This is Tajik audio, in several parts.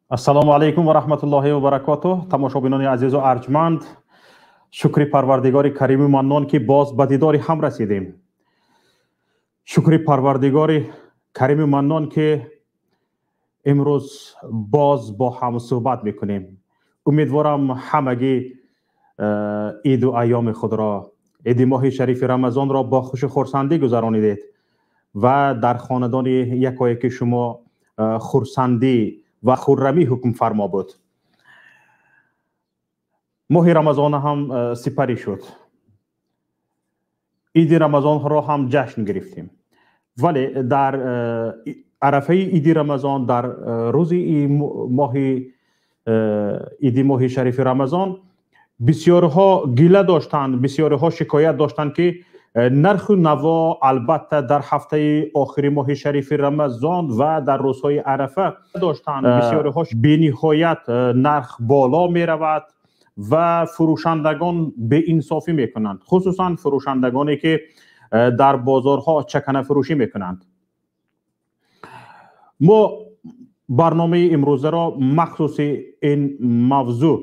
Ассалому алайкум ва раҳматуллоҳи ва баракотуҳ. Тамошобинони азизу арҷманд, шукри Парвардигори Кариму Маннон, ки боз ба дидори ҳам расидем. Шукри Парвардигори Кариму Маннон, ки имрӯз боз бо ҳам суҳбат мекунем. Умедворам, ҳамагӣ иду айёми худро, иди моҳи шарифи Рамазонро бо хушу хурсандӣ гузаронидед ва дар хонадони якояки шумо хурсандӣ ва хуррамӣ ҳукмфармо буд. Моҳи Рамазон ҳам сипарӣ шуд, иди Рамазонро ҳам ҷашн гирифтем, вале дар арафаи иди Рамазон, дар рӯзи моҳи иди моҳи шарифи Рамазон бисёрҳо гила доштанд, бисёриҳо шикоят доштанд, ки нарху наво, албатта, дар ҳафтаи охири моҳи шарифи Рамазон ва дар рӯзҳои арафа доштанд, бисёриҳо бениҳоят нарх боло меравад ва фурӯшандагон беинсофӣ мекунанд, хусусан фурӯшандагоне, ки дар бозорҳо чаканафурӯшӣ мекунанд. Мо барномаи имрӯзаро махсуси ин мавзӯъ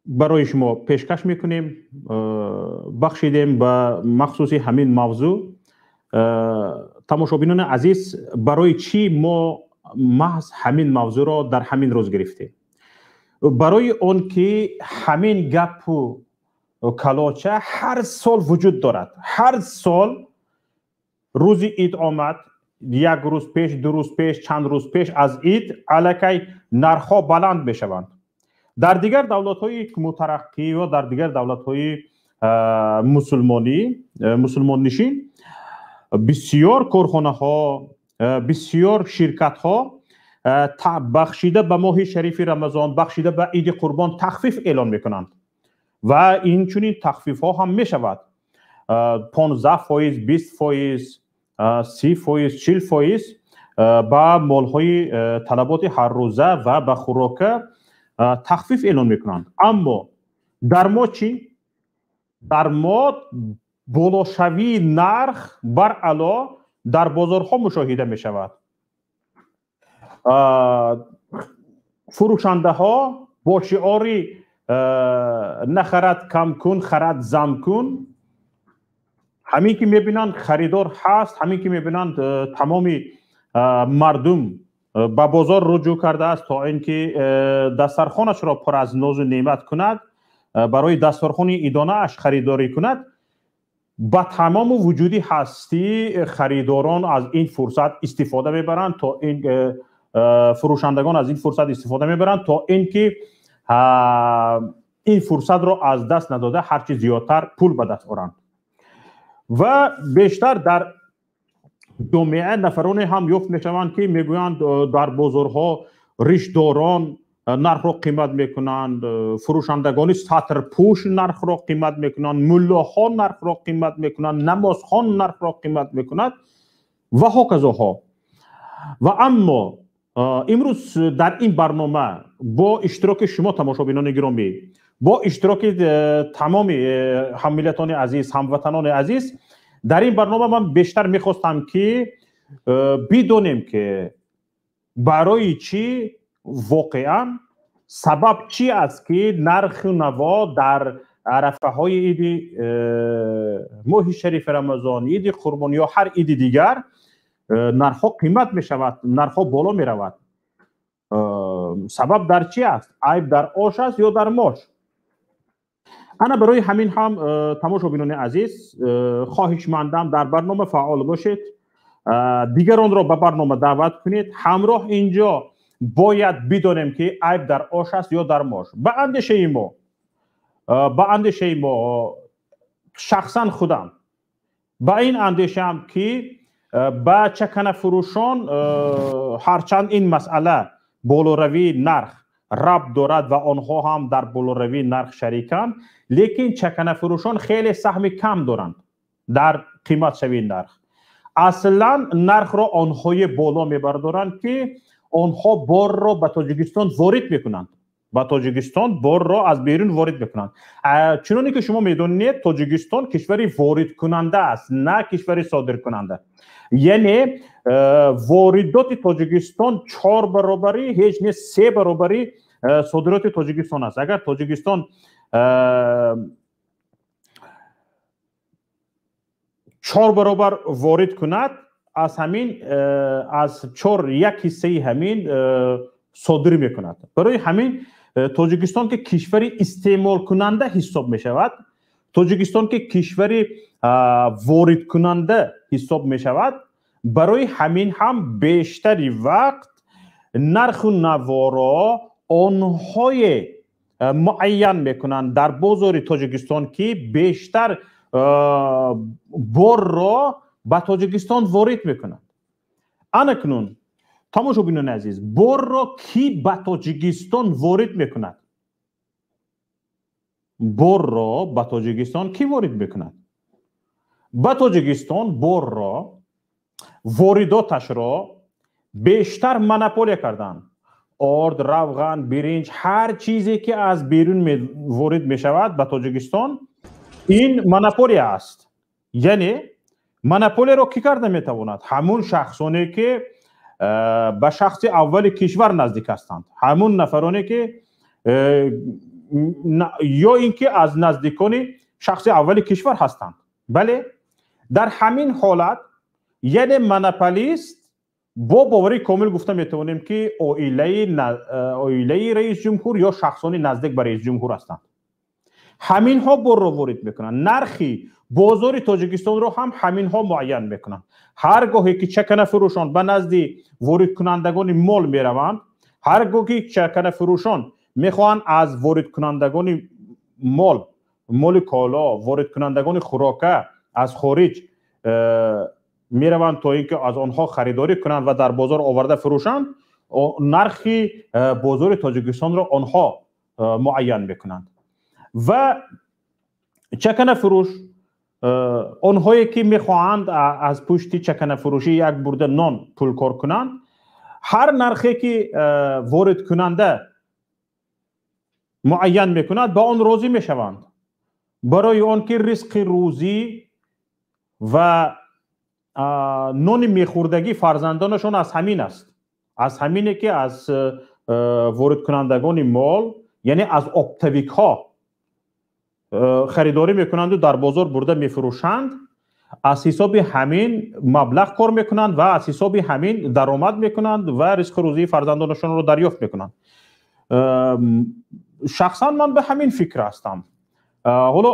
барои шумо пешкаш мекунем, бахшидем ба махсуси ҳамин мавзӯъ. Тамошобинони азиз, барои чӣ мо маҳз ҳамин мавзӯъро дар ҳамин рӯз гирифтем? Барои он ки ҳамин гапу калоча ҳар сол вуҷуд дорад. Ҳар сол рӯзи ид омад, як рӯз пеш, 2 рӯз пеш, чанд рӯз пеш аз ид аллакай нархҳо баланд мешаванд. Дар дигар давлатҳои мутараққӣ ё дар дигар давлатҳои мусулмонӣ, мусулмоннишин бисёр корхонаҳо, бисёр ширкатҳо бахшида ба моҳи шарифи Рамазон, бахшида ба иди Қурбон тахфиф эълон мекунанд ва инчунин тахфифҳо ҳам мешавад: 15%, 20%, 30%, 40% ба молҳои талаботи ҳаррӯза ва ба хӯрока тахфиф эълон мекунанд. Аммо дар мо чӣ? Дар мо болошавии нарх баръало дар бозорҳо мушоҳида мешавад. Фурӯшандаҳо бо шиори «нахарад кам кун, харад зам кун», ҳамин ки мебинанд, харидор ҳаст, ҳамин ки мебинанд, тамоми мардум ба бозор руҷӯъ кардааст, то ин ки дастархонашро пур аз нозу неъмат кунад, барои дастархони идонааш харидорӣ кунад, ба тамому вуҷуди ҳастӣ харидорон аз ин фурсат истифода мебаранд, то ин фурӯшандагон аз ин фурсат истифода мебаранд, то ин ки ин фурсатро аз даст надода, ҳарчи зиёдтар пул ба даст оранд. Ва бештар дар ҷомеа нафароне ҳам ёфт мешаванд, ки мегӯянд, дар бозорҳо ришдорон нархро қимат мекунанд, фурӯшандагони сатрпӯш нархро қимат мекунанд, муллоҳо нархро қимат мекунанд, намозхон нархро қимат мекунад ва ҳоказоҳо. Ва аммо имрӯз дар ин барнома бо иштироки шумо, тамошобинони гиромӣ, бо иштироки тамоми ҳаммиллатони азиз, ҳамватанони азиз, дар ин барнома ман бештар мехостам, ки бидонем, ки барои чӣ, воқеан сабаб чӣ аст, ки нарху наво дар арафаҳои иди моҳи шарифи Рамазон, иди Қурбон ё ҳар иди дигар нархҳо қимат мешавад, нархҳо боло меравад. Сабаб дар чӣ аст? Айб дар ош аст ё дар мош? Ана барои ҳамин ҳам, тамошобинони азиз, хоҳишмандам, дар барнома фаъол бошед, дигаронро ба барнома даъват кунед. Ҳамроҳ инҷо бояд бидонем, ки айб дар ош аст ё дар мош. Ба андешаи мо, шахсан худам ба ин андешаам, ки ба чаканафурӯшон, ҳарчанд ин масъала, болоравии нарх, рабт дорад ва онҳо ҳам дар болоравии нарх шариканд, лекин чаканафурӯшон хеле саҳми кам доранд дар қиматшавии нарх. Аслан нархро онҳое боло мебардоранд, ки онҳо борро ба Тоҷикистон ворид мекунанд. Ба Тоҷикистон борро аз берун ворид мекунанд. Чуноне ки шумо медонед, Тоҷикистон кишвари воридкунанда аст, на кишвари содиркунанда. Яъне воридоти Тоҷикистон 4 баробари, ҳеҷ не 3 баробари содироти Тоҷикистон аст. Агар Тоҷикистон 4 баробар ворид кунад, аз ҳамин аз 4 як ҳиссаи ҳамин содир мекунад. Барои ҳамин Тоҷикистон ки кишвари истеъмолкунанда ҳисоб мешавад, Тоҷикистон ки кишвари воридкунанда ҳисоб мешавад, барои ҳамин ҳам бештари вақт нарху наворо онҳое муайян мекунанд дар бозори Тоҷикистон, ки бештар борро ба Тоҷикистон ворид мекунанд. Анакнун тамошобинони азиз, борро кӣ ба Тоҷикистон ворид мекунад? Борро ба Тоҷикистон кӣ ворид мекунад? Ба Тоҷикистон борро воридоташро бештар монополия карданд. Орд, равған, биринҷ, ҳар чизе ки аз берун ворид мешавад ба Тоҷикистон, ин монополия аст. Яъне монополияро кӣ карда метавонад? Ҳамун шахсоне ки ба шахси аввали кишвар наздик ҳастанд, ҳамун нафароне ки ё ин ки аз наздикони шахси аввали кишвар ҳастанд. Бале, дар ҳамин ҳолат яъне монополист бо боварии комил гуфта метавонем, ки оилаи раисҷумҳур ё шахсони наздик ба раисҷумҳур ҳастанд. Ҳаминҳо борро ворид мекунанд. Нархи бозори Тоҷикистонро ҳам ҳаминҳо муайян мекунанд. Ҳар гоҳе ки чаканафурӯшон ба назди воридкунандагони мол мераванд, ҳар гоҳ ки чаканафурӯшон мехоҳанд аз воридкунандагони мол, моли коло, воридкунандагони хӯрока аз хориҷ мераванд то ин ки аз онҳо харидорӣ кунанд ва дар бозор оварда фурӯшанд, нархи бозори Тоҷикистонро онҳо муайян мекунанд. Ва чаканафурӯш, онҳое ки мехоҳанд аз пушти чаканафурӯшӣ як бурда нон пул кор кунанд, ҳар нархе ки воридкунанда муайян мекунад, ба он розӣ мешаванд. Барои он ки ризқи рӯзӣ ва нони мехӯрдагӣ фарзандонашон аз ҳамин аст, аз ҳамине ки аз воридкунандагони мол, яъне аз оптовикҳо харидорӣ мекунанду дар бозор бурда мефурӯшанд, аз ҳисоби ҳамин маблағ кор мекунанд ва аз ҳисоби ҳамин даромад мекунанд ва ризқу рӯзии фарзандонашонро дарёфт мекунанд. Шахсан ман ба ҳамин фикр ҳастам. Ҳоло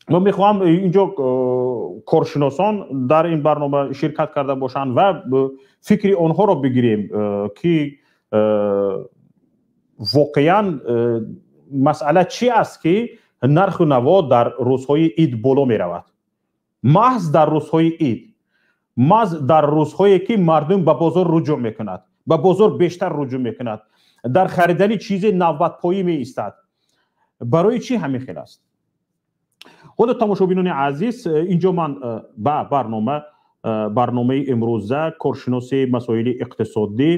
ман мехоҳам инҷо коршиносон дар ин барнома ширкат карда бошанд ва фикри онҳоро бигирем, ки воқеан масъала чи аст, ки нарху наво дар рӯзҳои ид боло меравад. Маҳз дар рӯзҳои ид, маҳз дар рӯзҳое ки мардум ба бозор руҷӯъ мекунад, ба бозор бештар руҷӯъ мекунад, дар харидани чизе навбатпоӣ меистад. Барои чӣ ҳамин хел аст? Ҳоло тамошобинони азиз, инҷо ман ба барномаи имрӯза коршиноси масоили иқтисодӣ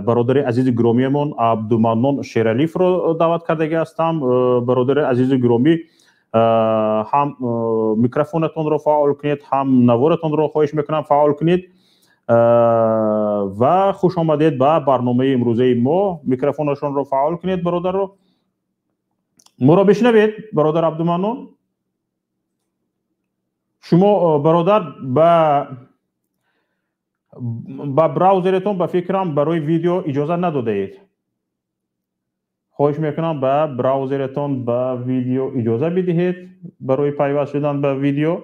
бародари азизи гиромиямон Абдуманнон Шералиевро даъват кардагӣ ҳастам. Бародари азизи гиромӣ, ҳам микрофонатонро фаъол кунед, ҳам наворатонро хоҳиш мекунам фаъол кунед ва хуш омадед ба барномаи имрӯзаи мо. Микрофонашонро фаъол кунед бародарро. Моро бишнавед, бародар Абдуманнон? Шумо бародар ба браузеретон ба фикрам барои видео иҷоза надодаед. Хоҳиш мекунам ба браузеретон ба видео иҷоза бидиҳед барои пайваст шудан ба видео.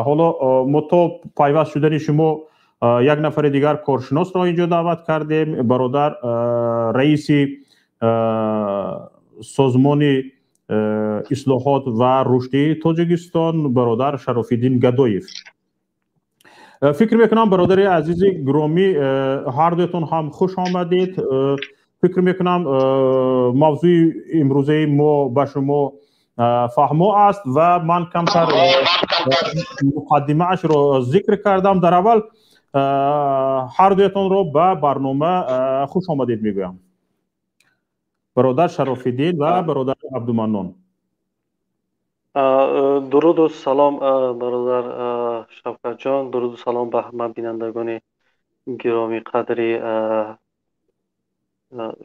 Ҳоло мо то пайваст шудани шумо як нафари дигар коршиносро инҷо даъват кардем, бародар раиси созмони ислоҳот ва рушди Тоҷикистон, бародар Шарофиддин Гадоев. Фикр мекунам бародари азизи гиромӣ, ҳар дуятон ҳам хуш омадед. Фикр мекунам мавзӯи имрӯзаи мо ба шумо фаҳмо аст ва ман камтар муқаддимаашро зикр кардам. Дар аввал ҳар дуятонро ба барнома хуш омадед мегӯям. Бародар Шарофиддин ва бародар Абдуманнон. Дуруду салом, бародар Шавкатҷон, дуруду салом ба ҳама бинандагони гиромӣ қадри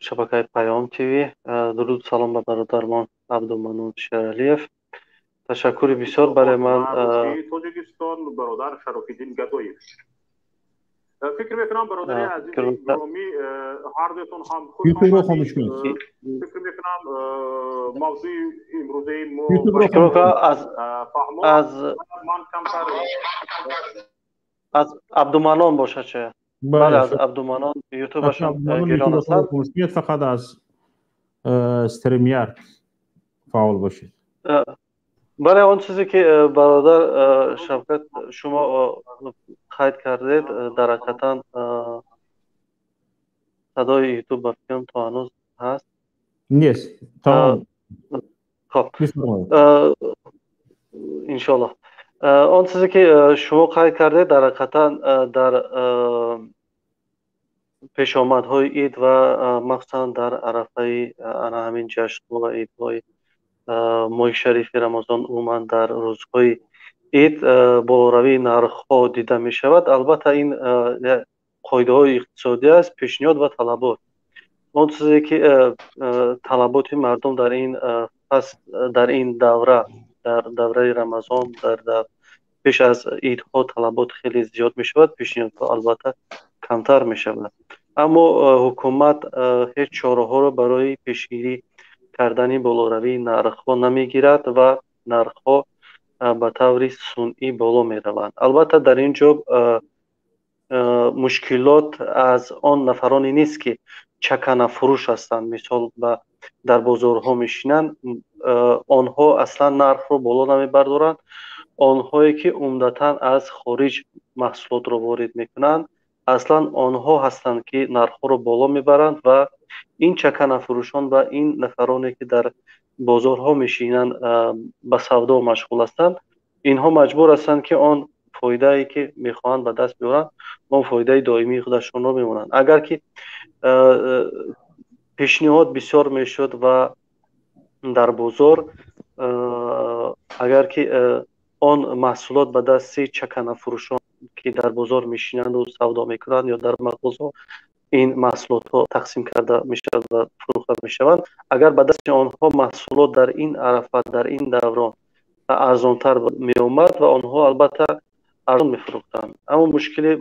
шабакаи Паём ТВ, дуруду салом ба бародармон Абдуманнон Шералиев. Ташаккури бисёр барои ман. Тоҷикистон, бародар Шарофиддин Гадоев. Фикр мекунам, бародари азизи гиромӣ, ҳардуятон ҳам хуш омадед. Фикр мекунам, мавзӯи имрӯзаи мо аз ман камтар аз Абдуманнон бошад шояд. Бале, аз Абдуманнон ютубашон гирон ҳастанд. Фақат аз StreamYard фаъол бошед. Бале, он чизе ки, бародар Шавкат, шумо қайд кардед, дар ҳақиқатан садои ютуб ба фикрам то ҳанӯз ҳаст. Нест. Тамом. Хоб, иншоаллоҳ. Он чизе ки шумо қайд кардед, дар ҳақиқатан дар пешомадҳои ид ва махсусан дар арафаи ана ҳамин ҷашнҳо ва идҳои моҳи шарифи Рамазон, умуман дар рӯзҳои ид болоравии нархҳо дида мешавад. Албатта, ин қоидаҳои иқтисодӣ аст, пешниҳод ва талабот. Он чизе ки талаботи мардум дар ин фасл, дар ин давра, дар давраи Рамазон, дар пеш аз идҳо талабот хеле зиёд мешавад, пешниҳодҳо албатта камтар мешавад. Аммо ҳукумат ҳеҷ чораҳоро барои пешгирӣ кардани болоравии нархҳо намегирад ва нархҳо ба таври сунъӣ боло мераванд. Албатта, дар ин ҷо мушкилот аз он нафароне нест, ки чаканафурӯш ҳастанд, мисол, ба дар бозорҳо мешинанд, онҳо аслан нархро боло намебардоранд. Онҳое ки умдатан аз хориҷ маҳсулотро ворид мекунанд, аслан онҳо ҳастанд, ки нархҳоро боло мебаранд, ва ин чаканафурӯшон ва ин нафароне ки дар бозорҳо мешинанд, ба савдо машғул ҳастанд, инҳо маҷбур ҳастанд, ки он фоидае ки мехоҳанд ба даст биёранд, он фоидаи доимии худашонро мемонанд. Агар ки пешниҳод бисёр мешуд ва дар бозор агар ки он маҳсулот ба дасти чаканафурӯшон, ки дар бозор мешинанду савдо мекунанд ё дар мағозаҳо ин маҳсулотҳо тақсим карда мешавад ва фурӯхта мешаванд, агар ба дасти онҳо маҳсулот дар ин арафа, дар ин даврон арзонтар меомад ва онҳо албатта арзон мефурӯхтанд. Аммо мушкили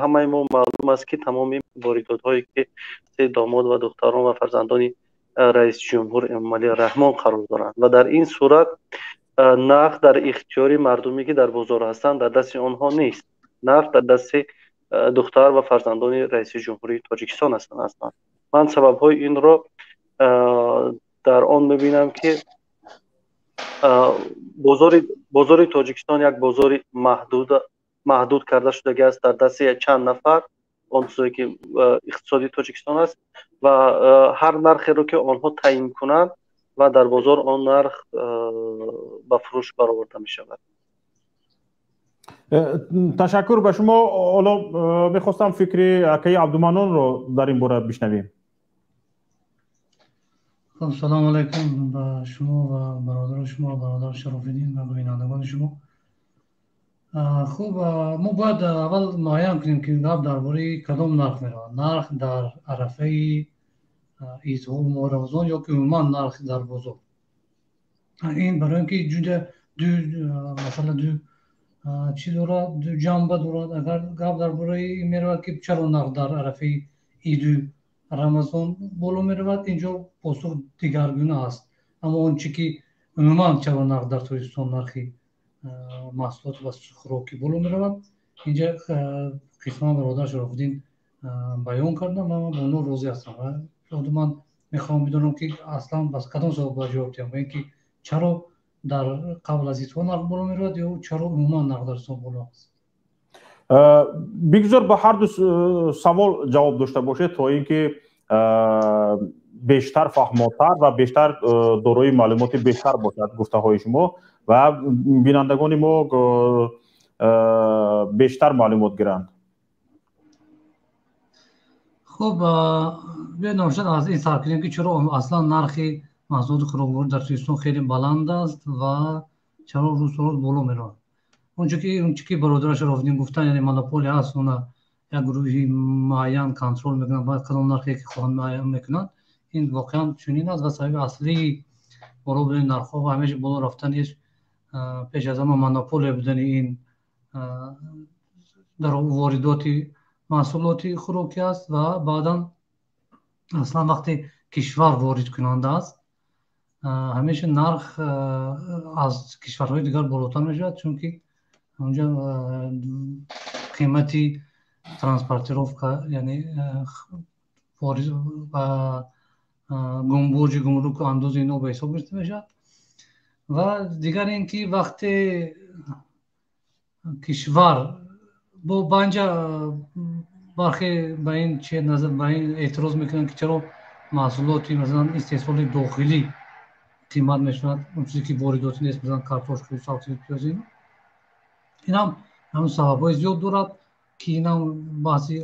ҳамаи мо маълум аст, ки тамоми воридотҳое ки домод ва духтарон ва фарзандони раисҷумҳур Эмомалӣ Раҳмон қарор доранд, ва дар ин сурат нарх дар ихтиёри мардуме, ки дар бозор ҳастанд, дар дасти онҳо нест. Нарх дар дасти духтар ва фарзандони раиси ҷумҳурии Тоҷикистон ҳастанд. Аслан ман сабабҳои инро дар он мебинам, ки бозори Тоҷикистон як бозори маҳдуд карда шудагӣ аст, дар дасти чанд нафар, он чизе ки иқтисоди Тоҷикистон аст, ва ҳар нархеро ки онҳо таъин кунанд ва дар бозор он нарх ба фурӯш бароварда мешавад. Ташаккур ба шумо. Ҳоло мехостам фикри акаи Абдуманнонро дар ин бора бишнавем. Хуб, салому алайкум ба шумо ва бародари шумо, бародар Шарофиддин, ва бинандагони шумо. Хуб, мо бояд аввал муайян кунем, ки гап дар бораи кадом нарх меравад: нарх дар арафаи идҳо, моҳи Рамазон ё ки умуман нарх дар бозор. Ин барои ин ки ҷуда ду масъала, ду чӣ дорад, ду ҷанба дорад. Агар гап дар бораи ин меравад, ки чаро нарх дар арафаи иду Рамазон боло меравад, инҷо посух дигаргуна аст. Аммо он чӣ ки умуман чаро нарх дар Тоҷикистон, нархи маҳсулот ва хӯрокӣ боло меравад, инҷа қисман бародар Шарофиддин баён кардам ва ман бо онҳо розӣ ҳастам. Ва ман мехоҳам бидонам, ки аслан ба кадом савол бояд ҷавоб диҳам, ин ки чаро дар қабл аз идҳо нарх боло меравад ё чаро умуман нарх дар Тоҷикистон боло аст. Бигзор ба ҳар ду савол ҷавоб дошта бошед, то ин ки бештар фаҳмотар ва бештар дорои маълумоти бештар бошад гуфтаҳои шумо ва бинандагони мо бештар маълумот гиранд. Хуб. Биёед, набошад, аз ин сар кунем, ки чаро аслан нархи маҳсулоти хӯрокворӣ дар Тоҷикистон хеле баланд аст ва чаро рӯз то рӯз боло меравад. Онче ки бародари Шарофиддин гуфтанд, яъне монополия ҳаст, она як гурӯҳи муайян контрол мекунанд, баъд кадом нархе ки хоҳанд, муайян мекунанд. Ин воқеан чунин аст ва сабаби аслии боло будани нархҳо ва ҳамеша боло рафтаниш пеш аз ҳама монополия будани ин дар воридоти маҳсулоти хӯрокӣ аст. Ва баъдан аслан вақте кишвар воридкунанда аст, ҳамеша нарх аз кишварҳои дигар болотар мешавад, чунки онҷа қимати транспортировка, яъне боҷи гумруку андози ино ба ҳисоб гирифта мешавад. Ва дигар ин ки вақте кишвар бо банҷа бархе ба ин чи ба ин эътироз мекунанд, ки чаро маҳсулоти, масалан, истеҳсоли дохилӣ қимат мешавад, он чизе ки воридотӣ нест, масалан, картошку, сабзи, пиёз. Инам ҳамн сабабҳои зиёд дорад, ки инам баҳси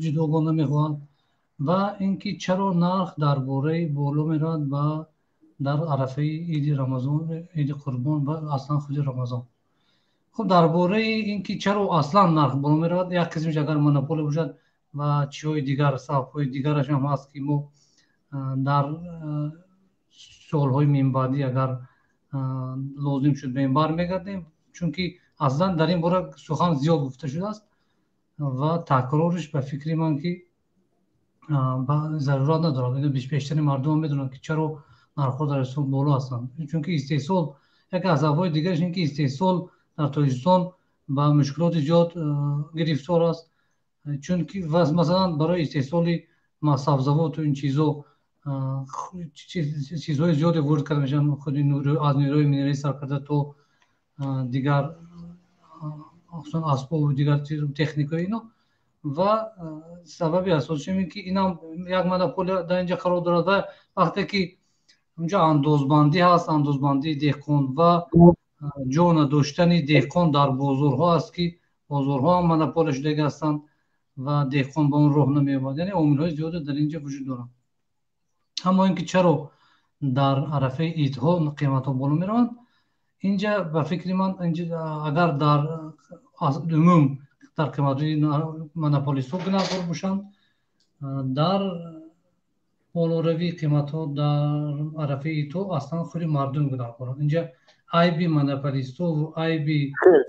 ҷудогона мехоҳанд. Ва ин ки чаро нарх дар бораи боло меравад ва дар арафаи иди Рамазон, иди Қурбон ва аслан худи Рамазон. Хуб, дар бораи ин ки чаро аслан нарх боло меравад, як қисмиш агар монополия бошад ва чиҳои дигар, сабабҳои дигараш ҳам ҳаст, ки мо дар суолҳои минбаъдӣ, агар лозим шуд, ба ин бармегардем, чунки аслан дар ин бора сухан зиёд гуфта шудааст ва такрориш, ба фикри ман, ки зарурат надорад. Бештари мардум медонанд, ки чаро нархҳо дар Тоҷикистон боло ҳастанд, чунки истеҳсол, яке аз сабабҳои дигараш ин ки истеҳсол дар Тоҷикистон ба мушкилоти зиёд гирифтор аст, чунки масалан барои истеҳсоли сабзавоту ин чизо чизҳои зиёде ворид карда мешаванд, худи аз нерӯи минералӣ сар карда то дигар асбобу дигар техникаи ино. Ва сабаби асосиам ин ки инам як монополия дар инҷа қарор дорад. Ва вақте ки онҷо андозбандӣ ҳаст, андозбандии деҳқон ва ҷо надоштани деҳқон дар бозорҳо аст, ки бозорҳо ҳам монополия шудагӣ ҳастанд ва деҳқон ба он роҳ намеёбад. Яъне омилҳои зиёде дар инҷа вуҷуд доранд. Аммо ин ки чаро дар арафаи идҳо қиматҳо боло мераванд, инҷа, ба фикри ман, агар дар умум дар қиматҳои монополистҳо гунаҳкор бошанд, дар болоравии қиматҳо дар арафаи идҳо аслан худи мардум гунаҳкоранд. Инҷа айби монополистҳову айби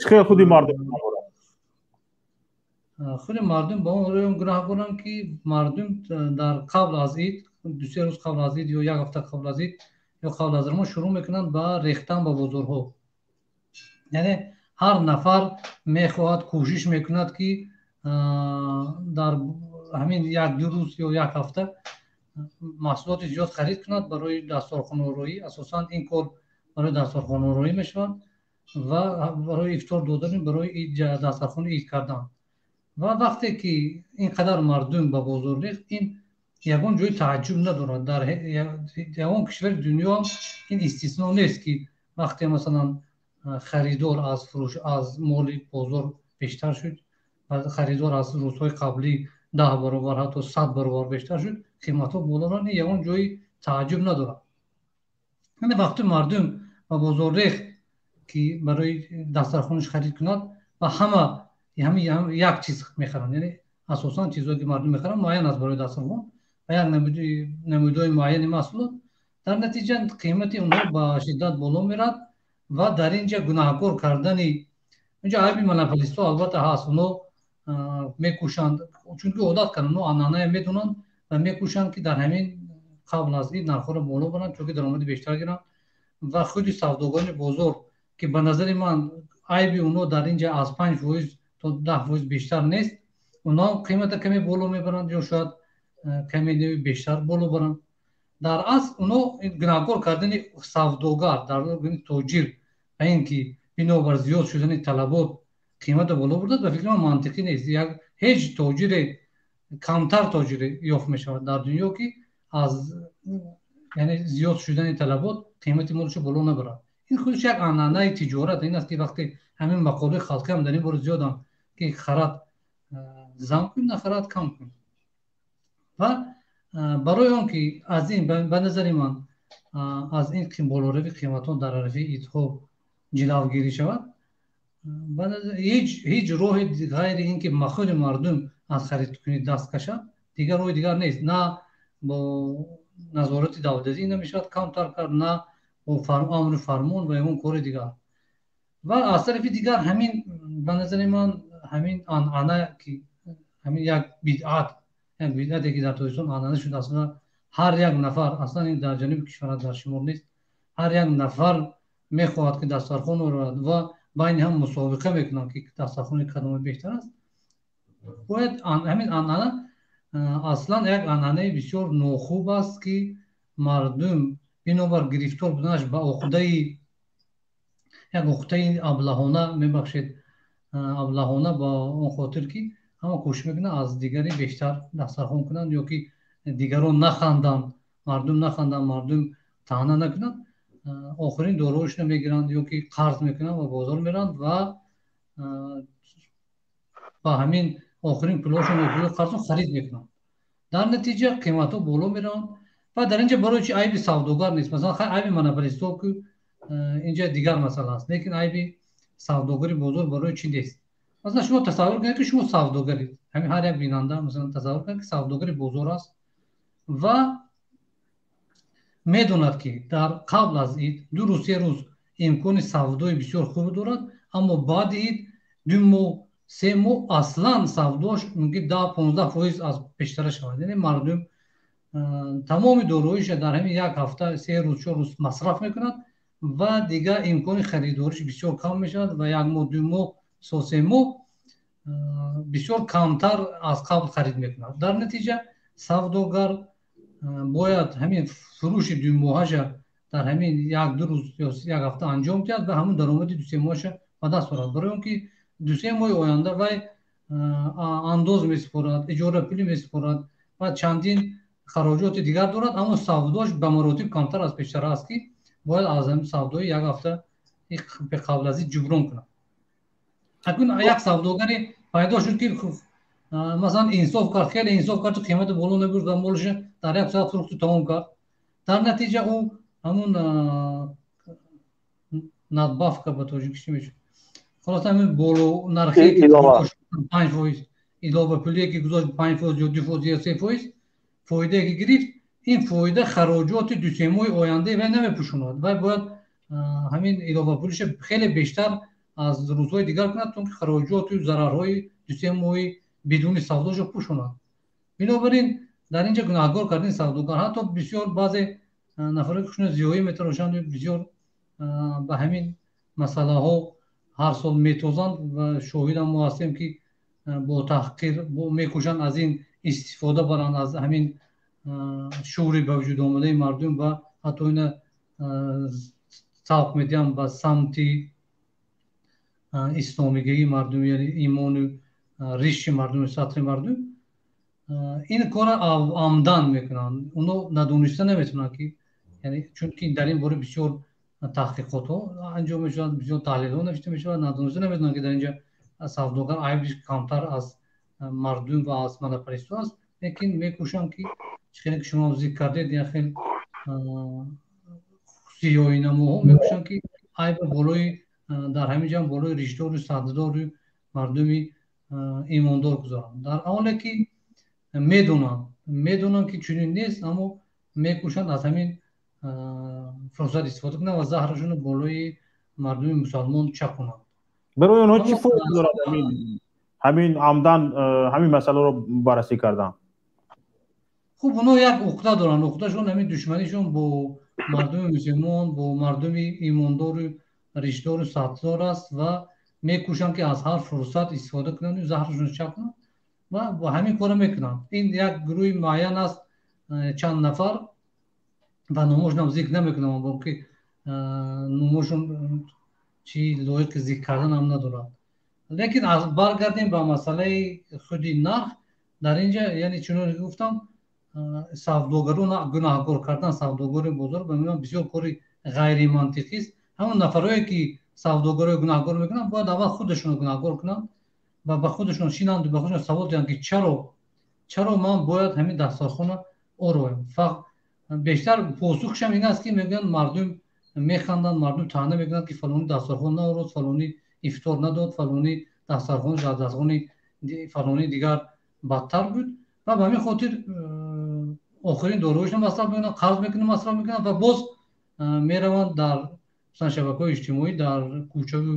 Хел худи мардум? Худи мардум ба он рӯям гунаҳкоранд, ки мардум дар қабл аз ид, 2-се рӯз қабл аз ид ё як ҳафта қабл аз ид ё қабл аз Рамазон шурӯъ мекунанд ба рехтан ба бозорҳо. Яъне ҳар нафар мехоҳад, кӯшиш мекунад, ки дар ҳамин 1-2 рӯз ё як ҳафта маҳсулоти зиёд харид кунад барои дастархонаороӣ. Асосан ин кор барои дастархонаороӣ мешавад ва барои ифтор додани, барои дастархони ид кардан. Ва вақте ки ин қадар мардум ба бозор рехт, ин ягон ҷои тааҷҷуб надорад. Дар ягон кишвари дунё ин истисно нест, ки вақте, масалан, харидор аз фурӯш, аз моли бозор бештар шуд ва харидор аз рӯзҳои қаблӣ 10 баробар, ҳатто 100 баробар бештар шуд, қиматҳо боло раванд. Ин ягон ҷои тааҷҷуб надорад. Яъне вақте мардум ба бозор рехт, ки барои дастархонаш харид кунад, ва ҳама як чиз мехаранд, яъне асосан чизҳое ки мардум мехаранд, муайян аст, барои дастархон ва як намудҳои муайяни маҳсулот. Дар натиҷа қимати онҳо ба шиддат боло меравад. Ва дар инҷа гунаҳкор кардани, инҷа айби монополистҳо албатта ҳаст. Онҳо мекӯшанд, чунки одат карданд, онҳо анъанае медонанд ва мекӯшанд, ки дар ҳамин қабл аз ид нархҳоро боло баранд, чунки даромади бештар гиранд. Ва худи савдогарони бозор, ки ба назари ман айби онҳо дар инҷа аз 5% то 10% бештар нест, онҳо қимата каме боло мебаранд ё шояд каме бештар боло баранд. Дар асл онҳо гунаҳкор кардани савдогар, дар тоҷир, ба ин ки бинобар зиёд шудани талабот қимата боло бурдад, ба фикри ман, мантиқӣ нест. Ҳеҷ тоҷире, камтар тоҷире ёфт мешавад дар дунё, ки аз, яъне, зиёд шудани талабот қимати молашо боло набарад. Ин худаш як анъанаи тиҷорат ин аст, ки вақте ҳамин мақолаи халқӣ ҳам дар ин бора зиёданд, ки харад зам кун, нахарад кам кун. Ва Барои он ки аз ин, ба назари ман, аз ин болоравии қиматҳо дар арафаи идҳо ҷилавгирӣ шавад, ҳеҷ роҳи ғайри ин ки худи мардум аз харидкунӣ даст кашад, дигар роҳи дигар нест. На бо назорати давлатӣ намешавад камтар кард, на бо амру фармон ва ягон кори дигар. Ва аз тарафи дигар ҳамин, ба назари ман, ҳамин анъана, ки ҳамин як бидъат, як бидъате ки дар Тоҷикистон анъана шуда, аслан ҳар як нафар, аслан ин дар ҷануби кишвар дар шимол нест, ҳар як нафар мехоҳад ки дастархон орад ва байни ҳам мусобиқа мекунанд, ки дастархони кадоме беҳтар аст. Бояд ҳамин анъана аслан як анъанаи бисёр нохуб аст, ки мардум бинобар гирифтор буданаш ба уқдаи, як уқдаи аблаҳона, мебахшед, аблаҳона, ба он хотир ки ҳама кӯшиш мекунанд аз дигаре бештар дастархон кунанд ё ки дигарон наханданд, мардум наханданд, мардум таъна накунанд, охирин дороишро мегиранд ё ки қарз мекунанд ва бозор мераванд ва ба ҳамин охирин пулошон ё пули қарзо харид мекунанд. Дар натиҷа қиматҳо боло мераванд. Ва дар инҷа барои чи айби савдогар нест? Масалан, хай, айби монополистҳо ки инҷа дигар масъала аст, лекин айби савдогари бозор барои чӣ нест? Масалан, шумо тасаввур кунед, ки шумо савдогаред. Ҳамин ҳар як бинанда, масалан, тасаввур кунед, ки савдогари бозор аст ва медонад, ки дар қабл аз ид 2 рӯз, 3 рӯз имкони савдои бисёр хуб дорад, аммо баъди ид 2 моҳ, 3 моҳ аслан савдош мумкин 10-15% аз пештара шавад. Яъне мардум тамоми дороиша дар ҳамин як ҳафта, 3 рӯз, 4 рӯз масраф мекунад ва дигар имкони харидориш бисёр кам мешавад ва як моҳ, 2 моҳ, со 3 моҳ бисёр камтар аз қабл харид мекунад. Дар натиҷа савдогар бояд ҳамин фурӯши думоҳаша дар ҳамин як ду рӯз ё як ҳафта анҷом диҳад ва ҳамун даромади 2-3 моҳаша ба даст орад, барои он ки 2-3 моҳи оянда вай андоз месупорад, иҷорапулӣ месупорад ва чандин хароҷоти дигар дорад, аммо савдош ба маротиб камтар аз пештара аст, ки бояд аз ҳамин савдои як ҳафта қабл аз ид ҷуброн кунад. Акнун як савдогаре пайдо шуд, ки масалан инсоф кард, хеле инсоф кард, қимати боло набурд ва молаша дар як соат фурӯхту тамом кард. Дар натиҷа ӯ ҳамун надбавка, ба тоҷикӣ чӣ мешуд, хулоса, ҳамин боло нархе 5%, иловапулие ки гузошт, 5% ё 2% ё 3% фоидае ки гирифт, ин фоида хароҷоти 2-3 моҳи ояндаи вай намепӯшонад. Вай бояд ҳамин иловапулиша хеле бештар аз рӯзҳои дигар кунад, то ки хароҷоту зарарҳои 2-3 моҳи бидуни савдошо пӯшонад. Бинобар ин дар инҷа гунаҳгор кардани савдогар, ҳатто бисёр баъзе нафаре ки хушна зиёӣ метарошанд, бисёр ба ҳамин масъалаҳо ҳар сол метозанд ва шоҳидам мо ҳастем, ки бо таҳқир мекӯшанд аз ин истифода баранд, аз ҳамин шӯри ба вуҷуд омадаи мардум, ва ҳатто ина савқ медиҳанд ба самти исломигарии мардум, яъне имону риши мардуми, сатри мардум. Ин кора амдан мекунанд, оно надониста наметавонанд ки, яъне чунки дар ин бора бисёр таҳқиқотҳо анҷом мешавад, бисёр таҳлилҳо навишта мешавад, надониста наметавонанд, ки дар инҷа савдогар айбиш камтар аз мардум ва аз монополистҳо аст. Лекин мекӯшанд, ки хеле ки шумо зикр кардед, як хел зиёинамоҳо мекӯшанд, ки айба болои, дар ҳамин ҷам болои ришдору садрдору мардуми имондор гузоранд, дар ҳоле ки медонанд, ки чунин нест, аммо мекӯшанд аз ҳамин фурсат истифода кунанд ва заҳрашонро болои мардуми мусалмон чакунанд. Барои онҳо чӣ фоида дорад ҳамин амдан ҳамин масъаларо баррасӣ кардан? Хуб, онҳо як уқда доранд. Уқдашон ҳамин душманишон бо мардуми мусулмон, бо мардуми имондору ришдору садрдор аст ва мекӯшанд, ки аз ҳар фурсат истифода кунанд, заҳрашонро чак кунанд ва бо ҳамин корро мекунанд. Ин як гурӯҳи муайян аст, чанд нафар, ва номошонам зикр намекунам, бо ки номошон чи лоиқи зикр кардан ҳам надорад. Лекин баргардем ба масъалаи худи нарх. Дар инҷа, яъне чуноне ки гуфтам, савдогарон гунаҳгор кардан, савдогари бозор, ба ман бисёр кори ғайримантиқист. Ҳамон нафарое ки савдогарои гунаҳгор мекунанд, бояд аввал худашонро гунаҳгор кунанд ва ба худашон шинанд, ба худашон савол диҳанд, ки чаро ман бояд ҳамин дастархона Ороем. Бештар посухшам ин аст, ки мегӯянд, мардум механданд, мардум таъна мекунанд, ки фалонӣ дастархон наорост, фалонӣ ифтор надод, фалонӣ дастархонаш аз дастархони фалонии дигар бадтар буд. Ва ба ҳамин хотир охирин доруҳояшон масраф мекунанд, қарз мекунанд, масраф мекунанд ва боз мераванд дар масалан шабакаҳои иҷтимоӣ, дар кӯчаву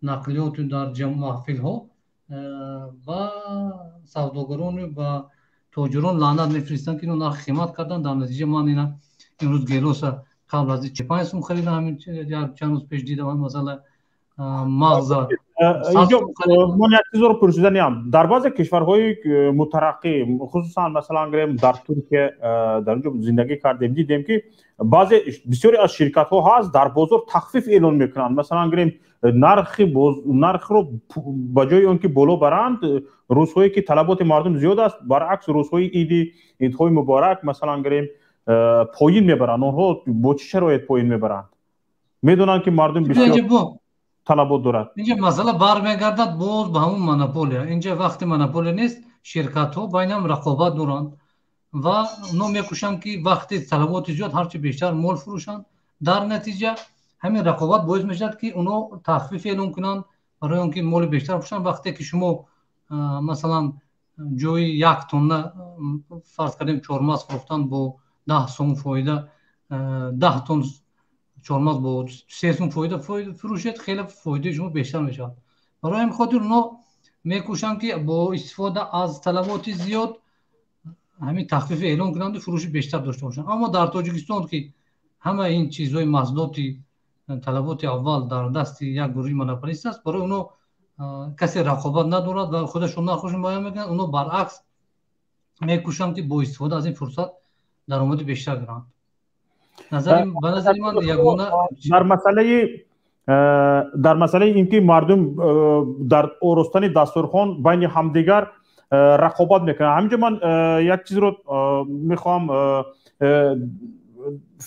нақлиёту дар маҳфилҳо ба савдогарону ба тоҷирон лаънат мефиристанд, ки ино нархи қимат карданд. Дар натиҷа ман ина имрӯз гелоса қабл аз 5 сум харидам, ҳамин чанд рӯз пеш дидам масала мағза. Ман як чизро пурсиданиам. Дар баъзе кишварҳои мутараққӣ, хусусан масалан гирем дар Туркия, дар онҷо зиндагӣ кардем, дидем, ки баъзе бисёре аз ширкатҳо ҳаст, дар бозор тахфиф эълон мекунанд. Масалан гирем, нархи нархро ба ҷои он ки боло баранд, рӯзҳое ки талаботи мардум зиёд аст, баръакс, рӯзҳои иди, идҳои муборак, масалан гирем, поин мебаранд. Онҳо бо чӣ шароит поин мебаранд? Медонанд, ки мардум бисёр талабот дорад. Инҷа масъала бармегардад боз ба ҳамун монополия. Инҷа вақти монополия нест, ширкатҳо байнам рақобат доранд ва онҳо мекӯшанд, ки вақти талаботи зиёд ҳарчи бештар мол фурӯшанд. Дар натиҷа ҳамин рақобат боис мешавад, ки онҳо тахфиф эълон кунанд барои он ки моли бештар фурӯшанд. Вақте ки шумо масалан ҷои 1 тонна, фарз кардем, чормағз фурӯхтан бо 10 сом фоида, 10 тонн чормағз бо 3 сум фоида фурӯшед, хеле фоидаи шумо бештар мешавад. Барои ҳамин хотир онҳо мекӯшанд, ки бо истифода аз талаботи зиёд ҳамин тахфиф эълон кунанду фурӯши бештар дошта бошанд. Аммо дар Тоҷикистон, ки ҳама ин чизҳои маҳсулоти талаботи аввал дар дасти як гурӯҳи монополист аст, барои онҳо касе рақобат надорад ва худашон нархошон муайян мекунанд. Онҳо баръакс мекӯшанд, ки бо истифода аз ин фурсат даромади бештар гиранд. Ба назари ман, ягона Дар масъалаи ин ки мардум дар оростани дастурхон байни ҳамдигар рақобат мекунанд, ҳаминҷо ман як чизро мехоҳам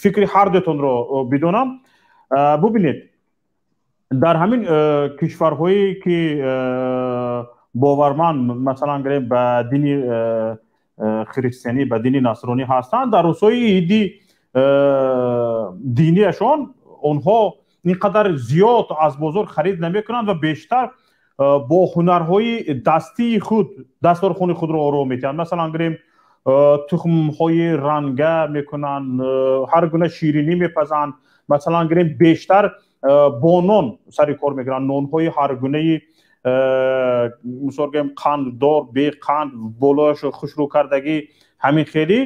фикри ҳардуятонро бидонам. Бубинед, дар ҳамин кишварҳое ки боварманд, масалан гирем, ба дини христианӣ, ба дини насронӣ ҳастанд, дар рӯзҳои иди динияшон онҳо ин қадар зиёд аз бозор харид намекунанд ва бештар бо ҳунарҳои дастии худ дастархони худро оро метиҳанд. Масалан гирем, тухмҳои ранга мекунанд, ҳар гуна ширинӣ мепазанд. Масалан гирем, бештар бо нон сари кор мекунанд, нонҳои ҳаргунаи, мисол гирем, қанддор, беқанд, болояш хушрӯ кардагӣ, ҳамин хеле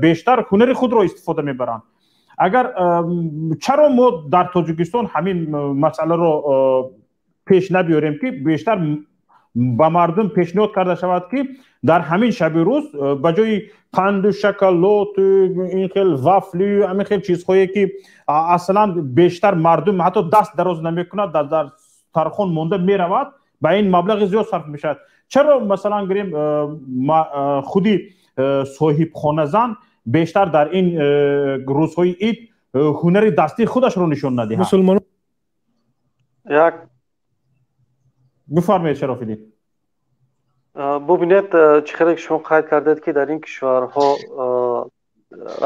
бештар ҳунари худро истифода мебаранд. Агар чаро мо дар Тоҷикистон ҳамин масъаларо пеш набиёрем, ки бештар ба мардум пешниҳод карда шавад, ки дар ҳамин шаби рӯз ба ҷои қанду шоколоту ин хел вафли, ҳамин хел чизҳое ки аслан бештар мардум ҳатто даст дароз намекунад, дар дастархон монда меравад, ба ин маблағи зиёд сарф мешавад, чаро масалан гирем, худи соҳибхоназан бештар дар ин рӯзҳои ид ҳунари дастии худашро нишон надиҳад? Як Бифармоед, Шарофиддин. Бубинед, чӣ хеле шумо қайд кардед, ки дар ин кишварҳо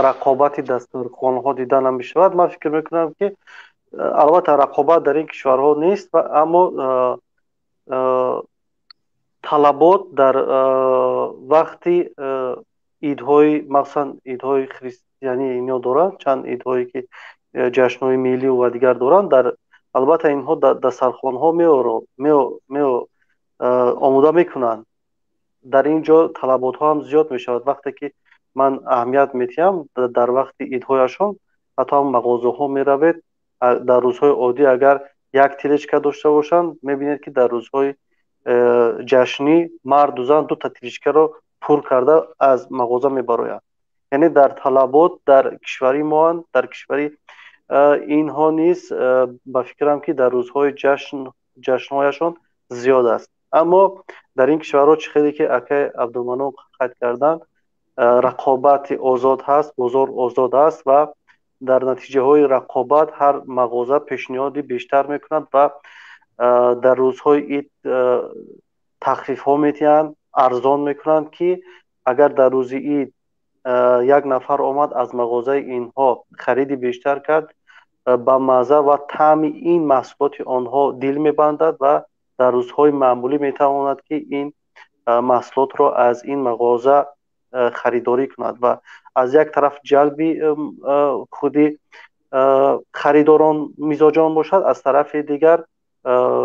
рақобати дастурхонҳо дида намешавад. Ман фикр мекунам, ки албатта рақобат дар ин кишварҳо нест, аммо талабот дар вақти идҳои, махсусан идҳои христианӣ ино доранд, чанд идҳое ки ҷашнҳои миллию ва дигар доранд, дар албатта инҳо дастархонҳо омода мекунанд. Дар ин ҷо талаботҳо ҳам зиёд мешавад. Вақте ки ман аҳамият медиҳам, дар вақти идҳояшон ҳатто ҳам мағозаҳо меравед, дар рӯзҳои оддӣ агар як тележка дошта бошанд, мебинед, ки дар рӯзҳои ҷашнӣ марду зан дута тележкаро пур карда аз мағоза мебароянд. Яъне дар талабот дар кишвари моанд, дар кишвари инҳо низ, ба фикрам, ки дар рӯзҳои ҷашнҳояшон зиёд аст. Аммо дар ин кишварҳо, чӣ хеле ки акай Абдулманон қайд карданд, рақобати озод ҳаст, бозор озод аст ва дар натиҷаҳои рақобат ҳар мағоза пешниҳоди бештар мекунад ва дар рӯзҳои ид тахфифҳо медиҳанд, арзон мекунанд, ки агар дар рӯзи ид Як нафар омад, аз мағозаи инҳо хариди бештар кард, ба мазза ва таъми ин маҳсулоти онҳо дил мебандад ва дар рӯзҳои маъмулӣ метавонад, ки ин маҳсулотро аз ин мағоза харидорӣ кунад ва аз як тараф ҷалби худи харидорон, мизоҷон бошад, аз тарафи дигар,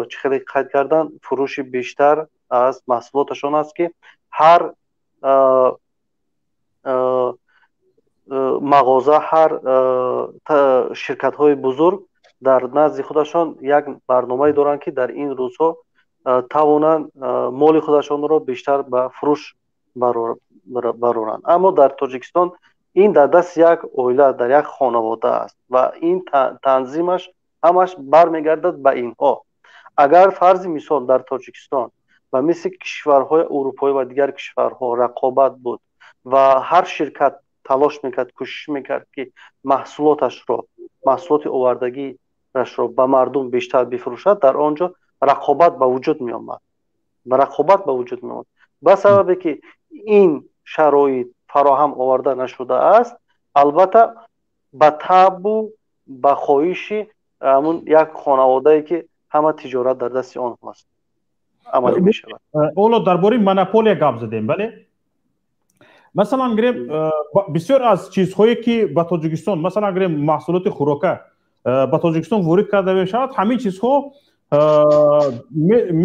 чӣ хеле қайд кардан, фурӯши бештар аз маҳсулоташон аст, ки ҳар мағоза, ҳар ширкатҳои бузург дар назди худашон як барномае доранд, ки дар ин рӯзҳо тавонанд моли худашонро бештар ба фурӯш бароранд. Аммо дар Тоҷикистон ин дар дасти як оила, дар як хонавода аст ва ин танзимаш ҳамаш бармегардад ба инҳо. Агар, фарзи мисол, дар Тоҷикистон ба мисли кишварҳои урупоӣ ва дигар кишварҳо рақобат буд ва ҳар ширкат талош мекард, кӯшиш мекард, ки маҳсулоташро, маҳсулоти овардагиашро ба мардум бештар бифурӯшад, дар он ҷо рақобат ба вуҷуд меомад ва рақобат ба вуҷуд меомад. Ба сабабе ки ин шароит фароҳам оварда нашудааст, албатта, ба табу ба хоҳиши ҳамун як хонаводае, ки ҳама тиҷорат дар дасти онҳост, амалӣ мешавад. Ҳоло дар бораи монополия гап задем, бале. Масалан гирем, бисёр аз чизҳое, ки ба Тоҷикистон, масалан гирем, маҳсулоти хӯрока ба Тоҷикистон ворид карда мешавад, ҳамин чизҳо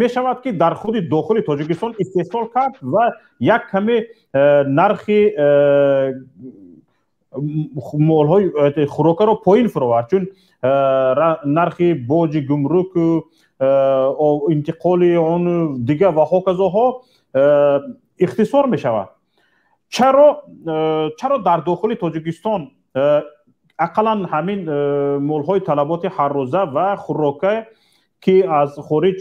мешавад, ки дар худи дохили Тоҷикистон истеҳсол кард ва як каме нархи молҳои хӯрокаро поин фуровард, чун нархи боҷи гумруку, интиқоли он, дигар ва ҳоказоҳо ихтисор мешавад. Чаро дар дохили Тоҷикистон ақаллан ҳамин молҳои талаботи ҳаррӯза ва хӯрока, ки аз хориҷ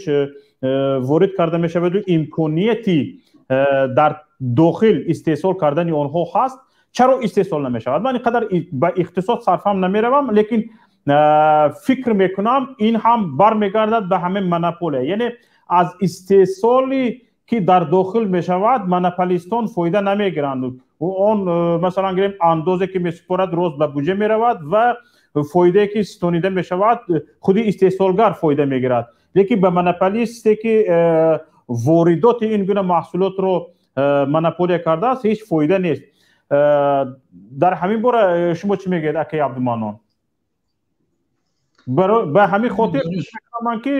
ворид карда мешаваду имконияти дар дохил истеҳсол кардани онҳо ҳаст, чаро истеҳсол намешавад? Ман ин қадар ба иқтисод сарфам намеравам, лекин фикр мекунам, ин ҳам бармегардад ба ҳамин монополия, яъне аз истеҳсоле, ки дар дохил мешавад, монополистон фоида намегиранд. Он, масалан гирем, андозе, ки месупорад, рост ба буҷа меравад ва фоидае, ки ситонида мешавад, худи истеҳсолгар фоида мегирад, лекин ба монополисте, ки воридоти ин гуна маҳсулотро монополия кардааст, ҳеҷ фоида нест. Дар ҳамин бора шумо чӣ мегӯед, акаи Абдуманнон? Ба ҳамин хотир ман, ки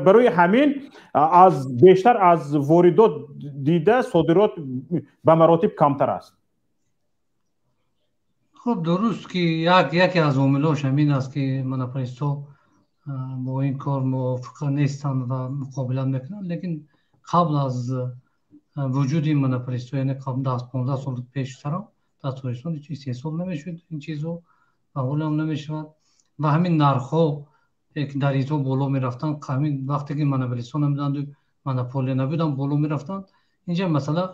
барои ҳамин аз бештар аз воридот дида содирот ба маротиб камтар аст. Хуб, дуруст, ки яке аз омилҳош ҳамин аст, ки монополистҳо бо ин кор мувофиқа нестанд ва муқобилат мекунанд. Лекин қабл аз вуҷуди монополистҳо, яъне 10-15 сол пештарам, дар Тоҷикистон ҳеҷ истеҳсол намешуд ин чизҳо ва ҳоло намешавад ва ҳамин нархҳо, ки дар ҳисоб боло мерафтанд, ҳамин вақте ки монополистҳо набуданду монополия набуданд, боло мерафтанд. Инҷа масъала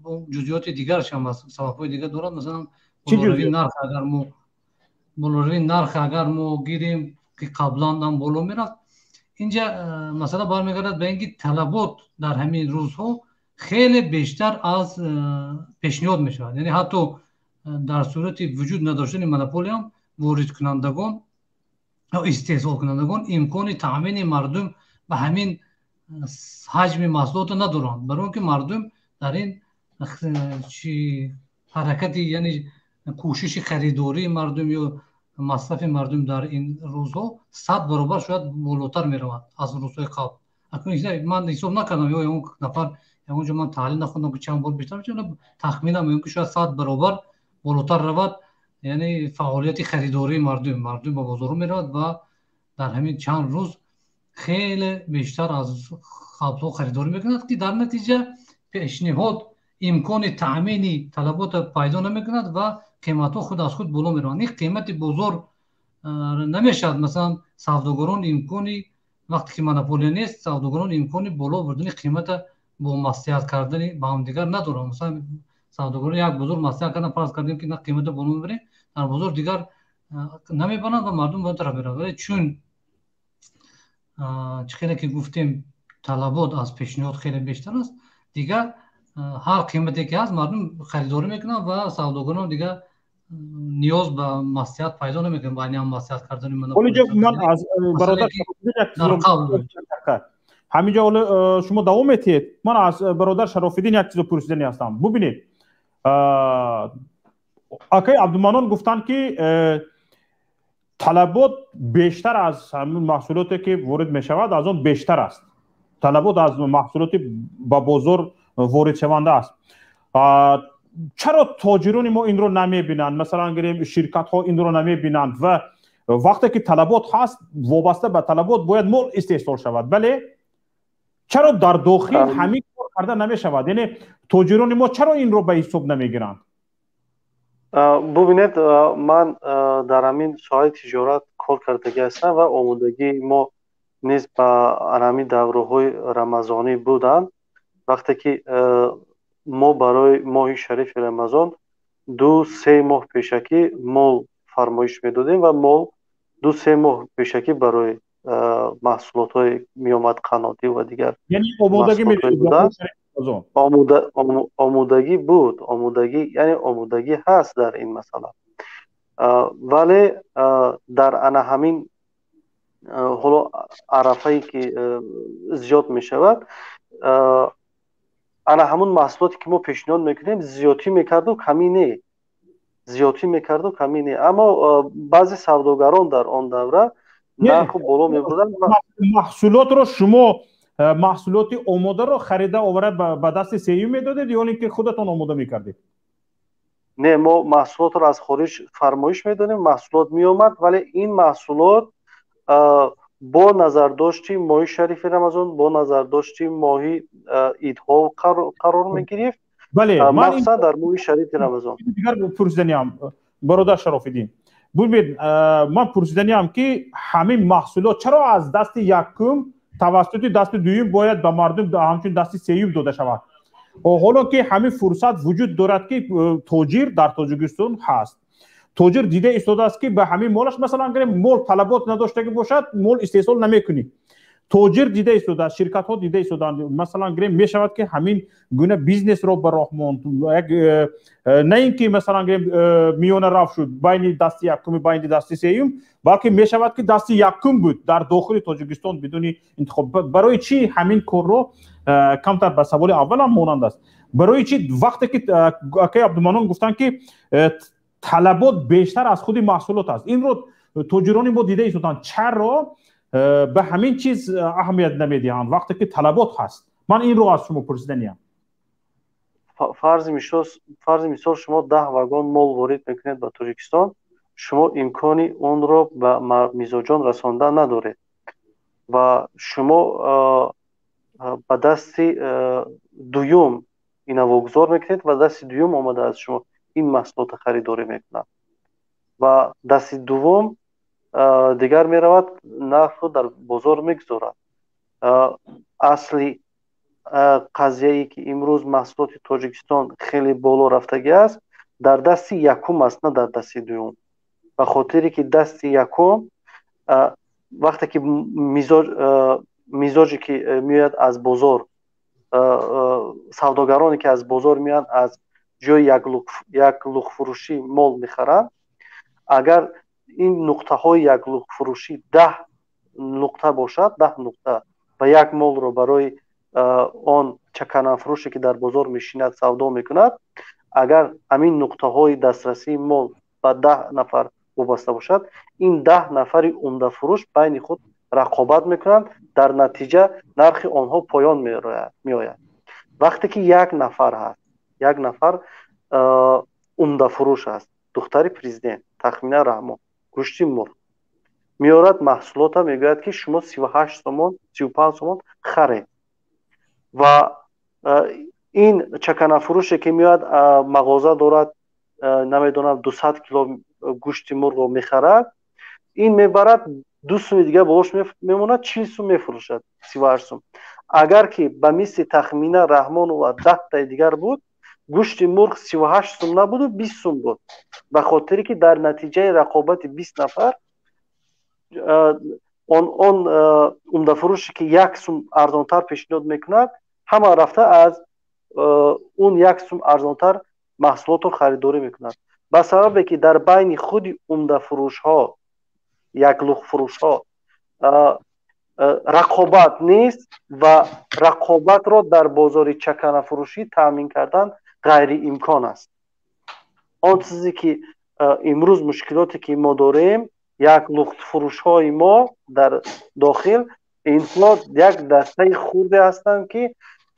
бо ҷузъиёти дигараш ҳам аст, сабабҳои дигар дорад. Масалан, болоравии нарх, агар мо болоравии нарх агар мо гирем, ки қаблан ҳам боло мерафт, инҷа масъала бармегардад ба ин ки талабот дар ҳамин рӯзҳо хеле бештар аз пешниҳод мешавад. Яъне ҳатто дар сурати вуҷуд надоштани монополиям воридкунандагон ё истеҳсолкунандагон имкони таъмини мардум ба ҳамин ҳаҷми маҳсулотро надоранд, барои он ки мардум дар ин ҳаракати, яъне кӯшиши харидории мардум ё масрафи мардум дар ин рӯзҳо 100 баробар шояд болотар меравад аз рӯзҳои қабл. Акнун ман ҳисоб накардам ё ягон нафар ягон ҷо ман таҳлил нахондам, ки чанд бор бештар мешавад. Тахминам меём, ки шояд 100 баробар болотар равад, яъне фаъолияти харидории мардум. Мардум ба бозорҳо меравад ва дар ҳамин чанд рӯз хеле бештар аз қаблҳо харидорӣ мекунад, ки дар натиҷа пешниҳод имкони таъмини талаботро пайдо намекунад ва қиматҳо худ аз худ боло мераванд. Ин қимати бозор намешавад. Масалан, савдогарон имкони, вақте ки монополия нест, савдогарон имкони боло бурдани қимата бо маслиҳат кардани ба ҳамдигар надоранд. Масалан, савдогарон як бозор маслиҳат кардан, фарз кардем, ки на, қимата боло мебарем, дар бозор дигар намебаранд ва мардум ба он тараф меравад. Вале чун, чӣ хеле ки гуфтем, талабот аз пешниҳод хеле бештар аст, дигар Ҳар қимате ки ҳаст, мардум харидорӣ мекунанд ва савдогарон дигар ниёз ба маслиҳат пайдо намекунанд, байни ҳам маслиҳат кардани. Ман аз бародар ҳаминҷо, ҳоло шумо давом метиҳед, ман аз бародар Шарофиддин як чизо пурсидани ҳастам. Бубинед, акаи Абдуманон гуфтанд, ки талабот бештар аз ҳамин маҳсулоте, ки ворид мешавад, аз он бештар аст, талабот аз маҳсулоти ба бозор воридшаванда аст. Чаро тоҷирони мо инро намебинанд? Масалан, гирем, ширкатҳо инро намебинанд ва вақте ки талабот ҳаст, вобаста ба талабот бояд мол истеҳсол шавад. Бале, чаро дар дохил ҳамин кор карда намешавад? Яъне тоҷирони мо чаро инро ба ҳисоб намегиранд? Бубинед, ман дар ҳамин соҳаи тиҷорат кор кардагӣ ҳастам ва омодагии мо низ ба ҳамин давраҳои рамазонӣ буданд. Вақте ки мо барои моҳи шарифи Рамазон 2-3 моҳ пешакӣ мол фармоиш медодем ва мол 2-3 моҳ пешакӣ барои маҳсулотҳое меомад, қаннодӣ ва дигар. Омодагӣ буд, омодагӣ, яъне омодагӣ ҳаст дар ин масъала, вале дар ана ҳамин ҳоло арафае ки зиёд мешавад, ана ҳамун маҳсулоте, ки мо пешниҳод мекунем, зиёдтӣ мекарду, камӣ не, зиёдтӣ мекарду, камӣ не. Аммо баъзе савдогарон дар он давра нарху боло мебурданд. Маҳсулотро шумо маҳсулоти омодаро харида оварда ба дасти сеюм медодед ё ин ки худатон омода мекардед? Не, мо маҳсулотро аз хориҷ фармоиш медодем, маҳсулот меомад, вале ин маҳсулот бо назардошти моҳи шарифи Рамазон, бо назардошти моҳи идҳо қарор мегирифт. Бале. Махсусан дар моҳи шарифи Рамазон. Дигар пурсиданиам, бародар Шарофиддин, бубинед, ман пурсиданиам, ки ҳамин маҳсулот чаро аз дасти якум тавассути дасти дуюм бояд ба мардум ҳамчун дасти сеюм дода шавад, ҳоло ки ҳамин фурсат вуҷуд дорад, ки тоҷир дар Тоҷикистон ҳаст, тоҷир дида истодааст, ки ба ҳамин молаш, масалан гирем, мол талабот надоштагӣ бошад, мол истеҳсол намекунӣ. Тоҷир дида истодааст, ширкатҳо дида истодаанд. Масалан гирем, мешавад, ки ҳамин гуна бизнесро ба роҳ монд, як на ин ки, масалан гирем, миёна рав шуд байни дасти якуми байни дасти сеюм, балки мешавад, ки дасти якум буд дар дохили Тоҷикистон бидуни интихоб. Барои чӣ ҳамин корро, камтар ба саволи аввалам монанд аст, барои чӣ, вақте ки акаи Абдуманон гуфтанд, ки талабот бештар аз худи маҳсулот аст, инро тоҷирони мо дида истоданд, чаро ба ҳамин чиз аҳамият намедиҳанд, вақте ки талабот ҳаст? Ман инро аз шумо пурсиданиям. Фарзи мисол, шумо 10 вагон мол ворид мекунед ба Тоҷикистон, шумо имкони онро ба мизоҷон расондан надоред ва шумо ба дасти дуюм ина вогузор мекунед ва дасти дуюм омада аз шумо ин маҳсулотро харидорӣ мекунад ва дасти дуввум дигар меравад, нархро дар бозор мегузорад. Асли қазияе, ки имрӯз маҳсулоти Тоҷикистон хеле боло рафтагӣ аст, дар дасти якум аст, на дар дасти дуюм, ба хотире ки дасти якум вақте ки мизоҷе, ки меояд аз бозор, савдогароне, ки аз бозор меоянд, аз ҷои яклухфурӯшӣ мол мехаранд, агар ин нуқтаҳои яклухфурӯшӣ 10 нуқта бошад, 10 нуқта ва як молро барои он чаканафурӯше, ки дар бозор мешинад, савдо мекунад, агар ҳамин нуқтаҳои дастрасии мол ба 10 нафар вобаста бошад, ин 10 нафари умдафурӯш байни худ рақобат мекунанд, дар натиҷа нархи онҳо поён меояд. Вақте ки як нафар ҳаст, як нафар умдафурӯш аст, духтари президент Тахмина Раҳмон гӯшти мурғ меорад, маҳсулота мегӯяд, ки шумо 38 сомон, 35 сомон харед, ва ин чаканафурӯше, ки меояд, мағоза дорад, намедонам, 200 кило гӯшти мурғро мехарад, ин мебарад, 2 суми дигар болош мемонад, 40 сум мефурӯшад, 38 сум. Агар ки ба мисли Тахмина Раҳмонова 10таи дигар буд, гӯшти мурғ 38 сум набуду 20 сум буд, ба хотире ки дар натиҷаи рақобати 20 нафар он умдафурӯше, ки 1 сум арзонтар пешниҳод мекунад, ҳама рафта аз Он як сум арзонтар маҳсулотро харидорӣ мекунад, ба сабабе ки дар байни худи умдафурӯшҳо, яклухфурӯшҳо рақобат нест ва рақобатро дар бозори чаканафурӯшӣ таъмин кардан ғайриимкон аст. Он чизе ки имрӯз мушкилоте ки мо дорем, як лухтфурӯшҳои мо дар дохил, инҳо як дастаи хурде ҳастанд, ки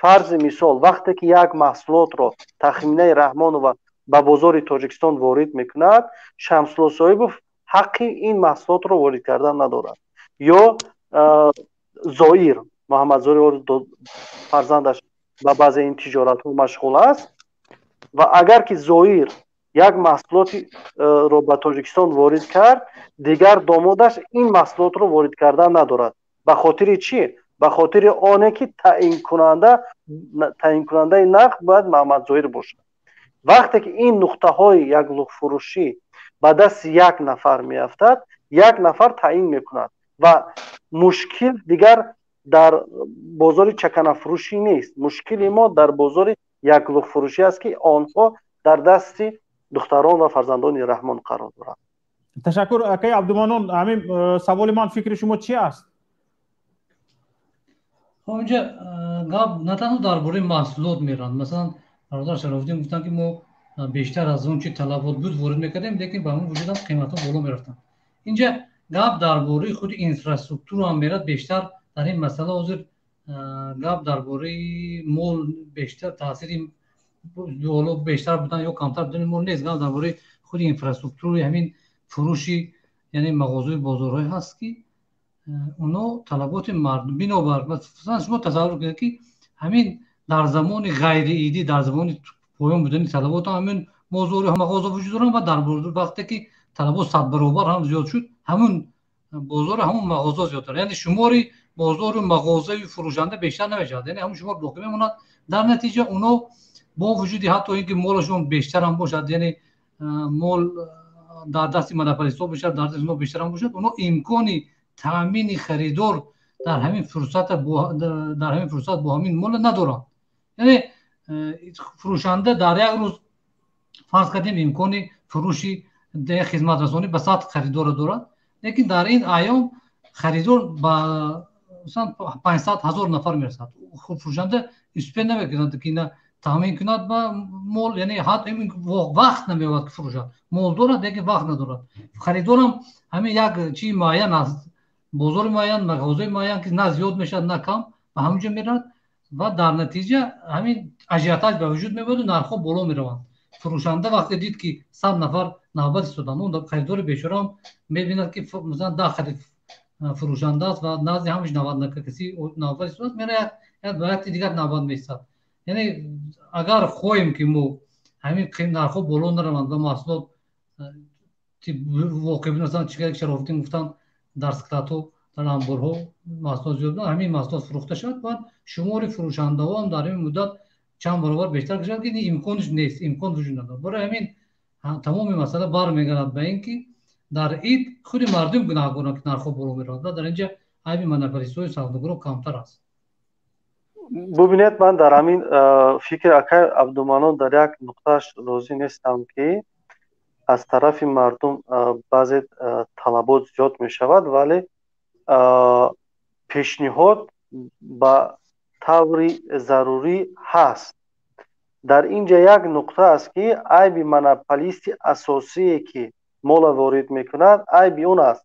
фарзи мисол, вақте ки як маҳсулотро Тахминаи Раҳмонова ба бозори Тоҷикистон ворид мекунад, Шамсулло Соҳибов ҳаққи ин маҳсулотро ворид кардан надорад, ё Зоир Муҳаммадзоир, фарзандаш ба баъзе ин тиҷоратҳо машғул аст, ва агар ки Зоир як маҳсулотро ба Тоҷикистон ворид кард, дигар домодаш ин маҳсулотро ворид кардан надорад. Ба хотири чӣ? Ба хотири оне ки таъинкунандаи нарх бояд Муҳаммадзоир бошад. Вақте ки ин нуқтаҳои яклухфурӯшӣ ба дасти як нафар меафтад, як нафар таъин мекунад ва мушкил дигар дар бозори чаканафурӯшӣ нест. Мушкили мо дар бозори яклухфурӯшӣ аст, ки онҳо дар дасти духтарон ва фарзандони Раҳмон қарор доранд. Ташаккур, акаи Абдуманон. Ҳамин саволи ман, фикри шумо чи аст? Хоб, инҷа гап на танҳо дар бораи маҳсулот меравад. Масалан, бародар Шарофиддин гуфтанд, ки мо бештар аз он чи талабот буд ворид мекардем, лекин ба ҳамон вуҷудам қиматҳо боло мерафтанд. Инҷа гап дар бораи худи инфраструктура ҳам мерад бештар. Дар ин масъала ҳозир гап дар бораи мол, бештар таъсири боло бештар будан ё камтар будани мол нест. Гап дар бораи худи инфраструктураи ҳамин фурӯши, яъне мағозаи бозорҳое ҳаст, ки оно талаботи мардум бинобар, масалан, шумо тасаввур кунед, ки ҳамин дар замони ғайриидӣ, дар замони поён будани талабот ҳамин бозори мағоза вуҷуд доранд ва дар вақте ки талабот садбаробар ҳам зиёд шуд, ҳамун бозори, ҳамун мағоза зиёдтар, яъне шумори бозору мағозаи фурӯшанда бештар намешавад, яъне ҳамун шумор боқӣ мемонад. Дар натиҷа оно бо вуҷуди ҳатто ин ки молашон бештар ҳам бошад, яъне мол дар дасти монополистҳо бошад, дар дасти оно бештар ҳам бошад, оно имкони таъмини харидор дар ҳамин фурсат бо ҳамин мол надоранд. Яъне фурӯшанда дар як рӯз, фарз кардем, имкони фурӯши, хизматрасонӣ ба 100 харидорро дорад, лекин дар ин айём харидор ба масалан 500, 1000 нафар мерасад. Фурӯшанда успеть намекунад, ки ина таъмин кунад ба мол, яъне вақт намеёбад, ки фурӯшад. Мол дорад, лекин вақт надорад. Харидорам ҳамин як чизи муайян аст, бозори муайян, мағозаи муайян, ки на зиёд мешавад, на кам, ба ҳамин ҷо меравад ва дар натиҷа ҳамин ажиотаж ба вуҷуд меояду нархҳо боло мераванд. Фурӯшанда вақте дид, ки 100 нафар навбат истоданд, он харидори бечораам мебинад, ки масалан 10 харид фурӯшанда аст ва назди ҳамаш 90 каси навбат истодааст, мера ба якти дигар навбат меистад. Яъне агар хоҳем, ки мо ҳамин нархҳо боло нараванд ва маҳсулот воқеъ, масалан, чӣ Шарофиддин гуфтанд, дар складҳо, дар анборҳо маҳсулот зиёд, ҳамин маҳсулот фурӯхта шавад, бояд шумори фурӯшандаҳо ҳам дар ҳамин муддат чанд баробар бештар шавад, ки имконш нест, имкон вуҷуд надорад. Барои ҳамин тамоми масъала бармегардад ба ин ки дар ид худи мардум гунаҳгоранд, ки нархҳо боло меравад, ва дар инҷа айби монополистҳои савдогаро камтар аст. Бубинед, ман дар ҳамин фикри акай Абдуманон дар як нуқтааш розӣ нестам, ки аз тарафи мардум баъзе талабот зиёд мешавад, вале пешниҳод ба таври зарурӣ ҳаст. Дар ин ҷа як нуқта аст, ки айби монополисти асосие, ки мола ворид мекунад, айби он аст.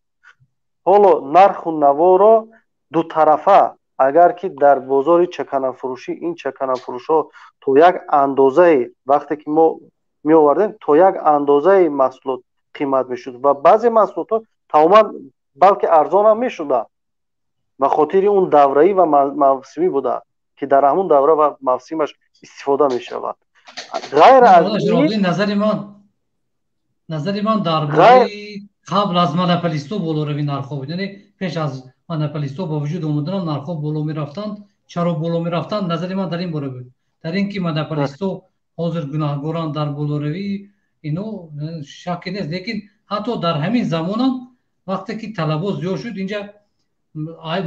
Ҳоло нарху наворо дутарафа, агар ки дар бозори чаканафурӯшӣ ин чаканафурӯшҳо то як андозае, вақте ки мо меовардем, то як андозаи маҳсулот қимат мешуд ва баъзе маҳсулотҳо тамоман балки арзон ҳам мешуданд, ба хотири он давраӣ ва мавсимӣ буда, ки дар ҳамун давра ва мавсимаш истифода мешавад. Ғайр аз Назари ман дар бораи қабл аз монополистҳо болоравии нархҳо буд, яъне пеш аз монополистҳо ба вуҷуд омаданам нархҳо боло мерафтанд. Чаро боло мерафтанд? Назари ман дар ин бора буд. Дар ин ки монополистҳо ҳозир гунаҳгоранд дар болоравии ино, шакке нест, лекин ҳатто дар ҳамин замонам вақте ки талабот зиёд шуд, инҷа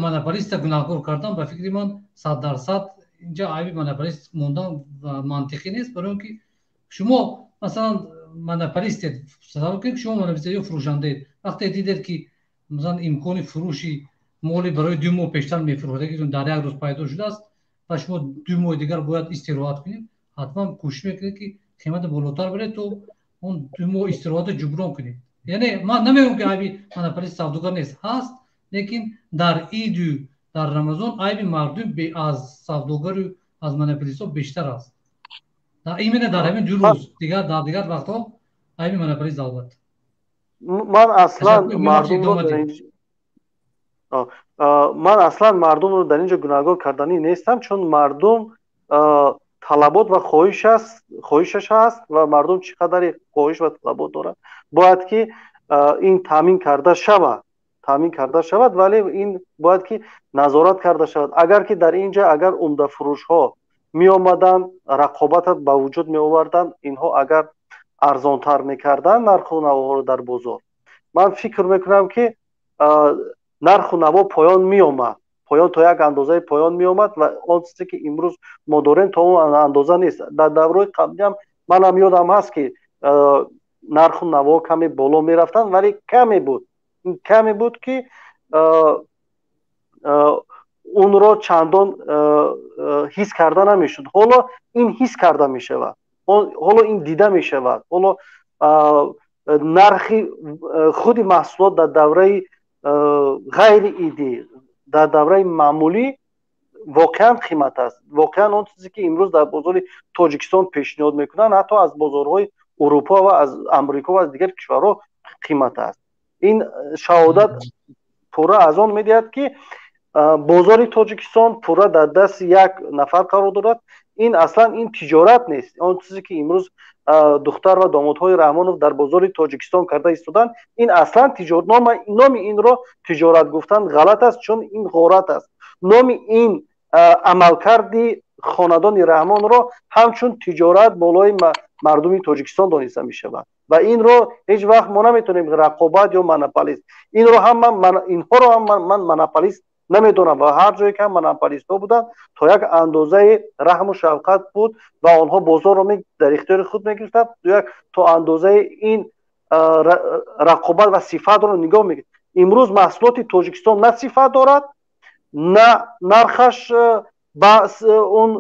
монополиста гунаҳгор кардан, ба фикри ман, 100% Инҷа айби монополист мондан мантиқӣ нест, барои он ки шумо масалан монополистед, тасаввур кунед, ки шумо монополистед ё фурӯшандаед. Вақте дидед, ки масалан имкони фурӯши моли барои 2 моҳ пештар мефурӯхтагитон дар як рӯз пайдо шудааст ва шумо 2 моҳи дигар бояд истироҳат кунед, ҳатман кӯшиш мекунед, ки қимата болотар баред, то он 2 моҳ истироҳата ҷуброн кунед. Яъне ман намегӯям, ки айби монополист, савдогар нест, ҳаст, лекин дар иду дар Рамазон айби мардум аз савдогару аз монополистҳо бештар аст, именно дар ҳамин 2 рӯз. Дигар дар дигар вақтҳо айби монополист, албатта. Ман аслан мардумро дар ин ҷо гунаҳгор карданӣ нестам, чун мардум талабот ва хоҳишаш ҳаст ва мардум чӣ қадаре хоҳиш ва талабот дорад, бояд ки ин таъмин карда шавад, таъмин карда шавад, вале ин бояд ки назорат карда шавад. Агар ки дар ин ҷа агар умдафурӯшҳо меомаданд, рақобата ба вуҷуд меоварданд, инҳо агар арзонтар мекарданд нарху навоҳоро дар бозор, ман фикр мекунам, ки нарху наво поён меомад, поён то як андозаи поён меомад ва он чизе ки имрӯз мо дорем, то он андоза нест. Дар давраи қаблиам манам ёдам ҳаст, ки нарху наво каме боло мерафтанд, вале каме буд, каме буд, ки онро чандон ҳис карда намешуд. Ҳоло ин ҳис карда мешавад, ҳоло ин дида мешавад. Ҳоло нархи худи маҳсулот дар давраи ғайри идӣ, дар давраи маъмулӣ воқеан қимат аст. Воқеан он чизе ки имрӯз дар бозори Тоҷикистон пешниҳод мекунанд, ҳатто аз бозорҳои Урупо ва аз Амрико ва аз дигар кишварҳо қимат аст. Ин шаҳодат пурра аз он медиҳад, ки бозори Тоҷикистон пурра дар дасти як нафар қарор дорад. Ин аслан ин тиҷорат нест. Он чизе ки имрӯз духтар ва домодҳои Раҳмонов дар бозори Тоҷикистон карда истоданд, ин аслан номи инро тиҷорат гуфтан ғалат аст, чун ин ғорат аст. Номи ин амалкарди хонадони Раҳмонро ҳамчун тиҷорат болои мардуми Тоҷикистон дониста мешавад ва инро ҳеҷ вақт мо наметавонем рақобат ё монополист, инро ҳам инҳоро ҳам ман монополист намедонам. Ва ҳар ҷое ки ҳам монополистҳо буданд, то як андозаи раҳму шафқат буд ва онҳо бозорро дар ихтиёри худ мегирифтанд, як то андозаи ин рақобат ва сифатро нигоҳ мекард. Имрӯз маҳсулоти Тоҷикистон на сифат дорад, на нархаш ба он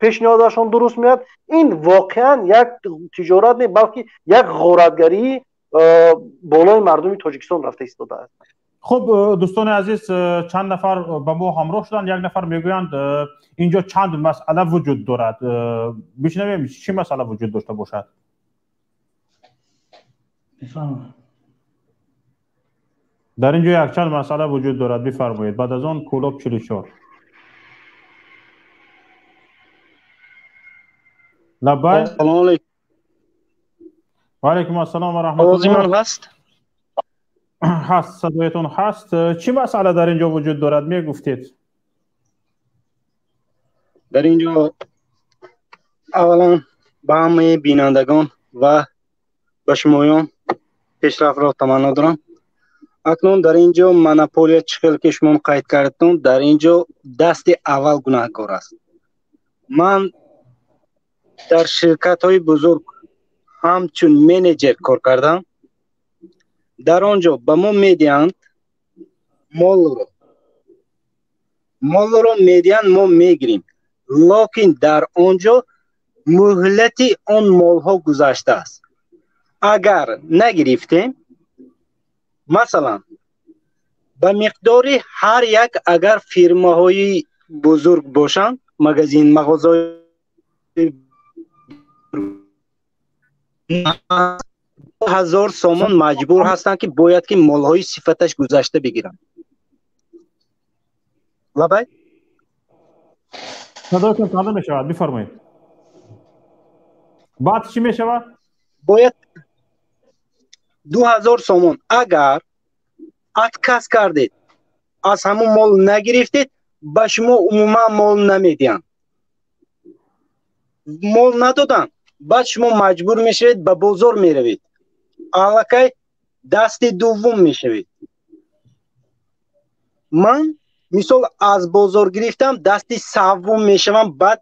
пешниҳодашон дуруст меояд. Ин воқеан як тиҷорат не, балки як ғоратгарии болои мардуми Тоҷикистон рафта истодааст. Хуб, дӯстони азиз, чанд нафар ба мо ҳамроҳ шуданд. Як нафар мегӯянд, инҷо чанд масъала вуҷуд дорад. Бишнавем, чӣ масъала вуҷуд дошта бошад. Дар инҷо якчанд масъала вуҷуд дорад, бифармоед. Баъд аз он Кӯлоб 44. Лаббай. Салому алейкум. Ва алейкум ассалом ва раҳматуллоҳ. Овози ман ҳаст? Ҳаст, садоятон ҳаст. Чӣ масъала дар инҷо вуҷуд дорад, мегуфтед? Дар инҷо аввалан ба ҳамаи бинандагон ва ба шумоён пешрафтро таманно дорам. Акнун дар ин ҷо монополия, чӣ хел ки шумо қайд кардтон, дар ин ҷо дасти аввал гунаҳкор аст. Ман дар ширкатҳои бузург ҳамчун менеҷер кор кардам. Дар он ҷо ба мо медиҳанд молро, молро медиҳанд, мо мегирем, лекин дар он ҷо муҳлати он молҳо гузаштааст. Агар нагирифтем, масалан, ба миқдори ҳар як, агар фирмаҳои бузург бошанд, магазин, мағозаҳои, 1000 сомон маҷбур ҳастанд, ки бояд ки молҳои сифаташ гузашта бигиранд. Лабай. Садоятон канда мешавад, бифармоед. Баъд чӣ мешавад? Бояд 2000 сомон. Агар отказ кардед, аз ҳамон мол нагирифтед, ба шумо умуман мол намедиҳанд. Мол надоданд, баъд шумо маҷбур мешавед, ба бозор меравед, аллакай дасти дуввум мешавед. Ман Мисол аз бозор гирифтам, дасти саввум мешавам, баъд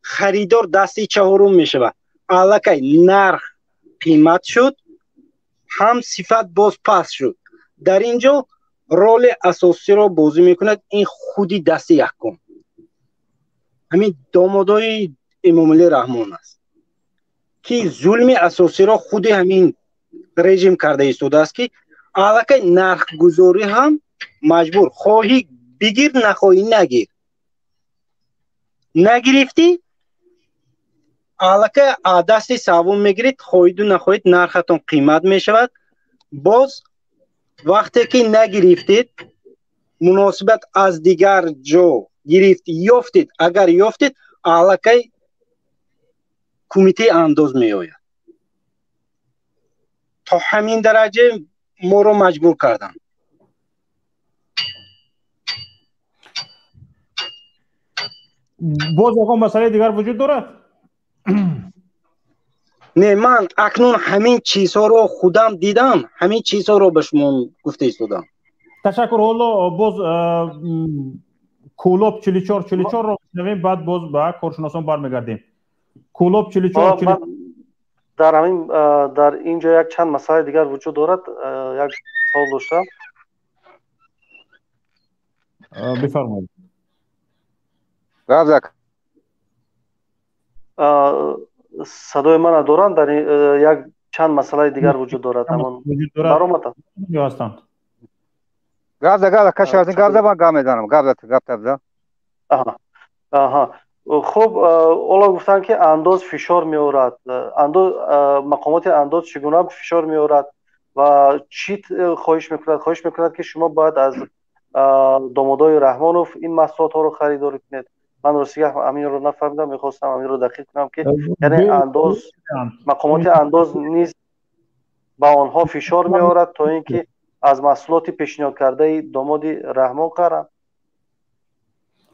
харидор дасти чаҳорум мешавад. Аллакай нарх қимат шуд, ҳам сифат боз паст шуд. Дар ин ҷо роли асосиро бозӣ мекунад ин худи дасти якум, ҳамин домодои Эмомалӣ Раҳмон аст, ки зулми асосиро худи ҳамин режим карда истодааст, ки аллакай нархгузорӣ ҳам маҷбур, хоҳӣ бигир, нахоҳӣ нагир. Нагирифтӣ, аллакай дасти саввум мегиред, хоҳиду нахоҳед нархатон қимат мешавад. Боз вақте ки нагирифтед, муносибат аз дигар ҷо гирифт ёфтед, агар ёфтед, аллакай кумитаи андоз меояд. То ҳамин дараҷа моро маҷбур карданд. Боз ягон масъалаи дигар вуҷуд дорад? Не, ман акнун ҳамин чизҳоро худам дидам, ҳамин чизҳоро ба шумо гуфта истодам. Ташаккур. Ҳоло боз Кӯлоб 44 44-ро мешунавем, баъд боз ба коршиносон бармегардем. Кӯлоб 44. Дар ҳамин дар ин ҷо як чанд масъалаи дигар вуҷуд дорад. Як савол доштам. Бифармоед. Гап. Садои мана доранд? Дар як чанд масъалаи дигар вуҷуд дорад. Ҳамон баромадам. Ҳастанд. Гап за, гап за, кашаразин гап за, ман гап мезанам. Гап за, гап за. Аҳа. Хуб, ҳоло гуфтанд, ки андоз фишор меорад. Андоз, мақомоти андоз чӣ гуна фишор меорад ва чӣ хоҳиш мекунад? Хоҳиш мекунад, ки шумо бояд аз домодои Раҳмонов ин маҳсулотҳоро харидорӣ кунед. Ман ростига ҳаминро нафаҳмидам, мехостам ҳаминро дақиқ кунам, ки яъне андоз, мақомоти андоз низ ба онҳо фишор меорад, то ин ки аз маҳсулоти пешниҳодкардаи домоди Раҳмон харанд.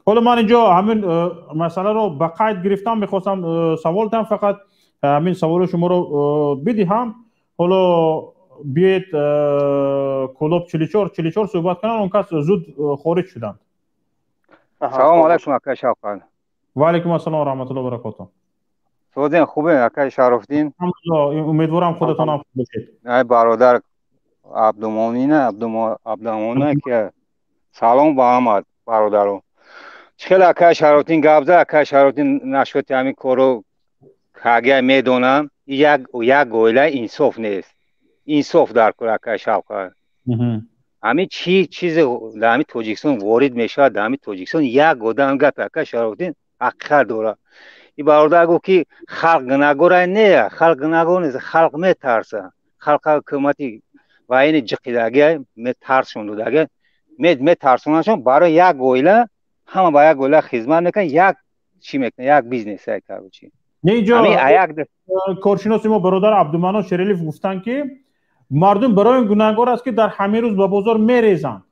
Ҳоло ман инҷо ҳамин масъаларо ба қайд гирифтам, мехостам савол диҳам, фақат ҳамин саволи шуморо бидиҳам. Ҳоло биёед Кӯлоб 44 44 суҳбат кунанд, он кас зуд хориҷ шуданд. Салому алайкум, акай Шавқат. Ва алайкум ассалом ва раҳматуллоҳи ва баракотуҳ. Созен, хубе, акай Шарофиддин? Умедворам, худатонам хуб бошед. Ай бародар Абдумонина, Абдумонина, ки салом ба ҳама бародаро. Чӣ хеле акай Шарофиддин гап зад, акай Шарофиддин нашоти ҳамин корро кагия медонам, як оила инсоф нест. Инсоф дар кор, акай Шавқат. Ҳамин чӣ чизе дар ҳамин Тоҷикистон ворид мешавад, дар ҳамин Тоҷикистон як одам гап акай Шарофиддин ҳақиқат дорад. Ин бародар гуфт, ки халқ гунаҳгор не, халқ гунаҳгор нест, халқ метарса. Халқ ҳукумати ва ини ҷиқидагия метарсшон додагия, метарсонашон барои як оила, ҳама ба як оила хизмат мекунад, як чӣ мекунад, як бизнес, короче. Не, инҷо коршиноси мо бародар Абдуманон Шералиев гуфтанд, ки мардум барои он гунаҳгор аст, ки дар ҳамин рӯз ба бозор мерезанд.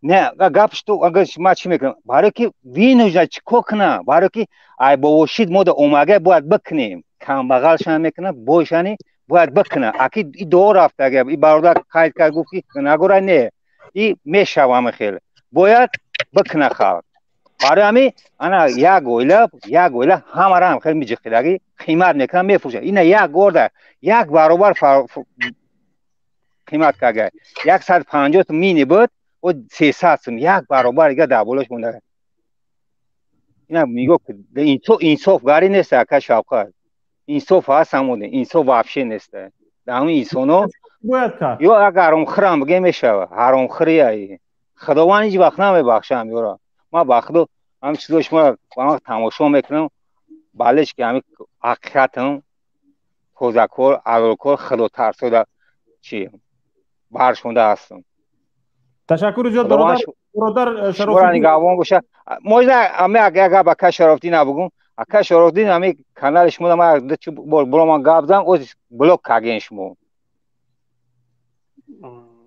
Не, гапш ту, агар ман чӣ мекунам, барое ки вынужден чӣ кор кунам, барое ки ай бовошид мо да омага бояд бикунем, камбағалшан мекунам, бойшани бояд бикунам. Аки и дуо рафта, и бародар қайд кард, гуфт, ки гунаҳгора не, и мешава, ҳама хел бояд бикуна халқ. Барои ҳамин ана як оила, як оила ҳамаро ҳам хел миҷиқидаги қимат мекунам, мефурӯшад. Ина як горда як баробар қимат карда, 150 мини буд, о 300 сум, як баробар дига дар болош монда. Ина нигоҳ, инсофгарӣ нест, ака Шавқат. Инсоф ҳаст, ҳамоне инсоф вообще нест дар ҳамин инсоно. Бояд кард. Ё як ҳаромхӯрам бигем мешава, ҳаромхӯри ай Худованд ҳеҷ вақт намебахшам ёра. Ман ба Худо ҳамин чизо шумо ба вақт тамошо мекунам, балеш ки ҳамин ҳақиқатам, тозакор, алолкор, худотарсода чи баршонда ҳастам. Ташаккури зиёд, бародар Шарофиддин. Нигаҳбон боша. Можно ами як гап ака Шарофиддин бугум? Ака Шарофиддин, ами канали шумо ма бор було гап зам, оз блок каген шумо.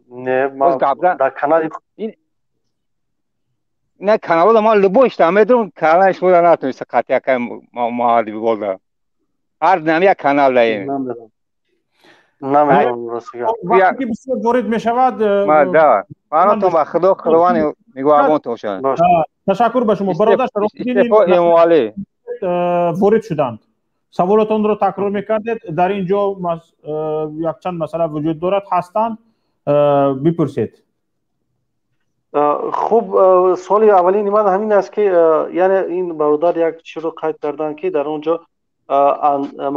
Не, ма дар канали Не, каналода ман любой шта медурам, канали шумо натуниста қатъи акай Муҳаммад биболда. Ҳар нами як канал даем. Намедонам, рости гап. Вақте ки бисёр ворид мешавад. Да, паноҳтон ба Худо, Худованди нигаҳбонтон бошад. Ташаккур ба шумо, бародар Шарофиддин. Эмомалӣ ворид шуданд. Саволатонро такрор мекардед. Дар ин ҷо якчанд масъала вуҷуд дорад, ҳастанд, бипурсед. Хуб, суоли аввалини ман ҳамин аст, ки яъне ин бародар як чизро қайд карданд, ки дар он ҷо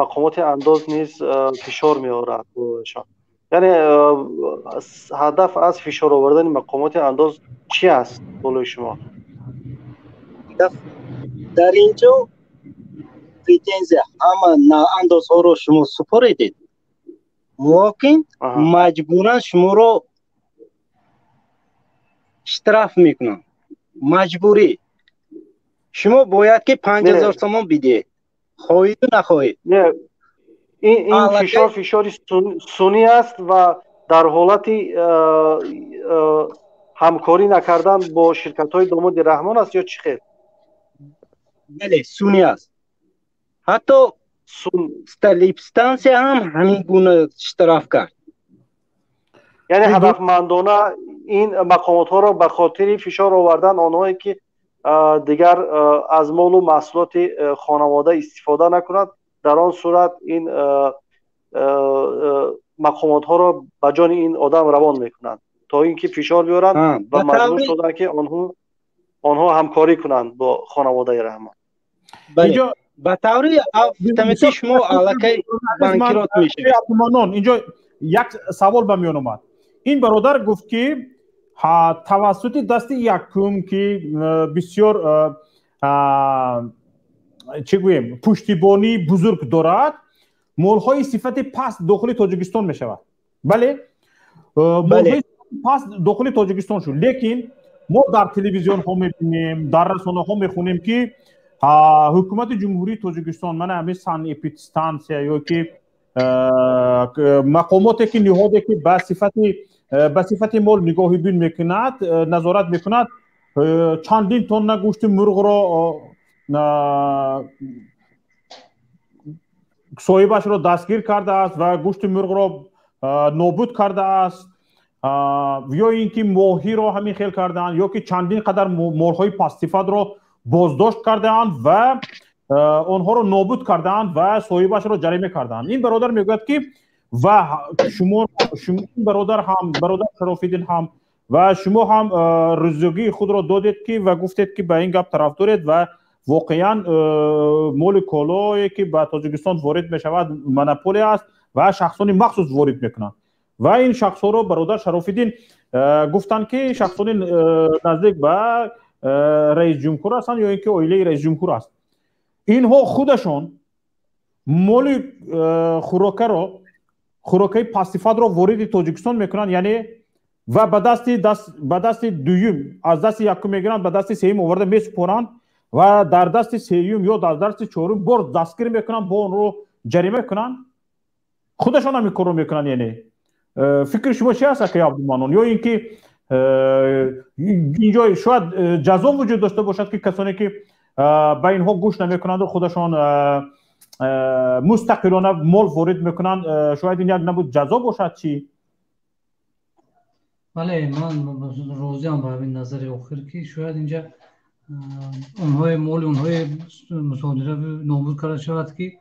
мақомоти андоз низ фишор меорад. Яъне ҳадаф аз фишор овардани мақомоти андоз чӣ аст болои шумо? Дар ин ҷо претензия: ҳама андозҳоро шумо супоридед, лекин маҷбуран шуморо штраф мекунанд. Маҷбурӣ шумо бояд ки 5000 сомон бидиҳед, хоҳиду нахоҳед. Ин фишор фишори сунъӣ аст ва дар ҳолати ҳамкорӣ накардан бо ширкатҳои домоди Раҳмон аст ё чӣ хел? Бале, сунъӣ аст. Ҳатто санэпидстансия ҳам ҳамин гуна штраф кард. Яъне ҳадафмандона ин мақомотҳоро ба хотири фишор овардан онҳое, ки дигар аз молу маҳсулоти хонавода истифода накунанд, дар он сурат ин мақомотҳоро ба ҷони ин одам равон мекунанд, то ин ки фишор биёранд ва маҷбур шуданд, ки онҳо ҳамкорӣ кунанд бо хонаводаи Раҳмон. Ба таври автоматӣ шумо аллакай банкрот мешавед. Инҷо як савол ба миён омад. Ин бародар гуфт, ки тавассути дасти якум, ки бисёр, чӣ гӯем, пуштибонии бузург дорад, молҳои сифати паст дохили Тоҷикистон мешавад. Бале, молҳои паст дохили Тоҷикистон шуд, лекин мо дар телевизионҳо мебинем, дар расонаҳо мехонем, ки ҳукумати Ҷумҳурии Тоҷикистон, мана ҳамин санэпидстансия ё ки мақомоте ки, ниҳоде ки ба сифати мол нигоҳубин мекунад, назорат мекунад, чандин тонна гӯшти мурғро соҳибашро дастгир кардааст ва гӯшти мурғро нобуд кардааст, ё ин ки моҳиро ҳамин хел кардаанд, ё ки чандин қадар молҳои пастсифатро боздошт кардаанд ва онҳоро нобуд кардаанд ва соҳибашро ҷарима кардаанд. Ин бародар мегӯяд, ки ва шумо, бародар ҳам, бародар Шарофиддин ҳам ва шумо ҳам ризогии худро додед ки ва гуфтед, ки ба ин гап тарафдоред ва воқеан моли колое, ки ба Тоҷикистон ворид мешавад, монополия аст ва шахсони махсус ворид мекунанд. Ва ин шахсҳоро бародар Шарофиддин гуфтанд, ки шахсони наздик ба раисҷумҳур ҳастанд ё ин ки оилаи раисҷумҳур аст. Инҳо худашон моли хӯрокаро, хӯрокаи пастсифатро вориди Тоҷикистон мекунанд, яъне ва ба дасти дуюм, аз дасти якум мегиранд, ба дасти сеюм оварда месупоранд ва дар дасти сеюм ё дар дасти чорум бор дастгир мекунанд, бо онро ҷарима кунанд. Худашон ҳамин корро мекунанд. Яъне фикри шумо чи аст, акаи Абдуманон? Ё ин ки инҷо шояд ҷазо вуҷуд дошта бошад, ки касоне ки ба инҳо гӯш намекунанду худашон мустақилона мол ворид мекунанд, шояд ин як набуд ҷазо бошад, чӣ? Бале, ман розиам ба ҳамин назари охир, ки шояд инҷа онҳои моли онҳое мусодира, нобуд карда шавад, ки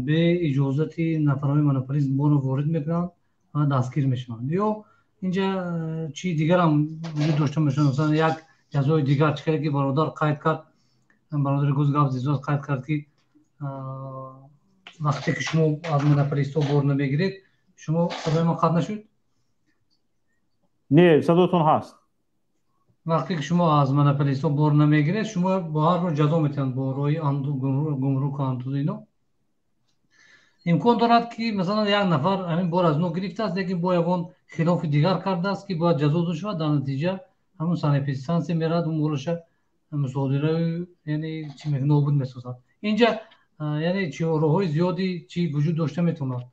бе иҷозати нафарҳои монополист молро ворид мекунанд ва дастгир мешаванд. Ё инҷа чи дигарам вуҷуд дошта мешавад, масалан, як ҷазои дигар, чӣ каде ки бародар қайд кард, бародари гузгап зизоз қайд кард, ки вақте ки шумо аз монополистҳо бор намегиред, шумо... Садои ман қатъ нашуд? Не, садотон ҳаст. Вақте ки шумо аз монополистҳо бор намегиред, шумо бо ҳар роҳ ҷазо метиҳанд, бо роҳи гумруку андоз. Ино имкон дорад, ки масалан як нафар ҳамин бор аз но гирифтааст, лекин бо ягон хилофи дигар кардааст, ки бояд ҷазо дода шавад. Дар натиҷа ҳамун санэпидстансия меравад, он молаша мусодираю, яъне чи, нобуд месозад. Инҷа яъне чи роҳҳои зиёди чи вуҷуд дошта метавонад: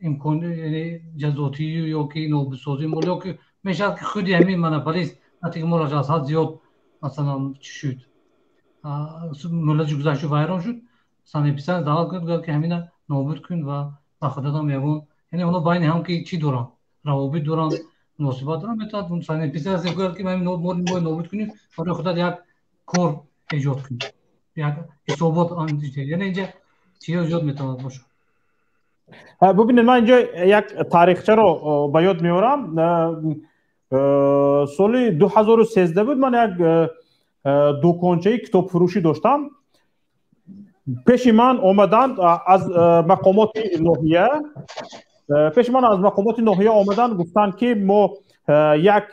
имкон, яъне ҷазотию ё ки нобудсозии мол, ё ки мешавад, ки худи ҳамин монополист вақте ки молаш аз ҳад зиёд, масалан, чӣ шуд, муҳлати гузашту вайрон шуд, санэпидстансия даъват кунад, гӯяд, ки ҳамина нобуд кун ва Ба худатам ягон, яъне онҳо байни ҳам ки чӣ доранд, равобит доранд, муносибат доранд, метавонад санэпидстансия гӯяд, ки мо бояд нобуд кунем, барои худат як кор эҷод кунем, як ҳисобот, яъне инҷа чизҳо зиёд метавонад бошад. Бубинед, ман инҷо як таърихчаро ба ёд меорам. Соли 2013 буд, ман як дукончаи китобфурӯшӣ доштам. Пеши ман омаданд аз мақомоти ноҳия, пеши ман аз мақомоти ноҳия омаданд, гуфтанд, ки мо як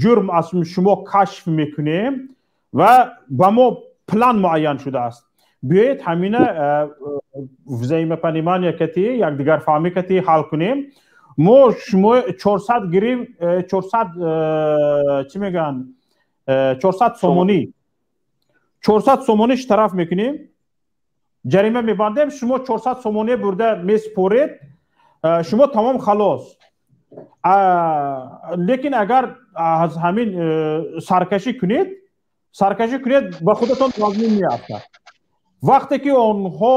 ҷурм аз шумо кашф мекунем ва ба мо план муайян шудааст, биёед ҳамина взаимопонимание кати, якдигарфаҳмӣ кати ҳал кунем. Мо шумо 400 гирим, 400, чӣ мегӯянд, 400 сомонӣ, 400 сомонӣ штраф мекунем, ҷарима мебандем, шумо 400 сомонӣ бурда месупоред, шумо тамом, халос. Лекин агар аз ҳамин саркашӣ кунед, ба худатон вазнин меафтад. Вақте ки онҳо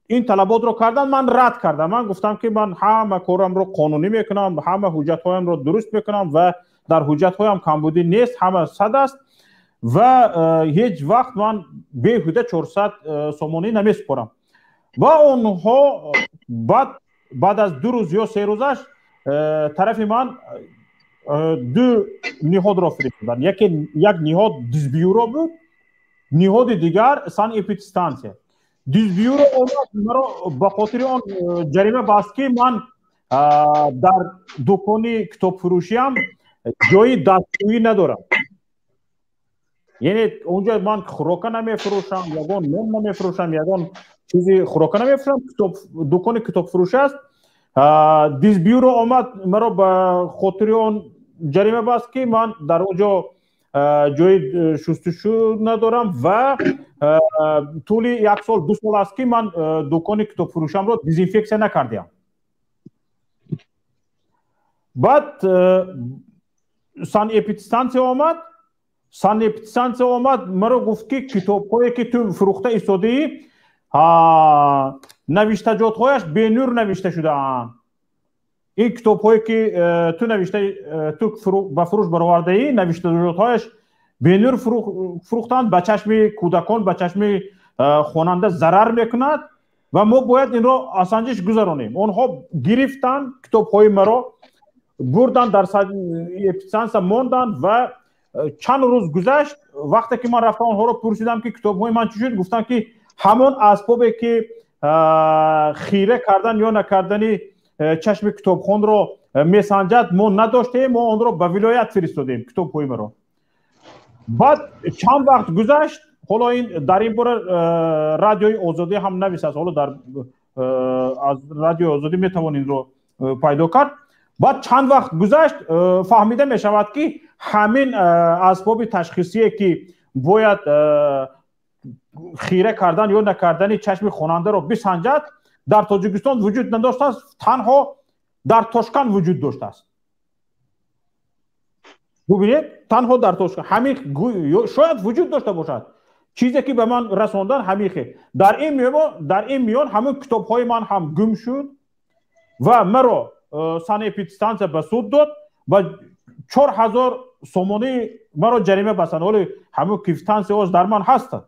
ин талаботро карданд, ман рад кардам. Ман гуфтам, ки ман ҳама корамро қонунӣ мекунам, ҳама ҳуҷҷатҳоямро дуруст мекунам ва дар ҳуҷҷатҳоям камбудӣ нест, ҳама сад аст ва ҳеҷ вақт ман беҳуда 400 сомонӣ намесупорам. Ва онҳо баъд аз 2 рӯз ё 3 рӯзаш тарафи ман ду ниҳодро фиристоданд. Яке як ниҳод дизбюро буд, ниҳоди дигар санэпидстансия. Дизбюро омад, маро ба хотири он ҷарима баст, ки ман дар дукони китобфурӯшиам ҷои дастшӯӣ надорам. Яъне онҷо ман хӯрока намефурӯшам, ягон нон намефурӯшам, ягон чизи хӯрока намефурӯшам, дукони китобфурӯшӣ аст. Дизбюро омад, маро ба хотири он ҷарима баст, ки ман дар он ҷо ҷои шустушӯ надорам ва тӯли як сол, 2 сол аст, ки ман дукони китобфурӯшамро дезинфексия накардаам. Баъд санэпидстансия омад. Санэпидстансия омад, маро гуфт, ки китобҳое, ки ту фурӯхта истодаӣ, навиштаҷотҳояш бенур навишта шудаанд. Ин китобҳое, ки ту навишта, ту ба фурӯш баровардаӣ, навиштаҷотҳояш бенур фурӯхтанд, ба чашми кӯдакон, ба чашми хонанда зарар мекунад ва мо бояд инро аз санҷиш гузаронем. Онҳо гирифтанд китобҳои маро, бурданд, дар эпидстансия монданд ва чанд рӯз гузашт. Вақте ки ман рафта онҳоро пурсидам, ки китобҳои ман чӣ шуд, гуфтанд, ки ҳамон асбобе, ки хира кардан ё накардани чашми китобхонро месанҷад, мо надоштем, мо онро ба вилоят фиристодем, китобҳои маро. Баъд чанд вақт гузашт. Ҳоло ин дар ин бора Радиои Озодӣ ҳам нависааст, ҳоло дар аз Радиои Озодӣ метавон инро пайдо кард. Баъд чанд вақт гузашт, фаҳмида мешавад, ки ҳамин асбоби ташхисие, ки бояд хира кардан ё накардани чашми хонандаро бисанҷад, дар Тоҷикистон вуҷуд надоштааст, танҳо дар Тошканд вуҷуд доштааст. Бубинед, танҳо дар Тошканд ҳамин шояд вуҷуд дошта бошад. Чизе, ки ба ман расондан, ҳамин хел. Дар ин миён ҳамон китобҳои ман ҳам гум шуд ва маро санэпидстансия ба суд дод ва 4000 сомонӣ маро ҷарима бастанд. Ҳоли ҳамон квитансияҳош дар ман ҳастанд.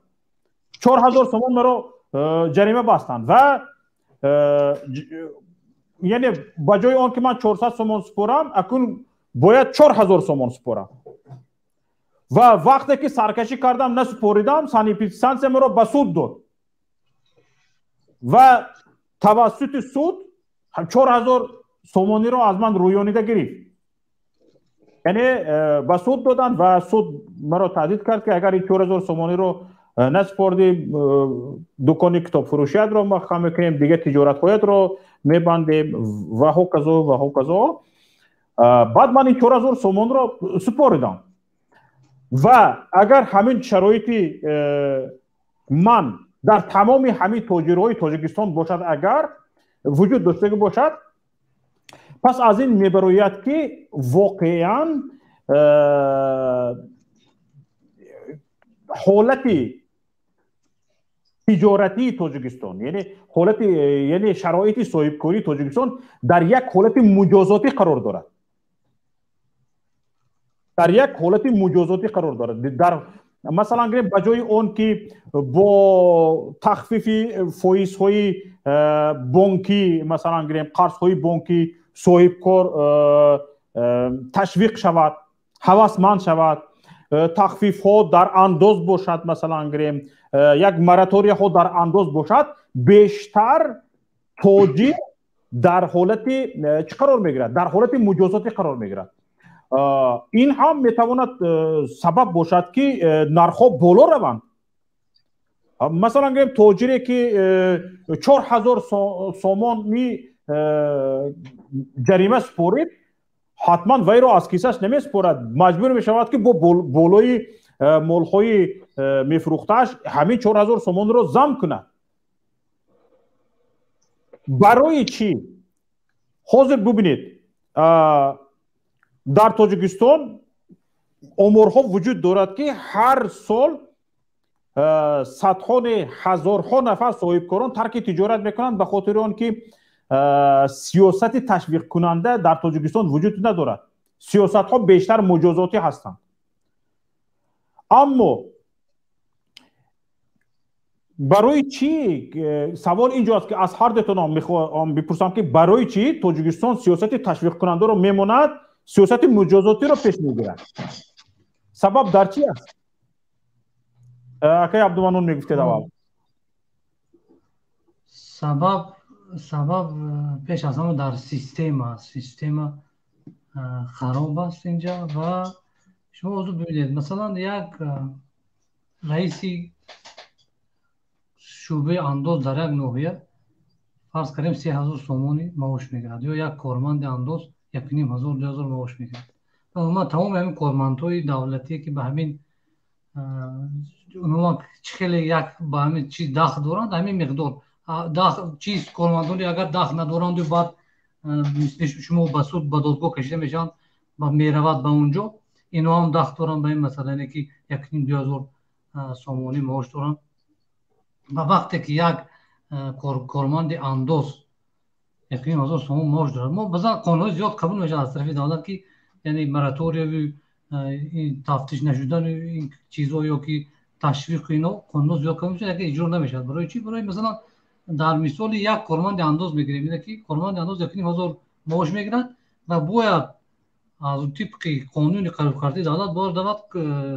4000 сомон маро ҷарима бастанд ва яъне ба ҷои он ки ман 400 сомон супорам, акнун бояд 4000 сомон супорам. Ва вақте ки саркашӣ кардам, насупоридам, санэпидстансия маро ба суд дод ва тавассути суд 4000 сомониро аз ман рӯёнида гирифт. Яъне ба суд доданд ва суд маро таҳдид кард, ки агар ин 4000 сомониро насупордӣ, дукони китобфурӯшиятро маҳкам мекунем, дигар тиҷоратҳоятро мебандем ва ҳоказо, ва ҳоказо. Баъд ман ин 4000 сомонро супоридам. Ва агар ҳамин шароити ман дар тамоми ҳамин тоҷирҳои Тоҷикистон бошад, агар вуҷуд доштагӣ бошад, пас аз ин мебарояд, ки воқеан ҳолати Тиҷоратии Тоҷикистон, яъне ҳолати, яъне шароити соҳибкории Тоҷикистон дар як ҳолати муҷозотӣ қарор дорад, дар як ҳолати муҷозотӣ қарор дорад. Дар масалан гирем, ба ҷои он ки бо тахфифи фоизҳои бонкӣ, масалан гирем, қарзҳои бонкӣ соҳибкор ташвиқ шавад, ҳавасманд шавад, тахфифҳо дар андоз бошад, масалан гирем, як мораторияҳо дар андоз бошад, бештар тоҷир дар ҳолати чӣ қарор мегирад? Дар ҳолати муҷозотӣ қарор мегирад. Ин ҳам метавонад сабаб бошад, ки нархҳо боло раванд. Масалан гирем, тоҷире ки 4000 сомонӣ ҷарима супорид, ҳатман вайро аз кисаш намесупорад, маҷбур мешавад, ки бо болои молҳои мефурӯхтааш ҳамин 4000 сомонро зам кунад. Барои чӣ? Ҳозир бубинед, дар Тоҷикистон оморҳо вуҷуд дорад, ки ҳар сол садҳо, не, ҳазорҳо нафар соҳибкорон тарки тиҷорат мекунанд, ба хотири он ки сиёсати ташвиқкунанда дар Тоҷикистон вуҷуд надорад, сиёсатҳо бештар муҷозотӣ ҳастанд. Аммо барои чӣ, савол инҷо аст, ки аз ҳар дутон бипурсам, ки барои чӣ Тоҷикистон сиёсати ташвиқкунандаро мемонад, сиёсати муҷозотиро пеш мегирад? Сабаб дар чӣ аст? Акай Абдуманон, мегуфтед аввал. Сабаб пеш аз ҳама дар система аст. Система хароб аст инҷа. Ва шумо ҳозир бибинед, масалан, як раиси шӯъбаи андоз дар як ноҳия, фарз кардем, 3000 сомонӣ маош мегирад ё як корманди андоз 1500, 2000 маош мегирад. Умуман, тамоми ҳамин кормандҳои давлатие, ки ба ҳамин умуман чӣ хеле як ба ҳамин чиз дахл доранд, ҳамин миқдор чиз кормандоне агар дахл надоранду баъд мисли шумо ба суд, ба додгоҳ кашида мешаванд ва меравад ба он ҷо, ино ҳам дахл доранд ба ин масъала, яъне ки 1500, 2000 сомонӣ маош доранд. Ва вақте ки як корманди андоз 1500 сомон маош дорад, мо баъзан қонунҳои зиёд қабул мешавад аз тарафи давлат, ки яъне мораторияви тафтиш нашудану ин чизҳо ё ки ташвиқу ино, қонунҳо зиёд қабул мешавад, яке иҷро намешавад. Барои чӣ? Барои масалан, дар мисоли як корманди андоз мегирем, ине ки корманди андоз 1500 маош мегирад ва бояд аз тибқи қонуни қабулкардаи давлат бояд давлат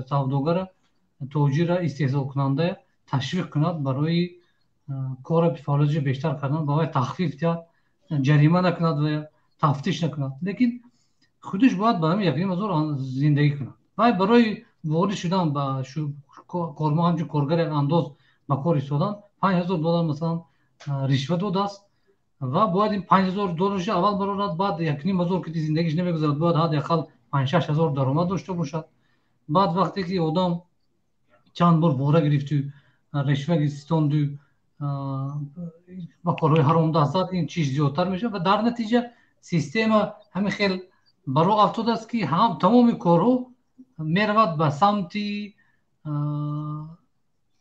савдогара, тоҷира, истеҳсолкунанда ташвиқ кунад барои кора фаъолияташо бештар кардан, ба вай тахфиф диҳад, ҷарима накунад ва тафтиш накунад. Лекин худаш бояд ба ҳамин 1500 зиндагӣ кунад. Вай барои ворид шудан ба ҳамчун коргари андоз ба кор истодан 5000 доллар, масалан, ришва додааст ва бояд ин 5000 долларша аввал барорад, баъд 1500 ки зиндагиш намегузарад, бояд ҳадди ақал 5-6 ҳазор даромад дошта бошад. Баъд вақте ки одам чанд бор бора гирифту, ришва гистонду, ба корҳои ҳаром даст зад, ин чиз зиёдтар мешавад. Ва дар натиҷа система ҳамин хел ба роҳ афтодааст, ки тамоми корҳо меравад ба самти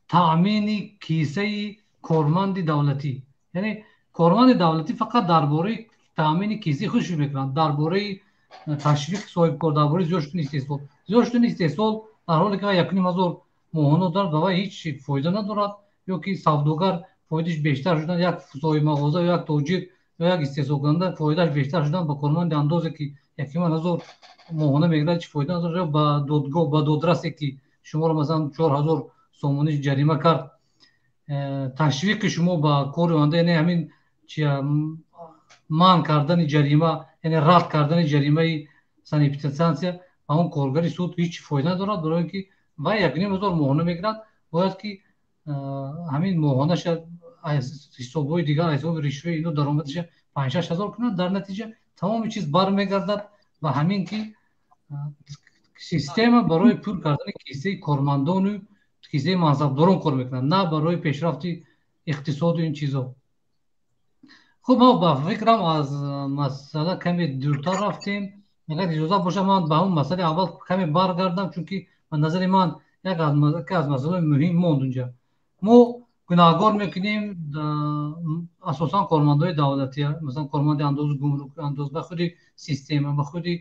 таъмини кисаи корманди давлатӣ. Яъне корманди давлатӣ фақат дар бораи таъмини кисаи худ фикр мекунад, дар бораи ташвиқи соҳибкор, дар бораи зиёд шудани истеҳсол. Зиёд шудани истеҳсол дар ҳоле ки 1500 моҳона дорад, ба вай ҳеҷ фоида надорад. Ё ки савдогар фоидааш бештар шудан, як соҳибмағоза ё як тоҷир ё як истеҳсолкунанда фоидааш бештар шудан ба корманди андозе, ки 1500 моҳона мегирад, ҳеҷ фоида надорад. Ё ба додгоҳ, ба додрасе, ки шуморо, масалан, 4000 сомонӣ ҷарима кард, ташвиқи шумо ба кори оянда, яъне ҳамин манъ кардани ҷарима, яъне рад кардани ҷаримаи санэпидстансия ба он коргари суд ҳеҷ фоида надорад, барои ин ки вай 1500 моҳона мегирад, бояд ки ҳамин моҳонаша аз ҳисобҳои дигар, аз ҳисоби ришваи ино даромадаша 5-6 ҳазор кунад. Дар натиҷа тамоми чиз бармегардад ба ҳамин, ки система барои пур кардани кисаи кормандону кисаи мансабдорон кор мекунад, на барои пешрафти иқтисоду ин чизо. Хуб, мо ба фикрам аз масъала каме дуртар рафтем. Агар иҷоза бошад, ман ба ҳамон масъалаи аввал каме баргардам, чунки ба назари ман яке аз масъалаҳои муҳим монд. Унҷа мо Гунаҳгор мекунем асосан кормандои давлатӣ, масалан корманди андозу гумрук, андоз ба худи система, ба худи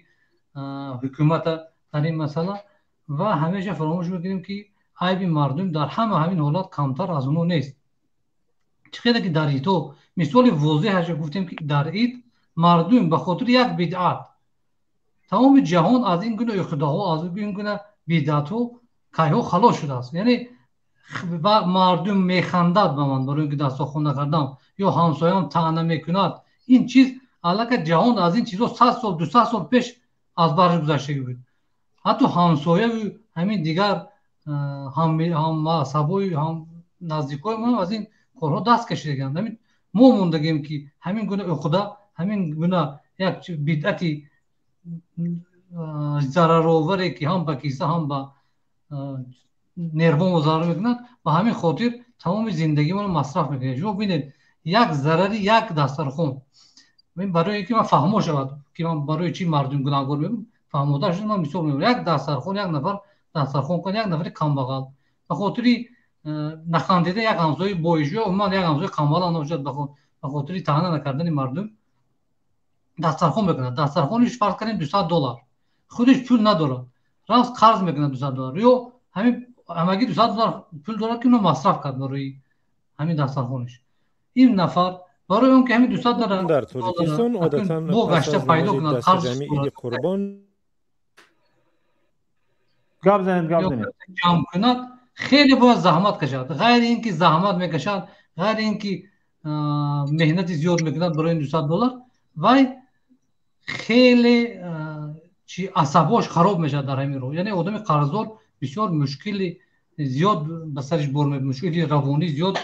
ҳукумата дар ин масъала ва ҳамеша фаромӯш мекунем, ки айби мардум дар ҳама ҳамин ҳолат камтар аз онҳо нест. Чӣ хеле ки дар идҳо мисоли возеҳашо гуфтем, ки дар ид мардум ба хотири як бидъат, тамоми ҷаҳон аз ин гуна уқдаҳо, аз ин гуна бидъатҳо кайҳо халос шудааст. Яъне мардум механдад ба ман барои ин ки дастархон накардам ё ҳамсоям таъна мекунад. Ин чиз аллакай ҷаҳон аз ин чизҳо 100 сол, 200 сол пеш аз барш гузаштагӣ буд. Ҳатто ҳамсояю ҳамин дигар ҳаммазҳабою ҳам наздикои мо аз ин корҳо даст кашидагианд. Ҳамин мо мондагем, ки ҳамин гуна уқда, ҳамин гуна як бидъати зарароваре, ки ҳам ба киса, ҳам ба нервомо зарар мекунад, ба ҳамин хотир тамоми зиндагимонро масраф мекунем. Шумо бинед, як зарари як дастархон, барои ин ки ман фаҳмо шавад, ки ман барои чӣ мардум гунаҳгор мегӯям, фаҳмода шуд, ман мисол меорам. Як дастархон, як нафар дастархон кунад, як нафари камбағал ба хотири нахандида як ҳамсояи боиш ё умуман як ҳамсояи камбағал набошад, ба хотири таъна накардани мардум дастархон мекунад. Дастархониш, фарз кардем, 200 доллар. Худаш пул надорад, рафт қарз мекунад 200 доллар ё ҳамин ҳамагӣ 200 доллар пул дорад, ки уно масраф кард барои ҳамин дастархониш. Ин нафар барои он ки ҳамин 200 доллар Дар Тоҷикистон одатан бо гашта пайдо кунад, қарз иди Қурбон Гап занед, гап занед. Ҷамъ кунад, хеле бояд заҳмат кашад. Ғайри ин ки заҳмат мекашад, ғайри ин ки меҳнати зиёд мекунад барои ин 200 доллар, вай хеле чи асабош хароб мешавад дар ҳамин роҳ. Яъне одами қарздор бисёр мушкили зиёд ба сариш бор, мушкили равонӣ зиёд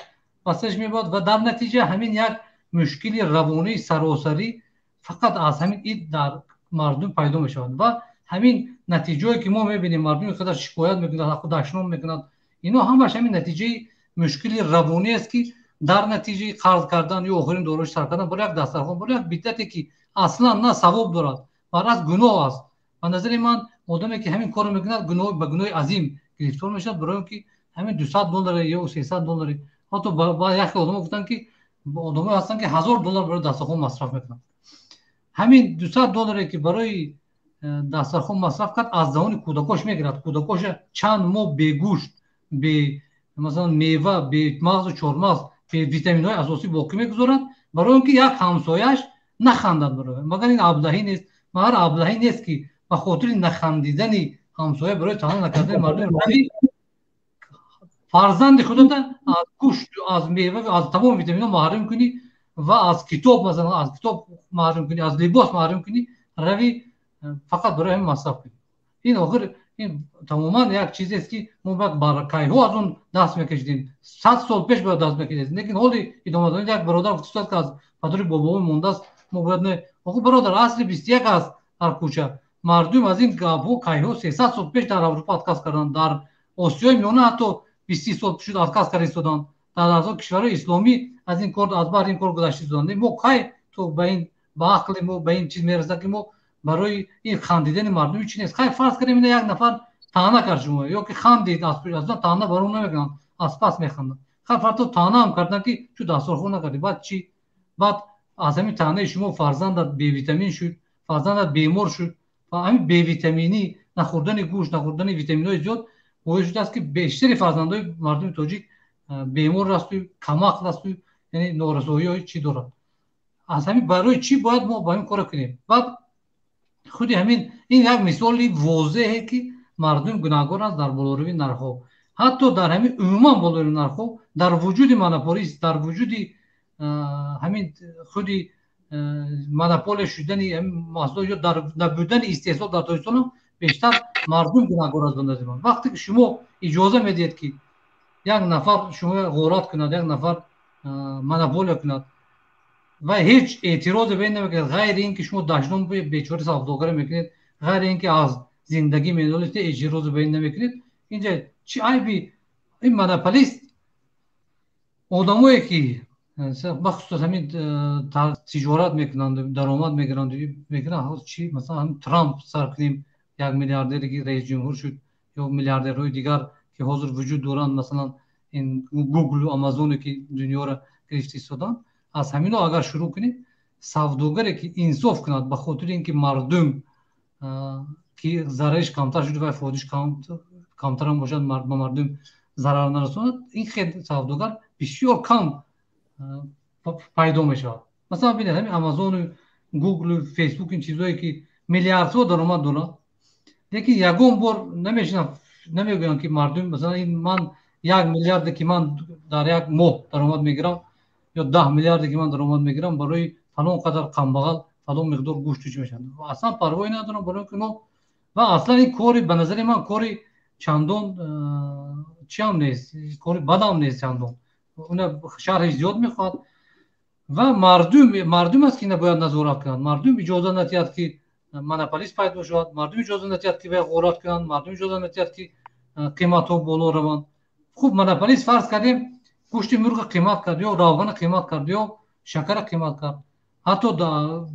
ба сариш мебояд ва дар натиҷа ҳамин як мушкили равонии саросарӣ фақат аз ҳамин ид дар мардум пайдо мешавад. Ва ҳамин натиҷое, ки мо мебинем, мардум ин қадар шикоят мекунад, ҳаққу дашном мекунад, ино ҳамаш ҳамин натиҷаи мушкили равонӣ аст, ки дар натиҷаи қарз кардан ё охирин дороиш сар кардан барои як дастархон, барои як бидъате, ки аслан на савоб дорад, баръакс гуноҳ аст. Ба назари ман, одаме, ки ҳамин корро мекунад, ба гуноҳи азим гирифтор мешавад, барои он ки ҳамин 200 долларе ё 300 долларе, ҳатто яхе одамо гуфтанд, ки одамое ҳастанд, ки 1000 доллар барои дастархон масраф мекунанд. Ҳамин 200 долларе, ки барои дастархон масраф кард, аз даҳони кӯдакош мегирад. Кӯдакоша чанд моҳ бегӯшт, бе масалан мева, бе мағзу чормағз, бе витаминҳои асосӣ боқӣ мегузорад, барои он ки як ҳамсояш нахандад. Барои магар ин аблаҳӣ нест? Магар аблаҳӣ нест, ки ба хотири нахандидани ҳамсоя, барои таъна накардани мардум рави фарзанди худата аз гӯшт, аз мева, аз тамоми витаминҳо маҳрум кунӣ ва аз китоб, масалан, аз китоб маҳрум кунӣ, аз либос маҳрум кунӣ, рави фақат барои ҳамин масраф кунӣ? Ин охир ин тамоман як чизест, ки мо бояд кайҳо аз он даст мекашидем, 100 сол пеш бояд даст мекашидем, лекин ҳоли идома дорад. Як бародар гуфтааст, ки аз падари бобоҳо мондааст, мо бояд не. Охир, бародар, асри 21 аст. Дар кӯча мардум аз ин гапҳо кайҳо 300 сол пеш дар Аврупо отказ карданд, дар Осиёи Миёна ҳатто 20 сол шуд отказ карда истоданд, дар аз кишварҳои исломӣ аз ин кор, аз баҳри ин кор гузашта истоданд. Мо кай то ба ин, ба ақли мо ба ин чиз мерасад, ки мо барои ин хандидани мардуми чи нест? Хай, фарз кардем, ина як нафар таъна кард шумо ё ки хандид, аз таъна бар он намекунанд, аз пас механданд. Хай, фарто таънаам карданд, ки чӯ дастархон накардӣ, баъд чӣ? Баъд аз ҳамин таънаи шумо фарзандат бевитамин шуд, фарзандат бемор шуд. Ва ҳамин бевитаминӣ, нахӯрдани гӯшт, нахӯрдани витаминҳои зиёд боис шудааст, ки бештари фарзандои мардуми тоҷик бемор асту, камақл асту, яъне норасоиҳои чӣ дорад. Аз ҳамин барои чӣ бояд мо ба ҳамин кора кунем? Баъд худи ҳамин ин як мисоли возеҳе, ки мардум гунаҳгор аст дар болоравии нархҳо, ҳатто дар ҳамин умуман болоравии нархҳо, дар вуҷуди монополист, дар вуҷуди ҳамин худи монополия шудани маҳсулот ё дар набудани истеҳсол дар Тоҷикистон бештар мардум гунаҳгор аст, ба назари ман. Вақте ки шумо иҷоза медиҳед, ки як нафар шумо ғорат кунад, як нафар монополия кунад ва ҳеҷ эътирозе ба ин намекунад, ғайри ин ки шумо дашном бечори савдогаре мекунед, ғайри ин ки аз зиндагӣ менолед, эътирозе ба ин намекунед, инҷа чӣ айби ин монополист? Одамое, ки бахусус ҳамин тиҷорат мекунанд, даромад мегиранд, мекунанд, чи масалан ҳамин Трамп сар кунем, як миллиардере, ки раисҷумҳур шуд, ё миллиардерҳои дигар, ки ҳозир вуҷуд доранд, масалан Ин Гуглу Амазоне, ки дунёро гирифта истоданд, аз ҳамино агар шурӯъ кунем, савдогаре ки инсоф кунад, ба хотири ин ки мардум ки зарариш камтар шуд ва фоидиш камтарам бошад, ба мардум зарар нарасонад, ин хел савдогар бисёр кам пайдо мешавад. Масалан, бинед, ҳамин Амазону Гуглу Фейсбук, ин чизое ки миллиардҳо даромад дорад, лекин ягон бор намешинам, намегӯям, ки мардум, масалан, ин ман 1 миллиарде ки ман дар як моҳ даромад мегирам ё 10 миллиарде ки ман даромад мегирам, барои фалон қадар камбағал фалон миқдор гӯшту чӣ мешавад. Аслан парвое надорам, барои ки ва аслан ин кори, ба назари ман, кори чандон чиам нест, кори бадам нест чандон. Уна шарҳиш зиёд мехоҳад ва мардум аст, ки ина бояд назорат кунад. Мардум иҷоза надиҳад, ки монополист пайдо шавад, мардум иҷоза надиҳад, ки вай ғорат кунанд, мардум иҷоза надиҳад, ки қиматҳо боло раванд. Хуб, монополист, фарз кардем, гӯшти мурға қимат кард ё равғана қимат кард ё шакара қимат кард. Ҳатто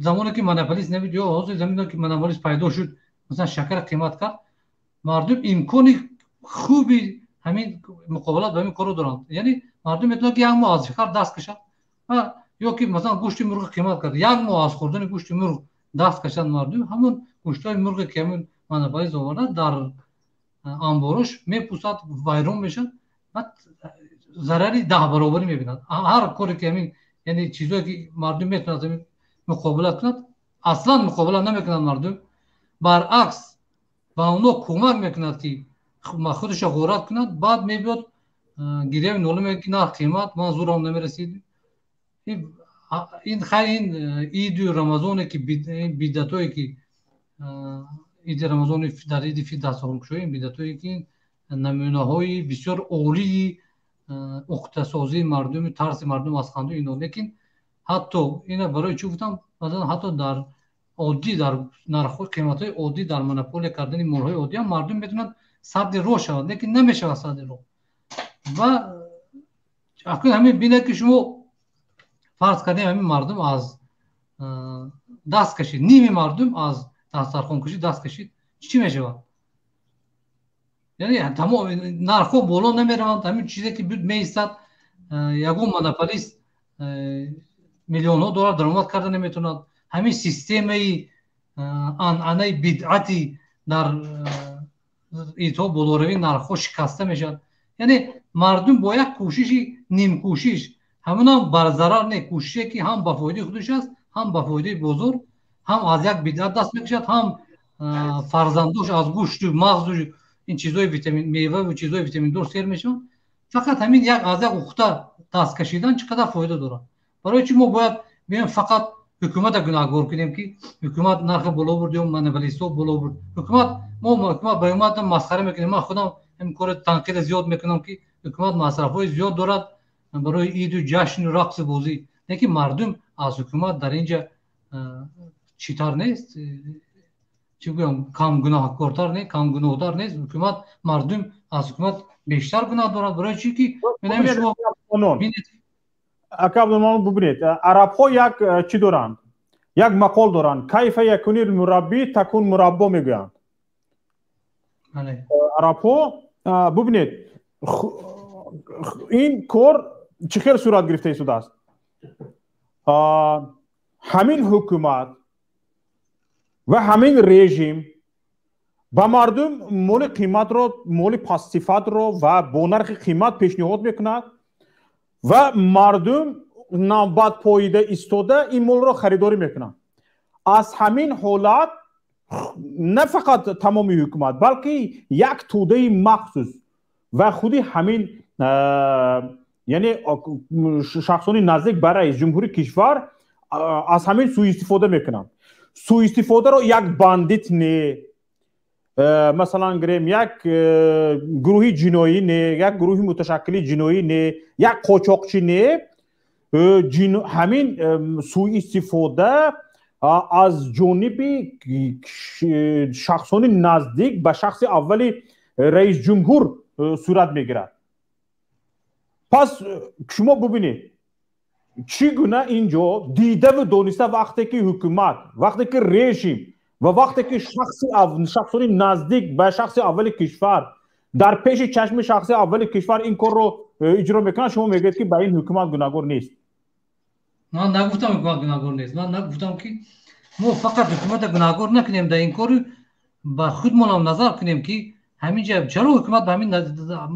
замоне ки монополист набуд ё ҳозир замоне ки монополист пайдо шуд, масалан, шакара қимат кард, мардум имкони хуби ҳамин муқобилат ба ҳамин корро доранд. Яъне мардум метавонад, ки як моҳ аз шакар даст кашад ё ки, масалан, гӯшти мурға қимат кард, як моҳ аз хӯрдани гӯшти мурғ даст кашад мардум. Ҳамон гӯштҳои мурғе ки ҳамин монополист оварда, дар анборош мепусад, вайрон мешавад ва зарари 10 баробарӣ мебинад. Ҳар коре ки ҳамин, яъне чизое ки мардум метавонад ҳамин муқобилат кунад, аслан муқобилат намекунад мардум. Баръакс, ба онҳо кӯмак мекунад, ки худашо ғорат кунад. Баъд мебиёд, гиряви нола мекунад, ки нарх қимат, ман зӯрам намерасид. Ин хайр, ин иду Рамазоне ки бидъатое ки иди Рамазони, дар иди Фитр дастархонкушоӣ, бидъатое ки намунаҳои бисёр олии уқтасозии мардуми, тарси мардум аз ханду ино. Лекин ҳатто ина барои чӣ гуфтам? Масалан, ҳатто дар оддӣ, дар нархҳои қиматҳои оддӣ, дар монополия кардани молҳои оддӣ ҳам мардум метавонад садди роҳ шавад, лекин намешавад садди роҳ. Ва акнун ҳамин бинед, ки шумо, фарз кардем, ҳамин мардум аз даст кашид, ними мардум аз дастархонкушӣ даст кашид, чӣ мешавад? Яъне тамом нархҳо боло намераванд, ҳамин чизе ки буд меистад. Ягон монополист миллионҳо доллар даромад карда наметавонад. Ҳамин системаи анъанаи бидъати дар идҳо болоравии нархҳо шикаста мешавад. Яъне мардум бо як кӯшиши нимкӯшиш, ҳамонам бар зарар не, кӯшише ки ҳам ба фоидаи худаш аст, ҳам ба фоидаи бозор, ҳам аз як бидъат даст мекашад, ҳам фарзандош аз гӯшту мағзу ин чизҳои витамин, меваву чизҳои витаминдор сер мешаванд. Фақат ҳамин як аз як ухта даст кашидан чӣ қадар фоида дорад? Барои чӣ мо бояд биёем, фақат ҳукумата гунаҳгор кунем, ки ҳукумат нарха боло бурд ё монополистҳо боло бурд? Ҳукумат, мо ҳукумат ба ҳукумат масхара мекунем. Ман худам ҳамин кори танқида зиёд мекунам, ки ҳукумат масрафҳои зиёд дорад барои иду ҷашну рақсу бозӣ, лекин мардум аз ҳукумат дар инҷа читар нест, чӣ гӯям, кам гунаҳкортар не, кам гуноҳтар нест ҳукумат. Мардум аз ҳукумат бештар гуноҳ дорад. Барои чӣ ки Ака Абдулманон, бубинед, арабҳо як чӣ доранд, як мақол доранд: «Кайфа якунил мурабби такун мураббо» мегӯянд арабҳо. Бубинед, ин кор чӣ хел сурат гирифта истодааст. Ҳамин ҳукумат ва ҳамин режим ба мардум моли қиматро, моли пастсифатро ва бо нархи қимат пешниҳод мекунад ва мардум навбат поида истода ин молро харидорӣ мекунанд. Аз ҳамин ҳолат на фақат тамоми ҳукумат, балки як тӯдаи махсус ва худи ҳамин, яъне шахсони наздик ба раис ҷумҳури кишвар аз ҳамин сӯистифода мекунанд. Сӯистифодаро як бандит не, масалан гирем, як гурӯҳи ҷиноӣ не, як гурӯҳи муташаккили ҷиноӣ не, як қочоқчӣ не, ҳамин сӯистифода аз ҷониби шахсони наздик ба шахси аввали раисҷумҳур сурат мегирад. Пас шумо бубинед, чӣ гуна ин ҷо дидаву дониста, вақте ки ҳукумат, вақте ки режим ва вақте ки шахсони наздик ба шахси аввали кишвар дар пеши чашми шахси аввали кишвар ин корро иҷро мекунанд, шумо мегӯед, ки ба ин ҳукумат гунаҳгор нест. Ман нагуфтам, ҳукумат гунаҳгор нест. Ман нагуфтам, ки мо фақат ҳукумата гунаҳгор накунем дар ин кори, ба худмонам назар кунем, ки ҳаминҷа чаро ҳукумат ба ҳамин.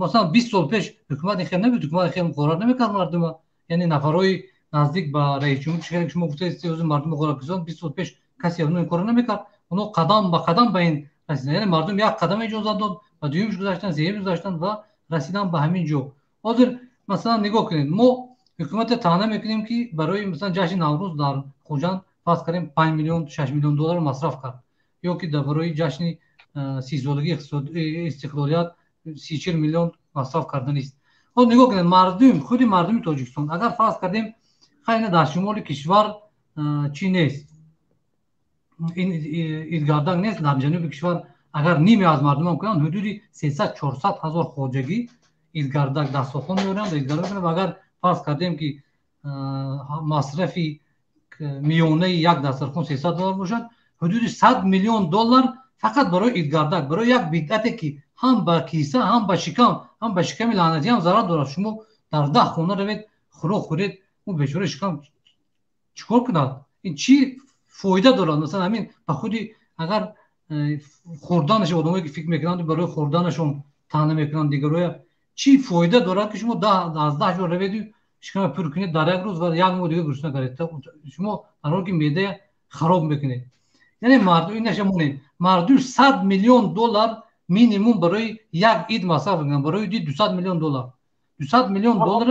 Масалан, 20 сол пеш ҳукумат ин хел набуд, ҳукумат хел ғорат намекард мардума, яъне нафарҳои наздик ба раисҷумҳур, ки шумо гуфтаед, мардуми ғоратгузор. 20 сол пеш касе ин корро намекард. Онҳо қадам ба қадам ба ин расидан, яъне мардум як қадам иҷозат дод, ба дуюмш гузаштан, сеюмш гузаштан ва расидан ба ҳамин ҷо. Ҳозир, масалан, нигоҳ кунед, мо ҳукуматро таъна мекунем, ки барои, масалан, ҷашни Наврӯз дар Хуҷанд, фарз кардем, 5 миллион, 6 миллион доллар масраф кард ё ки барои ҷашни 30-солагии истиқлолият 30-40 миллион масраф карданист. Ҳозир нигоҳ кунед, мардум, худи мардуми Тоҷикистон, агар фарз кардем, хайна дар шимоли кишвар чӣ нест, ин идгардак нест, дар ҷануби кишвар агар ниме аз мардумам кунанд, ҳудуди 300-400 ҳазор хоҷагӣ идгардак дастархон меоранд, идгардак мекунанд. Ва агар фарз кардем, ки масрафи миёнаи як дастархон 300 доллар бошад, ҳудуди 100 миллион доллар фақат барои идгардак, барои як бидъате, ки ҳам ба киса, ҳам ба шикам, ҳам ба шиками лаънатӣ ҳам зарар дорад. Шумо дар 10 хона равед, хӯрок хӯред, ӯ бечора шикам чӣ кор кунад? Ин чӣ фоида дорад? Масалан, ҳамин ба худи агар хӯрданаш, одамое ки фикр мекунанд, барои хӯрданашон таъна мекунанд дигароя, чӣ фоида дорад, ки шумо аз 10 ҷо раведу шикама пур кунед дар як рӯз ва як моҳ дига гурусна кардед? Шумо дар ҳоле ки меъдая хароб мекунед. Яъне мардум инаша монед, мардум 100 миллион доллар минимум барои як ид масраф мекунанд, барои иди 200 миллион доллар, 200 миллион доллар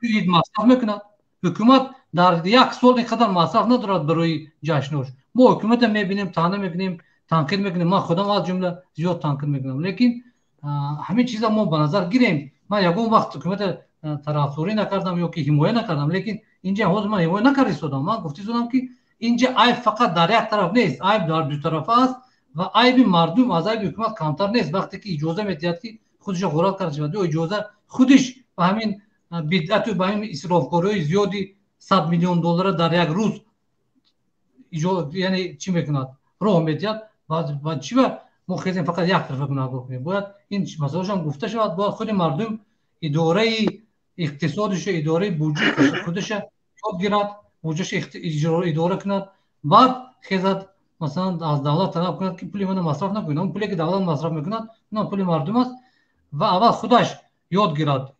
ид масраф мекунад. Ҳукумат дар як сол ин қадар масраф надорад барои ҷашнош. Мо ҳукумата мебинем, таъна мекунем, танқид мекунем, ман худам аз ҷумла зиёд танқид мекунам, лекин ҳамин чиза мо ба назар гирем. Ман ягон вақт ҳукумата тарафдорӣ накардам ё ки ҳимоя накардам, лекин инҷа ҳозир ман ҳимоя накарда истодам. Ман гуфта истодам, ки инҷа айб фақат дар як тараф нест, айб дар дутарафа аст ва айби мардум аз айби ҳукумат камтар нест. Вақте ки иҷоза медиҳад, ки худашо ғорат карда шавад ё иҷоза худиш ба ҳамин бидъату ба ҳамин исрофкориҳои зиёди 100 миллион доллара дар як рӯз, яъне чӣ мекунад, роҳ медиҳад, ва чӣ ба мо хезем, фақат як тарафа гунаҳгор кунем? Бояд ин масъалашам гуфта шавад. Бояд худи мардум идораи иқтисодиша, идораи буҷаи худаша ёд гирад, буҷаша идора кунад, баъд хезад, масалан, аз давлат талаб кунад, ки пули мана масраф накунед. Он пуле ки давлат масраф мекунад, он пули мардум аст. Ва аввал худаш ёд гирад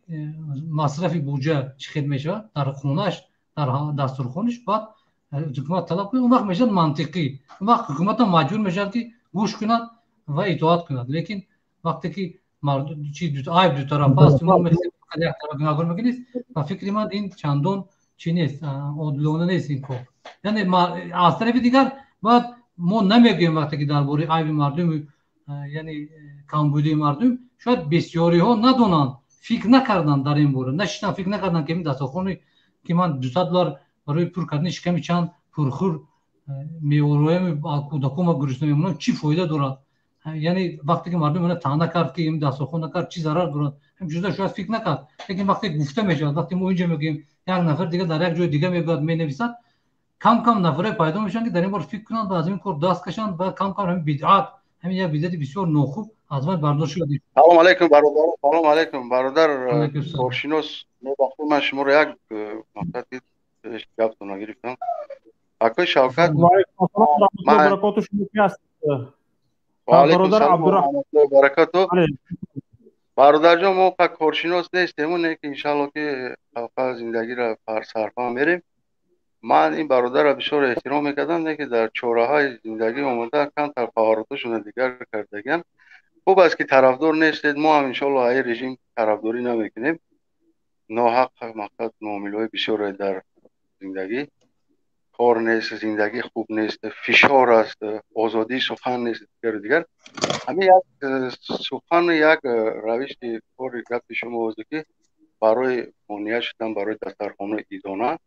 масрафи буҷа чӣ хел мешавад дар хонааш, дар дастурхонаш, баъд ҳукумат талаб кунад. Он вақт мешавад мантиқӣ, он вақт ҳукуматам маҷбур мешавад, ки гӯш кунад ва итоат кунад. Лекин вақте ки айб дутарафа аст, як тараф гунаҳгор мекунед, ба фикри ман, ин чандон чӣ нест, одилона нест ин кор. Яъне аз тарафи дигар бояд мо намегӯем, вақте ки дар бораи айби мардум, яъне камбудии мардум, шояд бисёриҳо надонанд, фикр накарданд дар ин бора, нашиштан, фикр накарданд, ки ин дастархоне ки ман 200 доллар барои пур кардани шиками чанд пурхӯр меороям, кӯдакома гурусна мемонам, чӣ фоида дорад? Яъне вақте ки мардум ина таъна кард, ки ин дастархон накард, чӣ зарар дорад, ҳамчунин шояд фикр накард. Лекин вақте гуфта мешавад, вақте мо инҷа мегӯем, як нафар дигар дар як ҷои дига мегӯяд, менависад, кам кам нафарое пайдо мешаванд, ки дар ин бор фикр кунанд ва аз ин кор даст кашанд ва кам кам ҳамин бидъат, ҳамин як бидъати бисёр нохуб аз байн бардошт шавад. Салом алейкум, бародар, салом алейкум, бародар коршинос. Мебахшед, ман шуморо як мақсади гаптона гирифтам. Акои Шавкат. Баракоту, шумо ки ҳаст? Баракату, бародарҷон. Мо коршинос нестем, не ки иншалло ки халқа зиндагиро сарфа мерем. Ман ин бародарро бисёр эҳтиром мекардам, не ки дар чораҳои зиндагӣ омода камтар павороташонро дигар кардагиан. Хуб аст, ки тарафдор нестед. Мо ҳам иншолло ай режим тарафдорӣ намекунем. Ноҳақ мақсад муомилаҳои бисёре дар зиндагӣ, кор нест, зиндагӣ хуб нест, фишор аст, озодии сухан нест, дигару дигар. Ҳамин як сухан, як равиши кори гапи шумо озе, ки барои монеа шудан барои дастархонаи идона.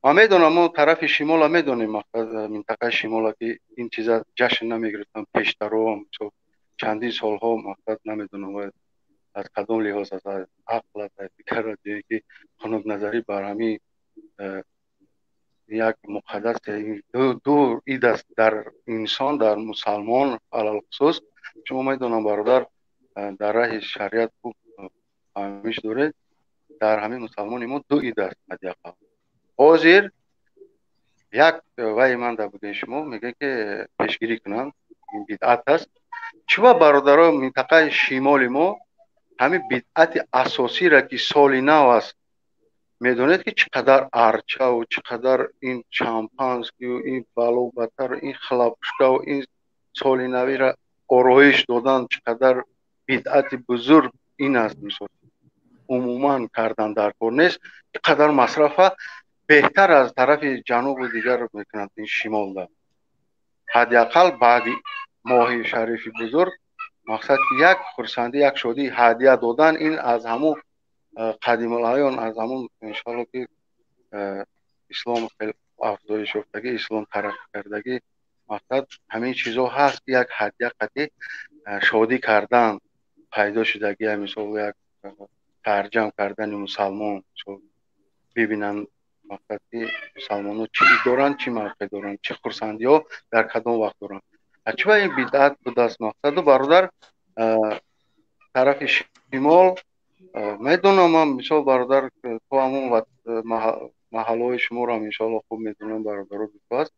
Ман медонам, мо тарафи шимола медонем, минтақаи шимола, ки ин чиза ҷашн намегирифтан пештаро, чандин солҳо. Мақсад намедонам аз кадом лиҳоз, аз ақл, аз дигар, ки хунукназарӣ бар ҳамин як муқаддас ду ид аст дар инсон, дар мусалмон алалхусус. Шумо медонам, бародар, дар раҳи шариат хуб фаҳмиш доред. Дар ҳамин мусалмони мо ду ид аст ҳадди ақал. Ҳозир як вай ман дар будаи шумо мегӯяд, ки пешгирӣ кунанд, ин бидъат аст. Чиба, бародаро, минтақаи шимоли мо ҳамин бидъати асосиро, ки соли нав аст, медонед, ки чӣ қадар арчаву чӣ қадар ин шампанскию ин балобатару ин хлопушкаву ин соли навиро ороиш додан, чӣ қадар бидъати бузург ин аст. Мисол, умуман кардан дар кор нест. Ин қадар масрафа беҳтар аз тарафи ҷанубу дигар мекунанд. Ин шимолда ҳадди ақал баъди моҳи шарифи бузург, мақсад ки як хурсандӣ, як шодӣ, ҳадия додан, ин аз ҳамун қадимулайён, аз ҳамун, иншоалло, ки ислом хеле афзоиш ёфтагӣ, ислом тараққӣ кардагӣ, мақсад ҳамин чизо ҳаст, ки як ҳадия қатӣ шодӣ кардан пайдо шудагӣ. Мисол, як тарҷам кардани мусалмон, бибинанд, мақсад ки мусалмонҳо чӣ ид доранд, чӣ мавқеъ доранд, чӣ хурсандиҳо дар кадом вақт доранд. Чиба ин бидъат будааст? Мақсаду, бародар, тарафи шимол медонам ман, мисол, бародар, то ҳамун маҳаллаҳои шуморо иншоалло хуб медонам, бародаро, аст.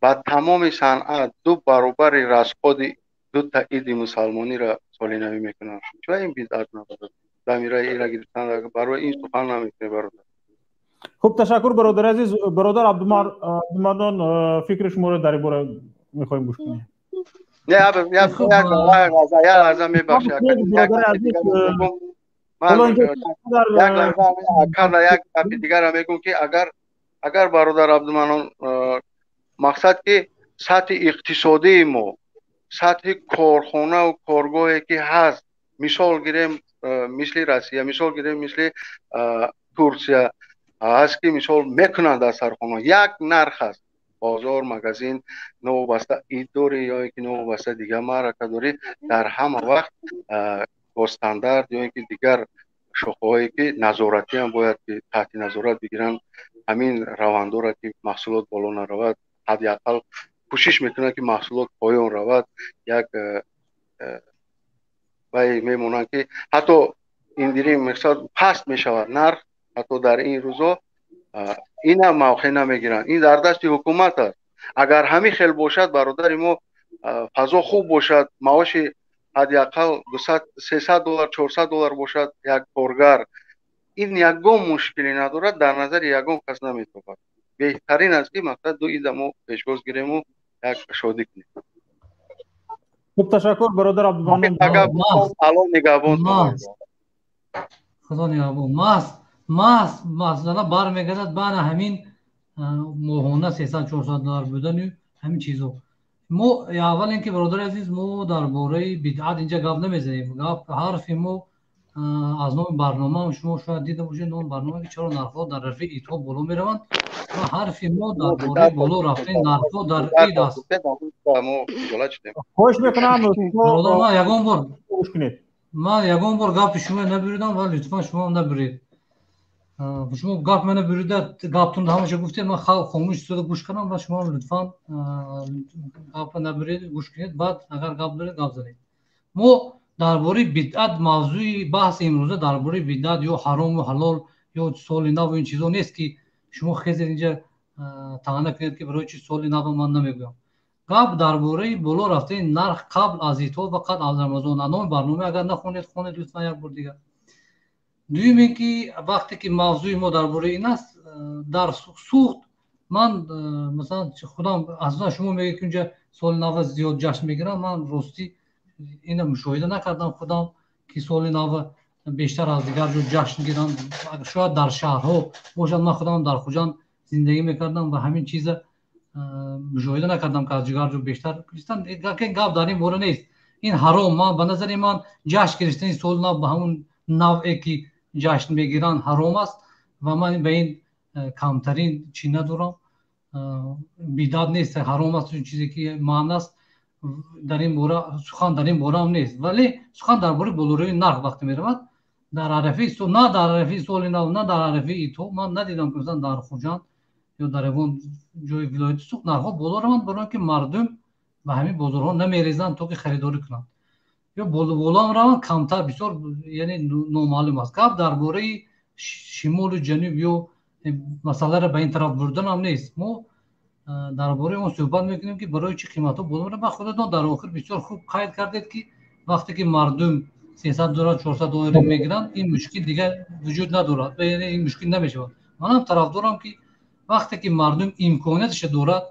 Ба тамоми санъат ду баробари расходи дута иди мусалмониро соли навӣ мекунанд. Чиба ин бидъат набарад? Дамираи ира гирифтан барои ин сухан намекунем, бародар. Хуб, ташаккур, бародари азиз. Бародар Абдуманнон, фикри шуморо дар ин бора мехоҳем гӯш кунем. Не, як лаҳза, мебахшед, як гапи дигарам мегӯм, ки агар бародар Абдуманнон, мақсад ки сатҳи иқтисодии мо, сатҳи корхонаву коргоҳе ки ҳаст, мисол гирем, мисли Россия, мисол гирем, мисли Турсия ҳаст, ки мисол мекунанд дар сархона як нарх аст, бозор, магазин, новобаста ид дорӣ ё ин ки новобаста дигар маърака дорӣ, дар ҳама вақт бо стандарт, ё ин ки дигар шохаҳое ки назоратиам бояд ки таҳти назорат бигиранд ҳамин равандора, ки маҳсулот боло наравад, ҳадди ақал кӯшиш мекунанд, ки маҳсулот поён равад. Як вай мемонанд, ки ҳатто индирим мақсад паст мешавад нарх, ҳатто дар ин рӯзо инам мавқеъ намегиранд. Ин дар дасти ҳукумат аст. Агар ҳамин хел бошад, бародари мо, фазо хуб бошад, маоши ҳадди ақал 200, 300 доллар, 400 доллар бошад як коргар, ин ягон мушкиле надорад, дар назари ягон кас наметобад. Беҳтарин аст, ки мақсад ду ида мо пешвоз гирему як шодӣ кунем. Хуб, ташаккур, бародар Абдуманнон. Алло нигаҳбон. Худо нигаҳбон. Маҳз масъала бармегардад ба ана ҳамин моҳона 300, 400 доллар будану ҳамин чизо. Мо аввал ин ки, бародари азиз, мо дар бораи бидъат инҷа гап намезанем. Гап, ҳарфи мо аз номи барнома, шумо шояд дида бошед номи барнома, ки чаро нархҳо дар рафи идҳо боло мераванд, ва ҳарфи мо дар бораи боло рафтани нархҳо дар ид аст. Хоҳиш мекунам. Бародар, ман ягон бор гапи шумо набуридам ва лутфан шумоам набуред. Шумо гап мана бурида, гаптон ҳамаша гуфтед, ман хомӯш истода гӯш кардам ва шумо лутфан гапа набуред, гӯш кунед, баъд агар гап доред, гап занед. Мо дар бораи бидъат, мавзӯи баҳси имрӯза дар бораи бидъат ё ҳарому ҳалол ё соли наву ин чизо нест, ки шумо хезед инҷа таъна кунед, ки барои чи соли нава ман намегӯям. Гап дар бораи боло рафтани нарх қабл аз идҳо ва қабл аз Рамазон. Номи барнома агар нахонед, хонед лутфан як бор дигар. Дуюм ин ки вақте ки мавзӯи мо дар бораи ин аст, дар Суғд ман масалан худам, асосан шумо мегӯед, ки унҷа соли нава зиёд ҷашн мегиранд. Ман ростӣ ина мушоҳида накардам худам, ки соли нава бештар аз дигар ҷо ҷашн гиранд. Шояд дар шаҳрҳо бошад. Ман худам дар Хуҷанд зиндагӣ мекардам ва ҳамин чиза мушоҳида накардам, ки аз дигар ҷо бештар. Гап дар ин бора нест. Ин ҳаром, ман ба назари ман, ҷашн гирифтани соли нав ба ҳамун навъе ки ҷашн мегиранд, ҳаром аст ва ман ба ин камтарин чӣ надорам. Бидъат нест, ҳаром аст, чизе ки манъ аст. Дар ин бора сухан дар ин бораам нест, вале сухан дар бораи болоравии нарх вақте меравад дар арафаи, на дар арафаи соли нав, на дар арафаи идҳо, ман надидам, ки масалан дар Хуҷанд ё дар ягон ҷои вилояти Суғд нархҳо боло раванд, барои он ки мардум ба ҳамин бозорҳо намерезанд, то ки харидорӣ кунанд. Ё болоам раванд, камтар, бисёр, яъне номаълум аст. Гап дар бораи Шимолу ҷануб ё масъаларо ба ин тараф бурдан ҳам нест. Мо дар бораи он суҳбат мекунем, ки барои чӣ қиматҳо боло меравад. Ва худатон дар охир бисёр хуб қайд кардед, ки вақте ки мардум 300 доллар, 400 доллар мегиранд, ин мушкил дигар вуҷуд надорад, яъне ин мушкил намешавад. Манам тарафдорам, ки вақте ки мардум имконияташа дорад,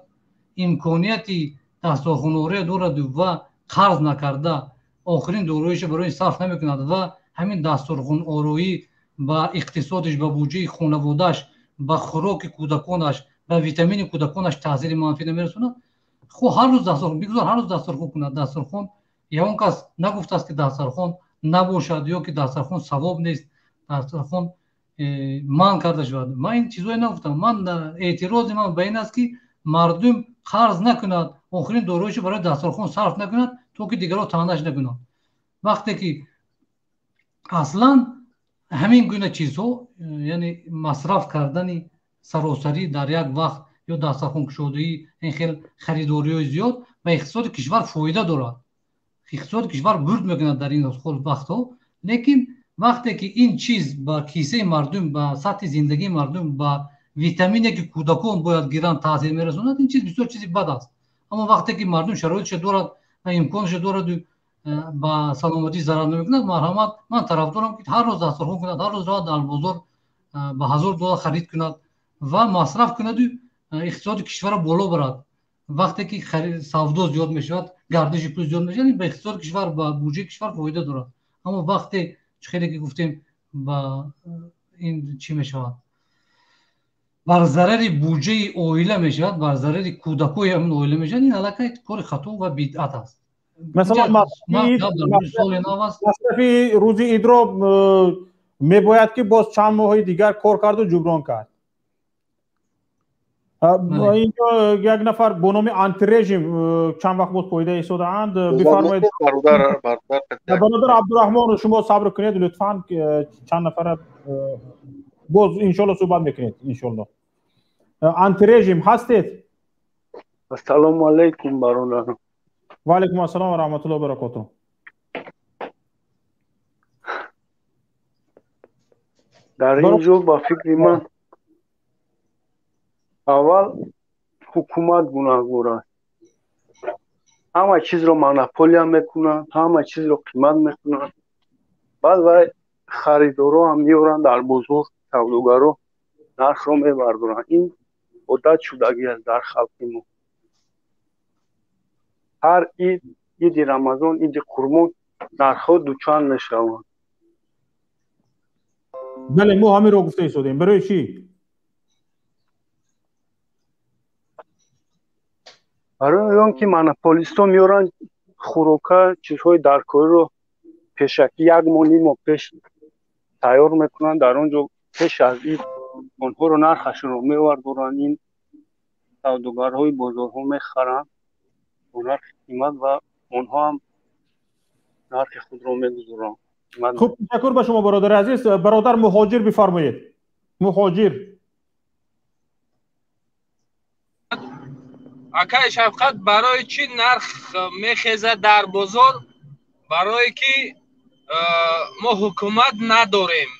имконияти дастархонаория дорад ва қарз накарда охирин дороиша барои сарф намекунад ва ҳамин дастархонаороӣ ба иқтисодиш, ба буҷаи хонаводааш, ба хӯроки кӯдаконаш, ба витамини кӯдаконаш таъсири манфӣ намерасонад, хо ҳар рӯз дастархон бигузор, ҳар рӯз дастархон кунад. Дастархон, ягон кас нагуфтааст, ки дастархон набошад ё ки дастархон савоб нест, дастархон манъ карда шавад. Ман ин чизое нагуфтам. Ман эътирози ман ба ин аст, ки мардум қарз накунад, охирин дороиша барои дастархон сарф накунад, то ки дигарро таънаш накунад. Вақте ки аслан ҳамин гуна чизҳо, яъне масраф кардани саросарӣ дар як вақт ё дастархонкушодагӣ, ин хел харидориҳои зиёд ба иқтисоди кишвар фоида дорад, иқтисоди кишвар бурд мекунад дар ин вақтҳо. Лекин вақте ки ин чиз ба кисаи мардум, ба сатҳи зиндагии мардум, ба витамине, ки кӯдакон бояд гиранд, таъсир мерасонад, ин чиз бисёр чизи бад аст. Аммо вақте ки мардум шароитша дорад ва имконша дораду ба саломатӣ зарар намекунад, марҳамат, ман тарафдорам, ки ҳар рӯз дастархон кунад, ҳар рӯз равад дар бозор ба 1000 доллар харид кунад ва масраф кунаду иқтисоди кишварро боло барад. Вақте ки савдо зиёд мешавад, гардиши пул зиёд мешавад, ба иқтисоди кишвар, ба буҷаи кишвар фоида дорад. Аммо вақте чӣ хеле ки гуфтем, ба ин чӣ мешавад, бар зарари буҷаи оила мешавад, бар зарари кӯдакои ҳамин оила мешавад, ин аллакай кори хато ва бидъат аст. Масалан, масрафи рӯзи идро мебояд, ки боз чанд моҳи дигар кор карду ҷуброн кард. Инҷо як нафар бо номи Антирежим чанд вақт боз поида истодаанд. Бифармоед, бародар Абдураҳмон, шумо сабр кунед лутфан, чанд нафара боз иншолло суҳбат мекунед, иншолло. Антирежим ҳастед? Ассалому алайкум, бародарам. Ва алайкум ассалом ва раҳматуллоҳи баракотуҳ. Дар ин ҷо, ба фикри ман, аввал ҳукумат гунаҳгор аст. Ҳама чизро монополия мекунанд, ҳама чизро қимат мекунанд. Баъд вай харидоро ҳам меоранд дар бозор, савдогаро нархро мебардоранд. Ин одат шудагӣ аст дар халқи мо. Ҳар ид, иди Рамазон, иди Қурбон, нархҳо дучанд мешаванд. Бале, мо ҳаминро гуфта истодем. Барои чӣ? Барои он ки монополистҳо меоранд, хӯрока, чизҳои даркориро пешакӣ як моҳ, ним моҳ пеш тайёр мекунанд. Дар он ҷо пеш аз ид онҳоро нархашонро мевардоранд. Ин савдогарҳои бозорҳо мехаранд бо нархи қимат ва онҳо ҳам нархи худро мегузоранд. Хуб, ташаккур ба шумо, бародари азиз. Бародар Муҳоҷир, бифармоед, Муҳоҷир. Акай Шафқат, барои чӣ нарх мехезад дар бозор? Барое ки мо ҳукумат надорем.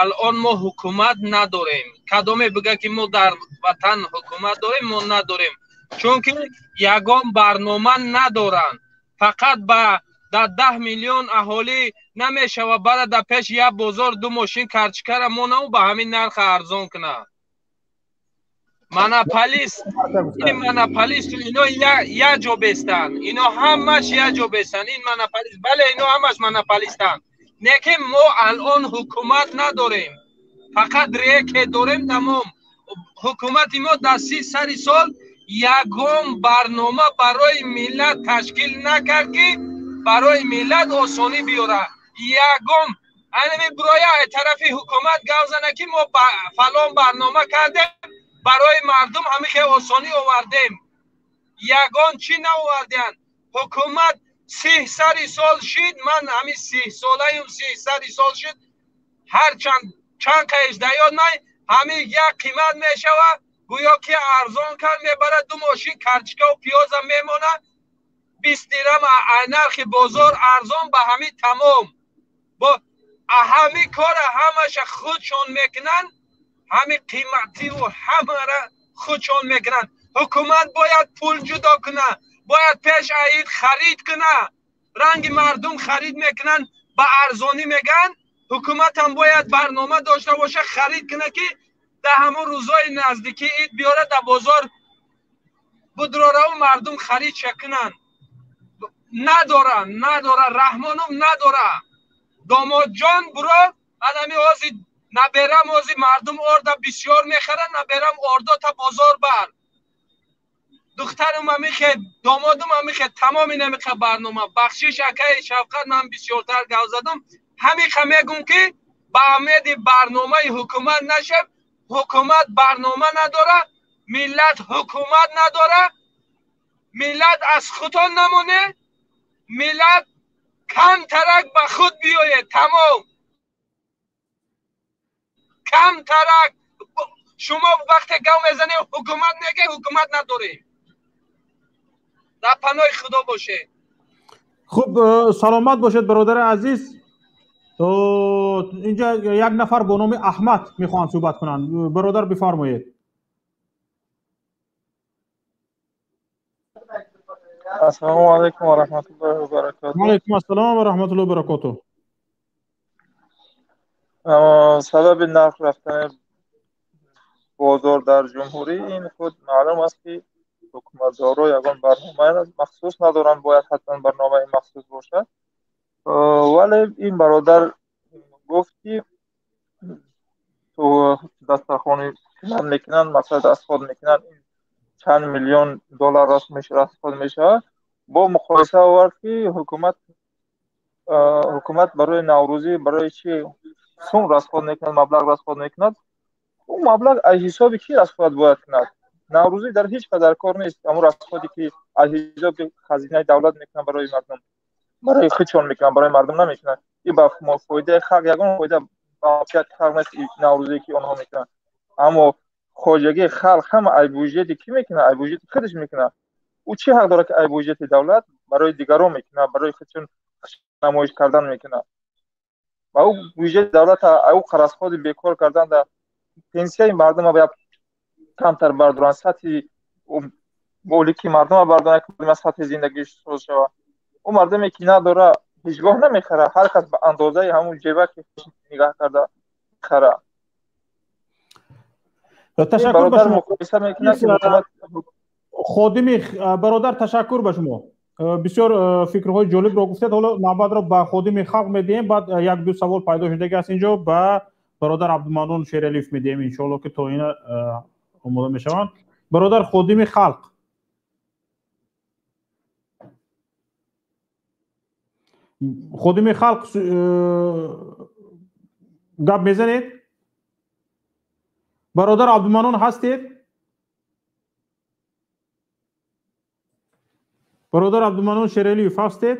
Алон мо ҳукумат надорем. Кадоме бига, ки мо дар ватан ҳукумат дорем? Мо надорем, чунки ягон барнома надоранд. Фақат ба дар 10 миллион аҳолӣ намешава. Бара дар пеши як бозор ду мошин карчикара монаву ба ҳамин нарха арзон кунад. Монополист, ин монополисту ино як ҷо бестанд, ино ҳамаш як ҷо бестанд. Ин монополист, бале, ино ҳамаш монополистанд. Лекин мо алон ҳукумат надорем, фақат рекет дорем, тамом. Ҳукумати мо дар 30 сари сол ягон барнома барои миллат ташкил накард, ки барои миллат осонӣ биёрад. Ягон анами бироя тарафи ҳукумат гап зана, ки мо фалон барнома кардем, барои мардум ҳамин хел осонӣ овардем. Ягон чӣ наовардианд. Ҳукумат 30 сари сол шид, ман ҳамин 30 солаюм, 30 сари сол шид, ҳарчанд чанд қаиш дар ёд най, ҳамин як қимат мешавад, гӯё ки арзон кард, мебарад ду мошин карчикаву пиёза мемонад, 20 дирам нархи бозор арзон, ба ҳамин тамом. Бо Ҳами кора ҳамаша худшон мекунанд, ҳами қимативу ҳамара худшон мекунанд. Ҳукумат бояд пул ҷудо кунад, бояд пеш аид харид кунад. Ранги мардум харид мекунанд, ба арзонӣ мегӯянд. Ҳукуматам бояд барнома дошта боша, харид кунад, ки дар ҳамон рӯзҳои наздикии ид биёрад, дар бозор будрораву мардум харид шакунанд. Надора, надора, Раҳмонов надора. Домодҷон буро, анами ҳози наберам, ҳози мардум орда бисёр мехарад, наберам ордо та бозор бар. Духтарум амихе, домодум амихе, тамоми намиха барнома. Бахшиш акаи Шавқат, ман бисёртар гап задам. Ҳамиха мегум, ки ба умеди барномаи ҳукумат нашав. Ҳукумат барнома надора, миллат ҳукумат надора. Миллат аз худтон намоне, миллат камтарак ба худ биёед, тамом. Камтарак шумо вақте гап мезанед, ҳукумат меге, ҳукумат надорем. Дар паноҳи Худо бошед. Хуб, саломат бошед, бародари азиз. То инҷа як нафар бо номи Аҳмад мехоҳанд суҳбат кунанд. Бародар, бифармоед. Ассалому алайкум ва раҳматуллоҳи ва баракотуҳ. Ва алайкум ассалом ва раҳматуллоҳи ва баракотуҳ. Сабаби нарх рафтани бозор дар ҷумҳурӣ ин худ маълум аст, ки ҳукуматдоро ягон барномаи махсус надоранд, бояд ҳатман барномаи махсус бошад. Вале ин бародар гуфт, ки дастархони қимат мекунанд, мақсад расход мекунанд, ин чанд миллион доллар расход мешавад. Бо муқоиса овард, ки ҳукумат барои наврӯзӣ барои чи сум расход мекунад, маблағ расход мекунад. Ӯ маблағ аз ҳисоби кӣ расход бояд кунад? Наврӯзӣ дар ҳеҷ қадар кор нест. Ҳамон расходе ки аз ҳисоби хазинаи давлат мекунанд, барои мардум, барои худшон мекунанд, барои мардум намекунанд. Ин ба фоидаи халқ ягон фоида ба манфиати халқ нест, наврӯзе ки онҳо мекунанд. Аммо хоҷагии халқ ҳама аз буҷети кӣ мекунад? Аз буҷети худаш мекунад. Ӯ чӣ ҳақ дорад, ки аз буҷети давлат барои дигарон мекунад, барои худшон намоиш кардан мекунад? Ва ӯ буҷети давлат ӯ расходи бекор кардан дар пенсияи мардум бояд камтар бардоранд, сатҳи молики мардум бардоранд, ки сатҳи зиндагиш соз шавад. Ӯ мардуме ки надора, ҳеҷгоҳ намехарад. Ҳар кас ба андозаи ҳамун ҷеба ки нигаҳ карда мехарад. Ташаккур ба шумо. Ходими бародар, ташаккур ба шумо. Бисёр фикрҳои ҷолибро гуфтед. Ҳоло навбатро ба ходими халқ медиҳем, баъд як ду савол пайдо шудаги аст инҷо, ба бародар Абдуманнон Шералиев медиҳем, иншоалло, ки то ина омода мешаванд. Бародар ходими халқ, ходими халқ, гап мезанед? Бародар Абдуманнон ҳастед? Бародар Абдуманнон Шералиев ҳастед?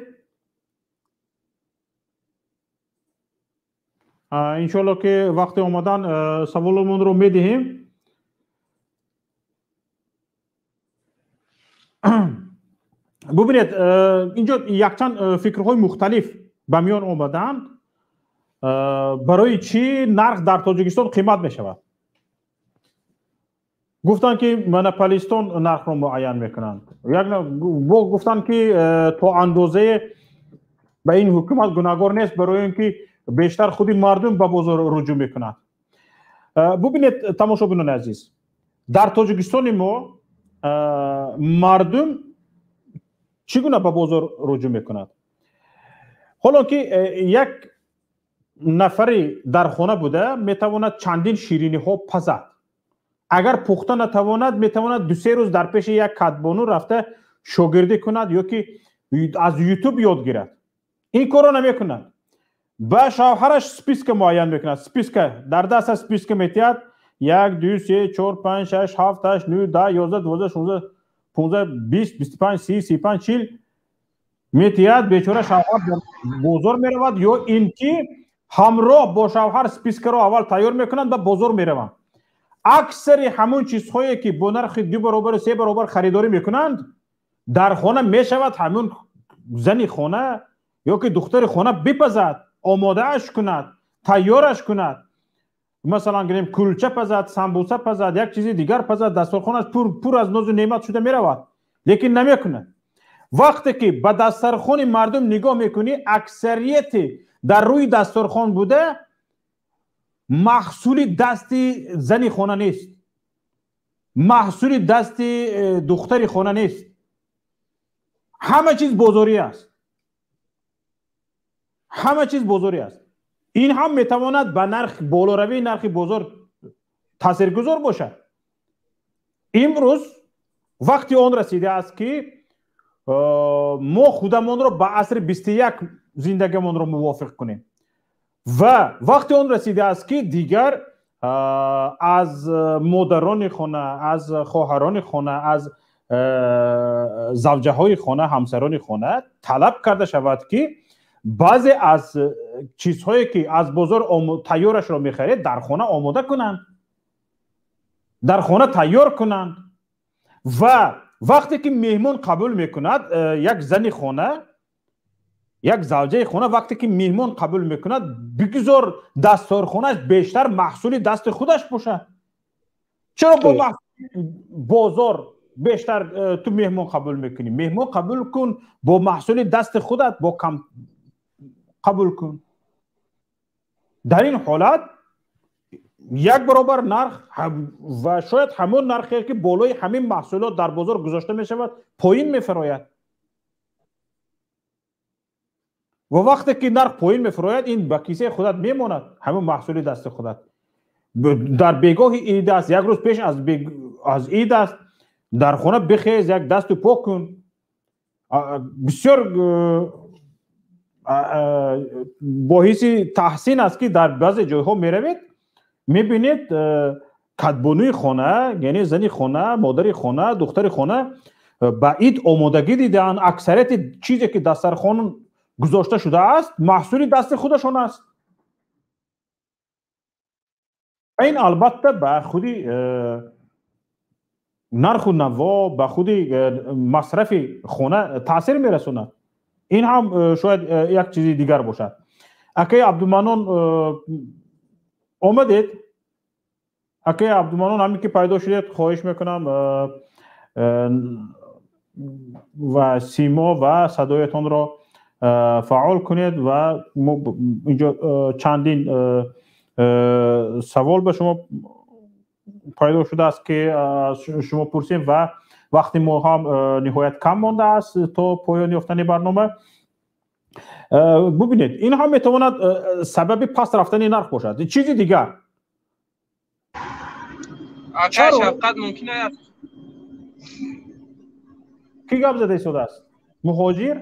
Иншоалло, ки вақти омадан саволомонро медиҳем. Бубинед, инҷо якчанд фикрҳои мухталиф ба миён омаданд. Барои чӣ нарх дар Тоҷикистон қимат мешавад? Гуфтанд, ки монополистон нархро муайян мекунанд. Бо гуфтанд, ки то андозае ба ин ҳукумат гунаҳгор нест, барои ин ки бештар худи мардум ба бозор руҷӯъ мекунад. Бубинед, тамошобинони азиз, дар Тоҷикистони мо мардум чӣ гуна ба бозор руҷӯъ мекунад? Ҳоло ки як нафари дар хона буда метавонад чандин шириниҳо пазад. Агар пухта натавонад, метавонад 2-3 рӯз дар пеши як кадбону рафта шогирдӣ кунад ё ки аз ютуб ёд гирад. Ин корро намекунад. Ба шавҳараш списка муайян мекунад. Списка дар даста списка метиҳад: 1, 2, 3, 4, 5, 6, 7, 8, 9, 10, 11, 12, 16, 15, 20, 25, 30, 35, 40 метиҳад. Бечора шавҳар бозор меравад ё ин ки ҳамроҳ бо шавҳар спискаро аввал тайёр мекунанд ва бозор мераванд. Аксари ҳамон чизҳое ки бо нархи 2 баробару 3 баробар харидорӣ мекунанд, дар хона мешавад ҳамон зани хона ё ки духтари хона бипазад, омодааш кунад. тайёраш кунад, масалан гирем, кулча пазад, самбуса пазад, як чизи дигар пазад, дастархонаш пур аз нозу неъмат шуда меравад, лекин намекунад. Вақте ки ба дастархони мардум нигоҳ мекунӣ, аксарияти дар рӯи дастархон буда маҳсули дасти зани хона нест, маҳсули дасти духтари хона нест, ҳама чиз бозорӣ аст, ҳама чиз бозорӣ аст. Ин ҳам метавонад ба нарх, болоравии нархи бозор таъсиргузор бошад. Имрӯз вақти он расидааст, ки мо худамонро ба асри 21 зиндагимонро мувофиқ кунем ва вақти он расидааст, ки дигар аз модарони хона, аз хоҳарони хона, аз завҷаҳои хона, ҳамсарони хона талаб карда шавад, ки баъзе аз чизҳое, ки аз бозор тайёрашро мехаред, дар хона омода кунанд, дар хона тайёр кунанд. Ва вақте ки меҳмон қабул мекунад, як зани хона, як завҷаи хона вақте ки меҳмон қабул мекунад, бигузор дасторхонаш бештар маҳсули дасти худаш бошад. Чаро бо бозор бештар ту меҳмон қабул мекунӣ? Меҳмон қабул кун бо маҳсули дасти худат, бо кам қабул кун. Дар ин ҳолат як баробар нарх ва шояд ҳамон нархе, ки болои ҳамин маҳсулот дар бозор гузошта мешавад, поин мефарояд. Ва вақте ки нарх поин мефарояд, ин ба кисаи худат мемонад, ҳамон маҳсули дасти худат. Дар бегоҳи ид аст, як рӯз пеш аз ид аст, дар хона бихез, як дасту пок кун. Бисёр бо ҳисси таҳсин аст, ки дар баъзе ҷойҳо меравед, мебинед, кадбонуи хона, яъне зани хона, модари хона, духтари хона ба ид омодагӣ дидаанд. Аксарияти чизе, ки дастархон гузошта шудааст, маҳсули дасти худашон аст. Ва ин албатта ба худи нарху наво, ба худи масрафи хона таъсир мерасонад. Ин ҳам шояд як чизи дигар бошад. Акаи Абдуманон, омадед? Акаи Абдуманон, ҳамин ки пайдо шудед, хоҳиш мекунам, ва симо ва садоятонро фаъол кунед. Ва мо инҷо чандин савол ба шумо пайдо шудааст, ки шумо пурсем, ва вақти мо ҳам ниҳоят кам мондааст то поён ёфтани барнома. Бубинед, ин ҳам метавонад сабаби паст рафтани нарх бошад. Чизи дигар, Ака Шавқат, мумкин аст? Кӣ гап зада истодааст? Муҳоҷир?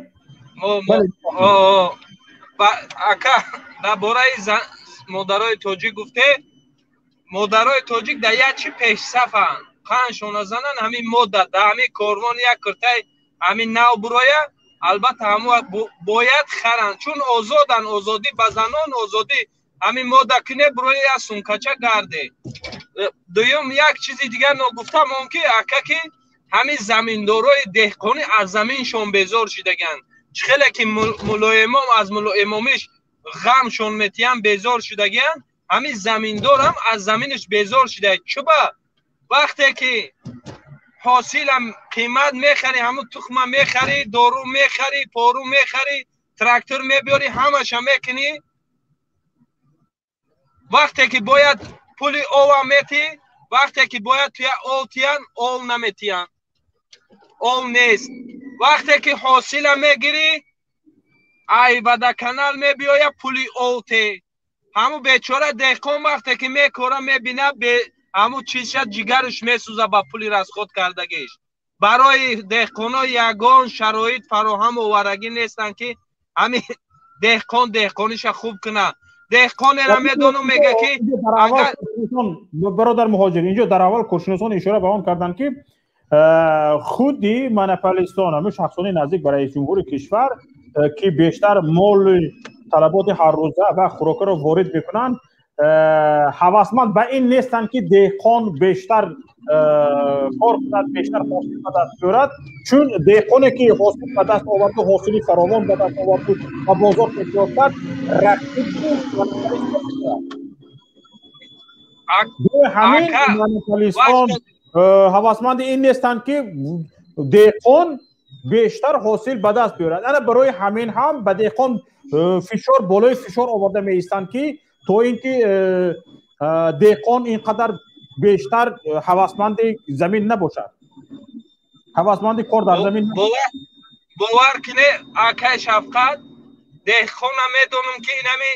Ака, дар бораи модарои тоҷик гуфте, модарои тоҷик дар як чи пешсафанд, қаншона зананд, ҳамин мода дар ҳамин корвон як киртаи ҳамин нав буроя, албатта ҳамо бояд харанд, чун озоданд, озодӣ ба занон, озодӣ. Ҳамин мода кине буроя, як сумкача гарде. Дуюм, як чизи дигар ногуфта мон, ки ака, ки ҳамин заминдорои деҳқонӣ аз заминшон безор шудаганд. Чӣ хеле ки мулоимом аз мулоимомиш ғамшон метиҳанд, безор шудагианд, ҳамин заминдорам аз заминаш безор шуда. Чуба вақте ки ҳосилам қимат мехарӣ, ҳамун тухма мехарӣ, дору мехарӣ, пору мехарӣ, трактор мебиёрӣ, ҳамаша мекунӣ, вақте ки бояд пули ова метӣ, вақте ки бояд туя ов тиян, ов наметиян, ов нест. Вақте ки ҳосила мегирӣ, ай водоканал мебиёя, пули ов те. Ҳамун бечора деҳқон вақте ки мекора, мебина, ҳамун чизша ҷигараш месӯза ба пули расход кардагиш. Барои деҳқоно ягон шароит фароҳам оварагӣ нестанд, ки ҳамин деҳқон деҳқониша хуб кунад. Деҳқонера медонам, мега ки Бародар Муҳоҷир, инҷо дар аввал коршиносон ишора ба он карданд, ки худи монополистон, ҳамин шахсони наздик ба раиси ҷумҳури кишвар, ки бештар моли талаботи ҳаррӯза ва хӯрокаро ворид мекунанд, ҳавасманд ба ин нестанд, ки деҳқон бештар кор кунад, бештар ҳосил ба даст биёрад, чун деҳқоне ки ҳосил ба даст оварду, ҳосили фаровон ба даст оварду, ба бозор пешниҳод кард, рақиб. Ҳамин монополистон ҳавасманди ин нестанд, ки деҳқон бештар ҳосил ба даст биёрад. Ана барои ҳамин ҳам ба деҳқон фишор болои фишор оварда меистанд, ки то ин ки деҳқон ин қадар бештар ҳавасманди замин набошад, ҳавасманди кор дар замин. Бовар кине, акай Шафқат, деҳқона медонам, ки инами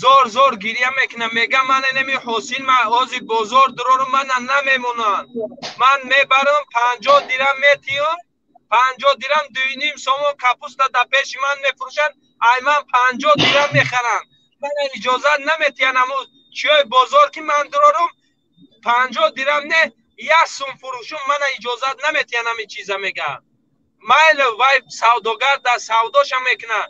зор зор гиря мекунам, мегам ман инами ҳосил ма ҳозир бозор дурорум, мана намемонанд, ман мебарам 50 дирам метиём, 50 дирам 2.5 сомон капуста дар пеши ман мефурӯшанд, ай ман 50 дирам мехаранд, мана иҷозат наметиҳанд ҳаму чиёи бозор, ки ман дурорум 50 дирам не, 1 сум фурӯшум, мана иҷозат наметиҳанд ҳамин чиза. Мега майли, вай савдогар дар савдоша мекунад,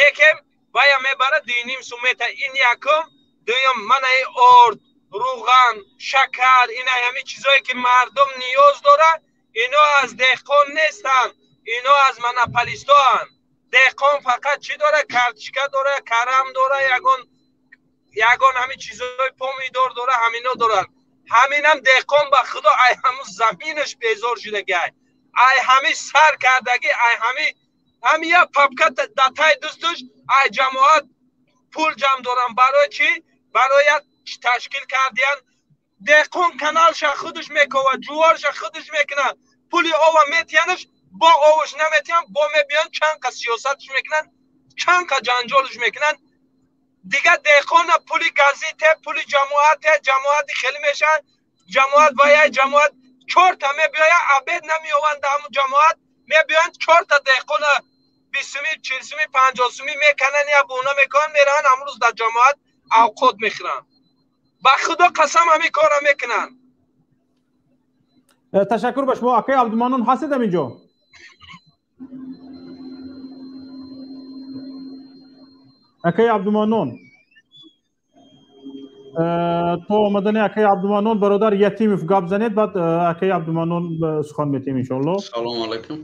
некем вая мебарад 2.5 сум мета. Ин якум. Дуюм, мана и орд, рӯған, шакар, ина ҳамин чизое ки мардум ниёз дорад, ино аз деҳқон нестанд, ино аз монополистоанд. Деҳқон фақат чӣ дорад? Картишка дорад, карам дорад, ягон ҳамин чизои помидор дорад, ҳамино дорад. Ҳаминам деҳқон ба худо ай ҳамун заминаш безор шудагиай, ай ҳамин сар кардагӣ, ай ҳами як папка дар таи дустуш, ай ҷамоат пул ҷамъ дорам. Барои чӣ? Барои як ташкил кардиян. Деҳқон каналша худаш мековад, ҷуворша худаш мекунад, пули ова метиҳанаш, бо оваш наметиҳан, бо мебиён чанд қа сиёсатш мекунанд, чанд қа ҷанҷолш мекунанд. Дигар деҳқона пули газите, пули ҷамоате, ҷамоати хеле мешавад, ҷамоат ваяй ҷамоат чорта мебиёяд, обед намеованд ҳамун ҷамоат, мебиёянд чорта деҳқона 20 суми, 40 суми, 50 суми мекананд, я буна мекунанд, мераванд ҳамун рӯз дар ҷамоат авқот мехӯранд. Ба худо қасам, ҳамин корро мекунанд. Ташаккур ба шумо. Акай Абдуманнон, ҳастед ҳаминҷо? Акай Абдуманнон, то омадани акай Абдуманнон бародар Ятимов гап занед, баъд акай Абдуманнон сухан метиҳем иншоалло. Салому алайкум.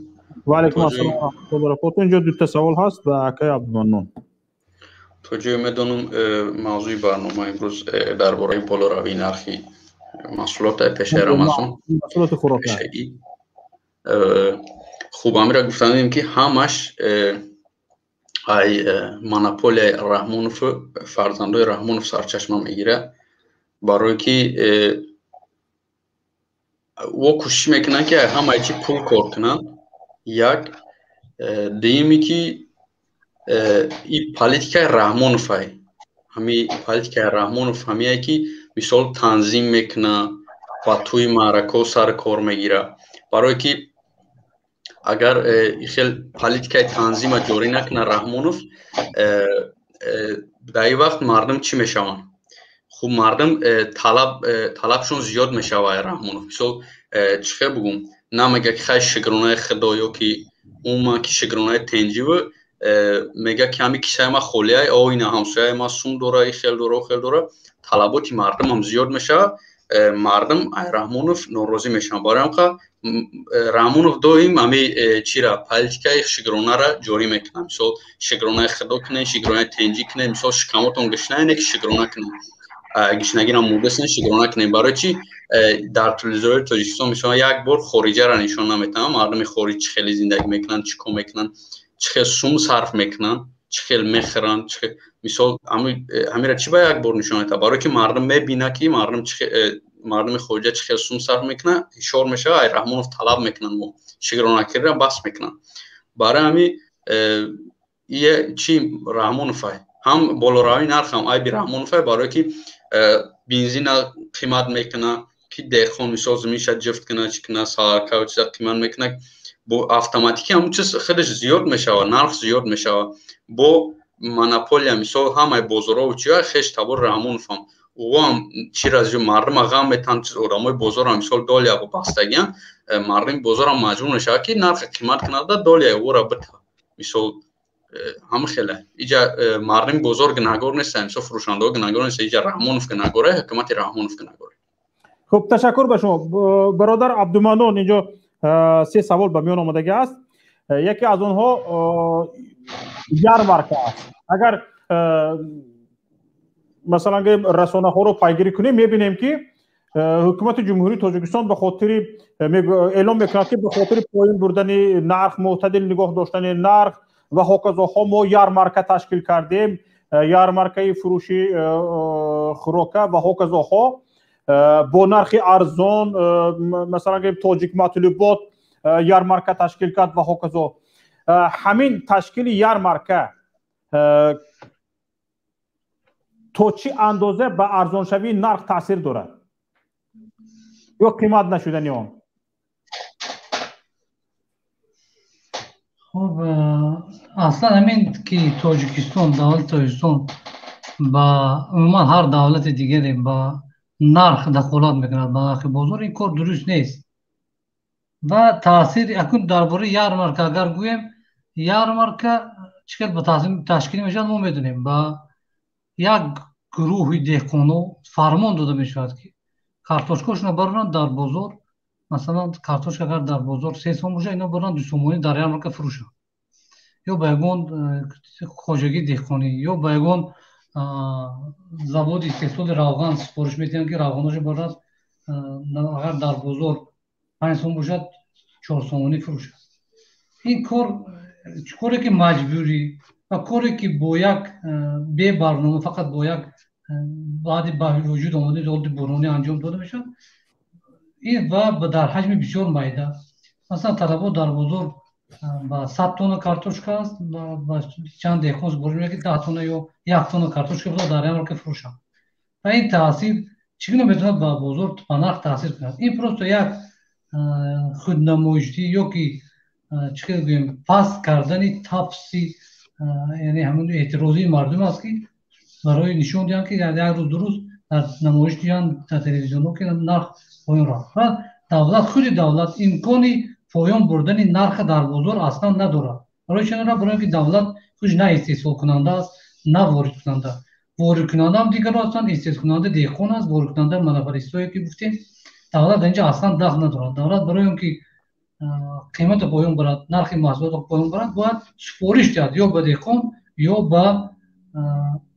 Ва алайкум ассалом ва раҳматуллоҳи ва баракотуҳ. Инҷо дута савол ҳаст ба акай Абдуманнон. То ҷое медонам, мавзӯи барнома имрӯз дар бораи болоравии нархи маҳсулот пешаи Рамазон, маҳсулоти хӯрока. Хуб, амира гуфтанем, ки ҳамаш ай монополияи Раҳмонову фарзандои Раҳмонов сарчашма мегирад, барое ки во кӯшиш мекунанд, ки ҳамаи чи пул кор кунанд. Як дуюме, ки и политикаи Раҳмоновай, ҳами политикаи Раҳмонов ҳамие, ки мисол танзим мекунад ва тӯи маъракаҳо сар кор мегирад, барое ки агар хел политикаи танзима ҷорӣ накунад Раҳмонов, дар ин вақт мардум чӣ мешаванд? Хуб, мардум талабшон зиёд мешавад. Раҳмонов мисол чӣ хел бугум, намега, ки хай шукронаи худо ё ки умуман ки шукронаи тенҷиву, мега, ки ҳами кисаи ма холиай, о ина ҳамсояи ма сум дора, и хел дора, хел дора. Талаботи мардумам зиёд мешавад, мардум ай Раҳмонов норозӣ мешаванд. Барои ҳамқа Раҳмонов доим ҳами чира политикаи шукронара ҷорӣ мекунад. Мисол, шукронаи худо кунед, шукронаи тенҷӣ кунед, мисол шикамотон гишна, не ки шукрона кунед, гишнагиро мурдасен, шукрона кунед. Барои чӣ дар телевизори Тоҷикистон мисол як бор хориҷаро нишон наметавонанд, мардуми хориҷ чӣ хеле зиндагӣ мекунанд, чӣ кор мекунанд, чӣ хел сум сарф мекунанд, чӣ хел мехӯранд, мисол ҳамира чӣ ба як бор нишон метавад? Барое ки мардум мебинад, ки мардуми хориҷа чӣ хел сум сарф мекунад, ҳишор мешавад, ай Раҳмонов талаб мекунанд, мо шукронакириро бас мекунанд. Барои ҳами ие чи Раҳмоновай ҳам болоравии нарх ҳам айби Раҳмоновай, барое ки бензина қимат мекунад, ки деҳқон мисол заминша ҷифт кунад, чӣ кунад, саларкаву чиза қимат мекунад, бо автоматикӣ ҳамун чиз худаш зиёд мешавад, нарх зиёд мешавад. Бо монополия мисол ҳамаи бозорҳо чиа хеш табор Раҳмонов ҳам ӯам чира зиёд мардума ғам метан, одамои бозорам мисол долия бастагиан, мардуми бозорам маҷбур мешавад, ки нархи қимат кунада, долияи ӯра бита. Мисол ҳама хеле иҷа мардуми бозор гунаҳгор нестанд, мисол фурӯшандаҳо гунаҳгор нестанд, иҷа Раҳмонов гунаҳгоре, ҳукумати Раҳмонов гунаҳгоре. Хуб, ташаккур ба шумо бародар Абдуманнон. Инҷо се савол ба миён омадагӣ аст. Яке аз онҳо ярмарка аст. Агар Масалан, расонаҳоро пайгирӣ кунем, мебинем, ки ҳукумати Ҷумҳурии Тоҷикистон ба хотири эълон мекунад, ки ба хотири поин бурдани нарх, мӯътадил нигоҳ доштани нарх ва ҳоказоҳо мо ярмарка ташкил кардем, ярмаркаи фурӯши хӯрока ва ҳоказоҳо бо нархи арзон, масалан гӯем, Тоҷик матлубот ярмарка ташкил кард ва ҳоказо. Ҳамин ташкили ярмарка то чӣ андоза ба арзоншавии нарх таъсир дорад ё қимат нашудани он? Хуб, аслан ҳамин ки Тоҷикистон, давлати Тоҷикистон ба умуман ҳар давлати дигаре ба нарх дахолат мекунад, ба нархи бозор, ин кор дуруст нест. Ва таъсир акун дар бораи ярмарка агар гӯем, ярмарка чӣ хел ба ташкил мешавад, мо медонем. Ба як гурӯҳи деҳқоно фармон дода мешавад, ки картошкашонро бароранд дар бозор. Масалан, картошка агар дар бозор 3 сом бошад, ино бароранд 2 сомонӣ дар ярмарка фурӯшанд, ё ба ягон хоҷагии деҳқонӣ, ё ба ягон заводи истеҳсоли равған супориш медиҳанд, ки равғаношо барорад, агар дар бозор 5 сом бошад, 4 сомонӣ фурӯшад. Ин кор коре ки маҷбурӣ ва коре ки бо як бебарнома, фақат бо як баъди ба вуҷуд омадани ҳолати буҳронӣ анҷом дода мешавад ин ва дар ҳаҷми бисёр майда. Масалан, талабот дар бозор ба 100 тонна картошка аст, ба чанд деҳқон супориш мекунад, ки 10 тонна ё 1 тонна картошка буда дар ярмарка фурӯшанд. Ва ин таъсир чӣ гуна метавонад ба бозор, ба нарх таъсир кунад? Ин просто як худнамоишӣ ё ки чӣ хел гӯем, паст кардани тафси, яъне ҳамон эътирозии мардум аст, ки барои нишон диҳанд, ки як рӯз, 2 рӯз дар намоиш диҳанд дар телевизионҳо, ки нарх поён рафт. Ва давлат, худи давлат имкони поён бурдани нарха дар бозор аслан надорад. Барои чӣ надорад? Барои он ки давлат худ на истеҳсолкунанда аст, на воридкунанда. Воридкунандаам дигаро ҳастанд, истеҳсолкунанда деҳқон аст, воридкунанда монополистое ки гуфтем. Давлат дар инҷо аслан дахл надорад. Давлат барои он ки қимата поён барад, нархи маҳсулотро поён барад, бояд супориш диҳад ё ба деҳқон, ё ба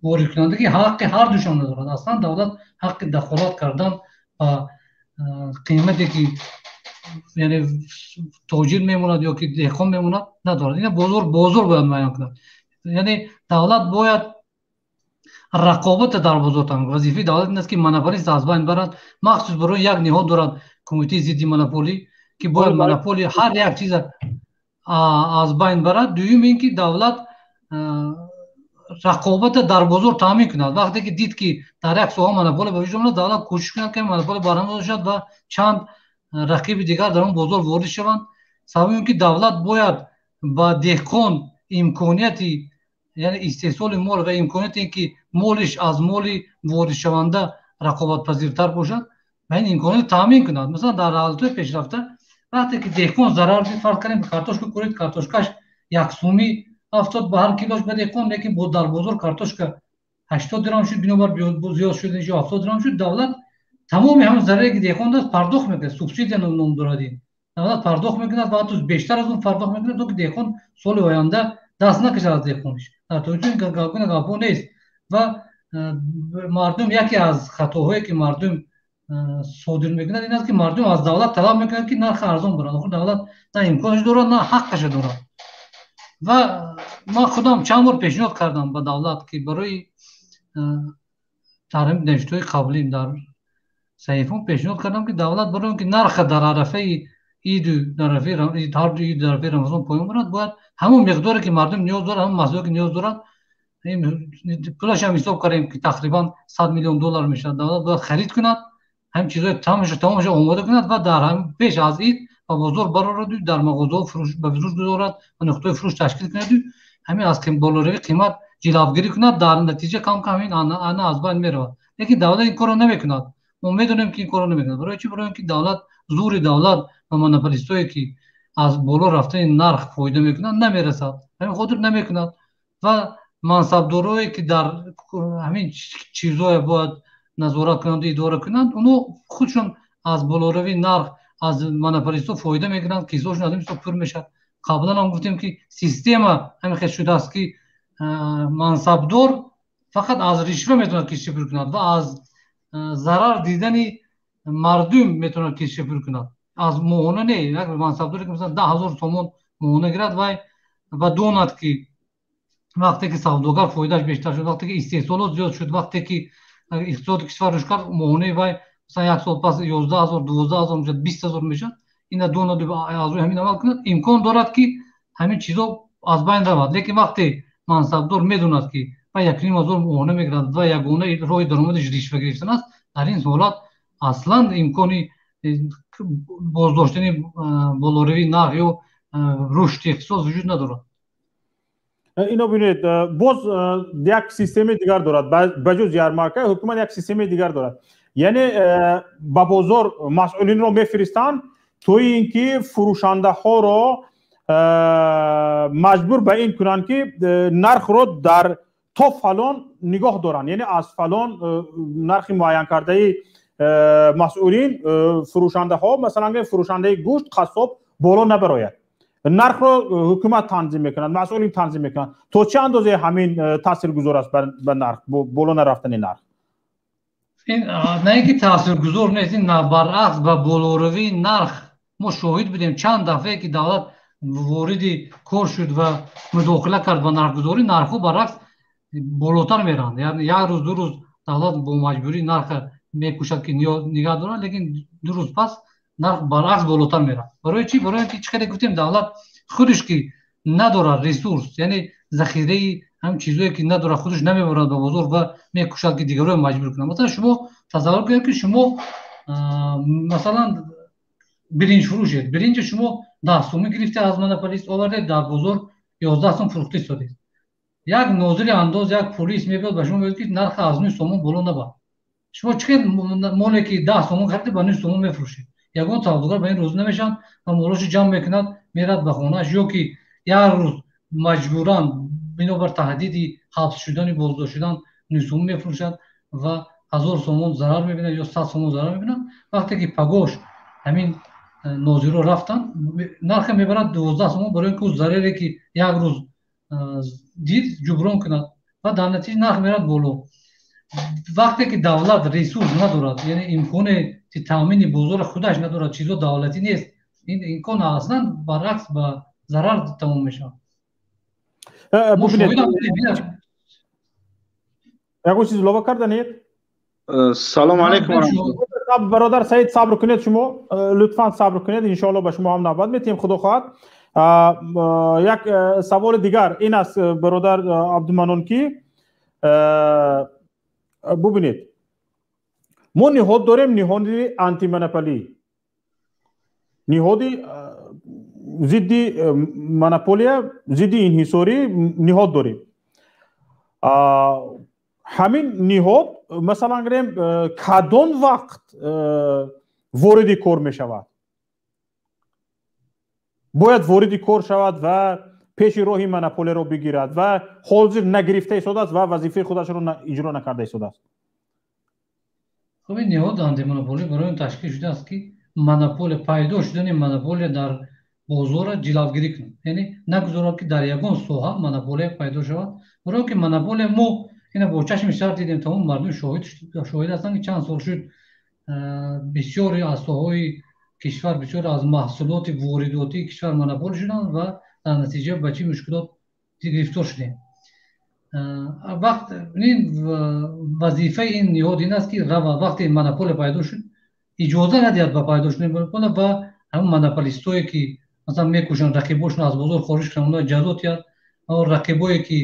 воридкунанда, ки ҳаққи ҳар душон надорад. Аслан давлат ҳаққи дахолат кардан ба қимате ки, яъне, тоҷир мемонад ё ки деҳқон мемонад, надорад. Ина бозор бояд муайян кунад, яъне давлат бояд рақобата дар бозор таъмин. Вазифаи давлат ин аст, ки монополист аз байн барад. Махсус барои як ниҳод дорад, Кумитаи зидди монополӣ, ки бояд монополия ҳар як чиза аз байн барад. Дуюм ин ки давлат рақобата дар бозор таъмин кунад. Вақте ки дид, ки дар як соҳа монополия ба вуҷуд омад, давлат кӯшиш кунад, ки монополия барҳам дода шавад ва чанд рақиби дигар дар он бозор ворид шаванд. Сабаби он ки давлат бояд ба деҳқон имконияти, яъне, истеҳсоли мол ва имконияти ин ки молиш аз моли воридшаванда рақобатпазиртар бошад ва ин имконият таъмин кунад. Масалан, дар ҳолатҳои пешрафта вақте ки деҳқон зарар дид, фарз кардем, картошка корид, картошкаш 1 сумӣ афтод ба ҳар килош ба деҳқон, лекин бо дар бозор картошка 80 дирам шуд, бинобар зиёд шуд, ё 70 дирам шуд, давлат тамоми ҳамон зараре ки деҳқон даст пардохт мекунад. Субсидия ном дорад ин. Давлат пардохт мекунад ва ҳатто бештар аз он пардохт мекунад, то ки деҳқон соли оянда даст накашад аз деҳқониш. Дар Тоҷикистон гуна гапҳо нест. Ва мардум, яке аз хатоҳое ки мардум содир мекунад, ин аст, ки мардум аз давлат талаб мекунад, ки нархи арзон барад. Охир давлат на имконаш дорад, на ҳаққаша дорад. Ва ман худам чанд бор пешниҳод кардам ба давлат, ки барои дар навиштаҳои қаблим дар саҳифаам пешниҳод кардам, ки давлат барои он ки нарха дар арафаи иду, дар арафаи ҳарду ид, дар арафаи Рамазон поён барад, бояд ҳамон миқдоре ки мардум ниёз дорад, ҳамон маҳсулоте ки ниёз дорад, пулашам ҳисоб кардем, ки тақрибан 100 миллион доллар мешавад, давлат бояд харид кунад, ҳамин чизҳои тамомаша омода кунад ва дар пеш аз ид ба бозор барораду дар мағозаҳо ба фурӯш гузорад ва нуқтаҳои фурӯш ташкил кунаду ҳамин аз болоравии қимат ҷилавгирӣ кунад. Дар натиҷа кам кам ин ана аз байн меравад. Лекин давлат ин корро намекунад. Мо медонем, ки ин корро намекунад. Барои чӣ? Барои он ки давлат, зури давлат ба монополистое ки аз боло рафтани нарх фоида мекунанд, намерасад. Ҳамин хотир намекунад. Ва мансабдорое ки дар ҳамин чизҳое бояд назорат кунанду идора кунанд, онҳо худшон аз болоравии нарх, аз монополистҳо фоида мегиранд, кисаҳошон аз ин ҳисоб пур мешавад. Қаблан ҳам гуфтем, ки система ҳамин хел шудааст, ки мансабдор Фақат аз ришва метавонад кисаша пур кунад ва аз зарар дидани мардум метавонад кисаша пур кунад. Аз моҳона не. Як мансабдоре ки масалан 10 000 сомон моҳона гирад, вай ва донад, ки вақте ки савдогар фоидааш бештар шуд, вақте ки истеҳсолот зиёд шуд, вақте ки иқтисоди кишвар рушд кард, моҳонаи вай масалан як сол пас 11 000, 12 000 мешавад, 20 000 мешавад. Ина донаду аз рӯи ҳамин амал кунад, имкон дорад, ки ҳамин чизо аз байн равад. Лекин вақте мансабдор медонад, ки ва 1,5 ҳазор моҳона мегирад ва ягона роҳи даромадаш ришва гирифтан аст, дар ин ҳолат аслан имкони боздоштани болоравии нарх ё рушди иқтисод вуҷуд надорад. Ино бинед, боз як системаи дигар дорад. Ба ҷуз ярмарка, ҳукумат як системаи дигар дорад, яъне ба бозор масъулинро мефиристанд, то ин ки фурӯшандаҳоро маҷбур ба ин кунанд, ки нархро дар то фалон нигоҳ доранд, яъне аз фалон нархи муайянкардаи масъулин фурӯшандаҳо, масалан, фурӯшандаи гӯшт, қассоб боло набарояд. Нархро ҳукумат танзим мекунад, масъулин танзим мекунанд. То чӣ андозе ҳамин таъсиргузор аст ба нарх, боло нарафтани нарх? Ин на ин ки таъсиргузор нест, ин баръакс ба болоравии нарх. Мо шоҳид будем, чанд дафъае ки давлат вориди кор шуд ва мудохила кард ба нархгузорӣ, нархҳо баръакс болотар мераванд. Яъне як рӯз, 2 рӯз давлат бо маҷбурӣ нарха мекӯшад, ки нигаҳ дорад, лекин 2 рӯз пас нарх баръакс болотар меравад. Барои чӣ? Барои ки чӣ хеле гуфтем, давлат худаш ки надорад ресурс, яъне захираи ҳам чизое ки надорад, худаш намебарад ба бозор ва мекӯшад, ки дигароро маҷбур кунад. Масалан, шумо тасаввур кунед, ки шумо масалан биринҷ фурӯшед. Биринҷи шумо 10 сомӣ гирифта аз монополист овардед, дар бозор 11 сом фурӯхта истодед. Як нозири андоз, як полис мебиёд, ба шумо мегӯяд, ки нарха аз 9 сомон боло набар. Шумо чӣ хел моле ки 10 сомон харидед, ба 9 сомон мефурӯшед? Ягон савдогар ба ин розӣ намешаванд ва молошо ҷамъ мекунад, мерад ба хонааш ё ки як рӯз маҷбуран бинобар таҳдиди ҳабс шудани, боздошт шудан 9 сомон мефурӯшад ва 1000 сомон зарар мебинад ё 100 сомон зарар мебинад. Вақте ки пагош ҳамин нозиро рафтанд, нарха мебарад 12 сомон, барои ин ки ӯ зараре ки як рӯз дид, ҷуброн кунад, ва дар натиҷа нарх мерад боло. Вақте ки давлат ресурс надорад, яъне имкони таъмини бозори худаш надорад, чизо давлатӣ нест, ин имкон аслан баръакс ба зарар тамом мешавад. Бубинед, ягон чиз илова карданед? Салому алайкум. Бародар Саид, сабр кунед, шумо лутфан сабр кунед, иншоалло ба шумо ҳам навбат метиҳем, худо хоҳад. Як саволи дигар ин аст, бародар Абдуманон, ки бубинед, мо ниҳод дорем, ниҳоди антимонополӣ, ниҳоди зидди монополия, зидди инҳисорӣ ниҳод дорем. Ҳамин ниҳод, масалан гирем, кадом вақт вориди кор мешавад, бояд вориди кор шавад ва пеши роҳи монополияро бигирад ва ҳозир нагирифта истодааст ва вазифаи худашро иҷро накарда истодааст? Хуб, ин ниҳод антимонополия барои он ташкил шудааст, ки монополия, пайдо шудани монополия дар бозорро ҷилавгирӣ кунад, яъне нагузорад, ки дар ягон соҳа монополия пайдо шавад. Барои ки монополия, мо ина бо чашми сар дидем, тамоми мардум шоҳид ҳастанд, ки чанд сол шуд бисёре аз соҳаҳои кишвар, бисёре аз маҳсулоти воридотии кишвар монополия шуданд ва дар натиҷа ба чӣ мушкилот гирифтор шудем. Вақт ин вазифаи ин ниҳод ин аст, ки равад, вақте монополия пайдо шуд, иҷоза надиҳад ба пайдо шудани монополия ва ҳамон монополистое ки масалан мекӯшанд рақибошон аз бозор хориҷ кунанд, онҳо ҷазо диҳад. Рақибое ки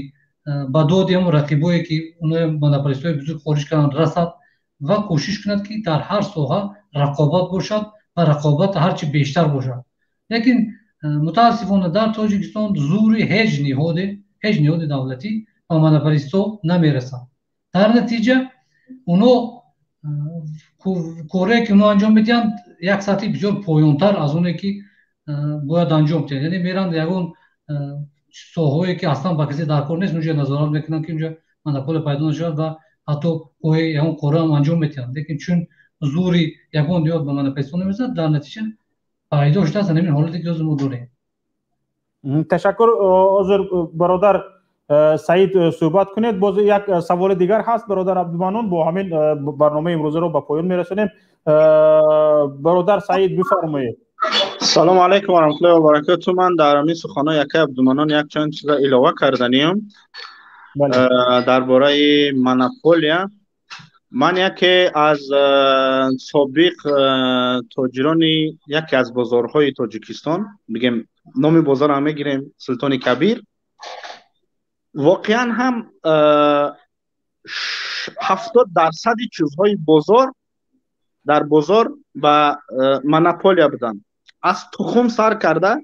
ба доди ҳамон рақибое ки онои монополистҳои бузург хориҷ карданд расад ва кӯшиш кунад, ки дар ҳар соҳа рақобат бошад ва рақобат ҳарчи бештар бошад. Лекин мутаассифона дар Тоҷикистон зури ҳеҷ ниҳоде, ҳеҷ ниҳоди давлатӣ ба монополистҳо намерасад. Дар натиҷа оно корое ки оно анҷом медиҳанд, як сатҳи бисёр поёнтар аз оне ки бояд анҷом диҳанд, яъне меранд ягон соҳаҳое ки аслан ба касе дар кор нест, унҷо назорат мекунанд, ки унҷо монополия пайдо нашавад ва ҳатто гоҳе ягон корам анҷом медиҳанд. Лекин чун зури ягон ниҳод ба монополистҳо намерасад, дар натиҷа пайдо шудааст ҳамин ҳолате ки ҳозир мо дорем. Ташаккур. Ҳозир бародар Саид, суҳбат кунед. Боз як саволи дигар ҳаст, бародар Абдуманон, бо ҳамин барномаи имрӯзаро ба поён мерасонем. Бародар Саид, бифармоед. Салому алайкум ва раҳматуллоҳи ва баракатуҳ. Ман дар ҳамин суханҳои акаи Абдуманон якчанд чиза илова карданиям дар бораи монополия. Ман яке аз собиқ тоҷирони яке аз бозорҳои Тоҷикистон, бигем, номи бозорро мегирем, Султони Кабир. Воқеан ҳам 70 дарсади чизҳои бозор дар бозор ба монополия буданд. Аз тухм сар карда,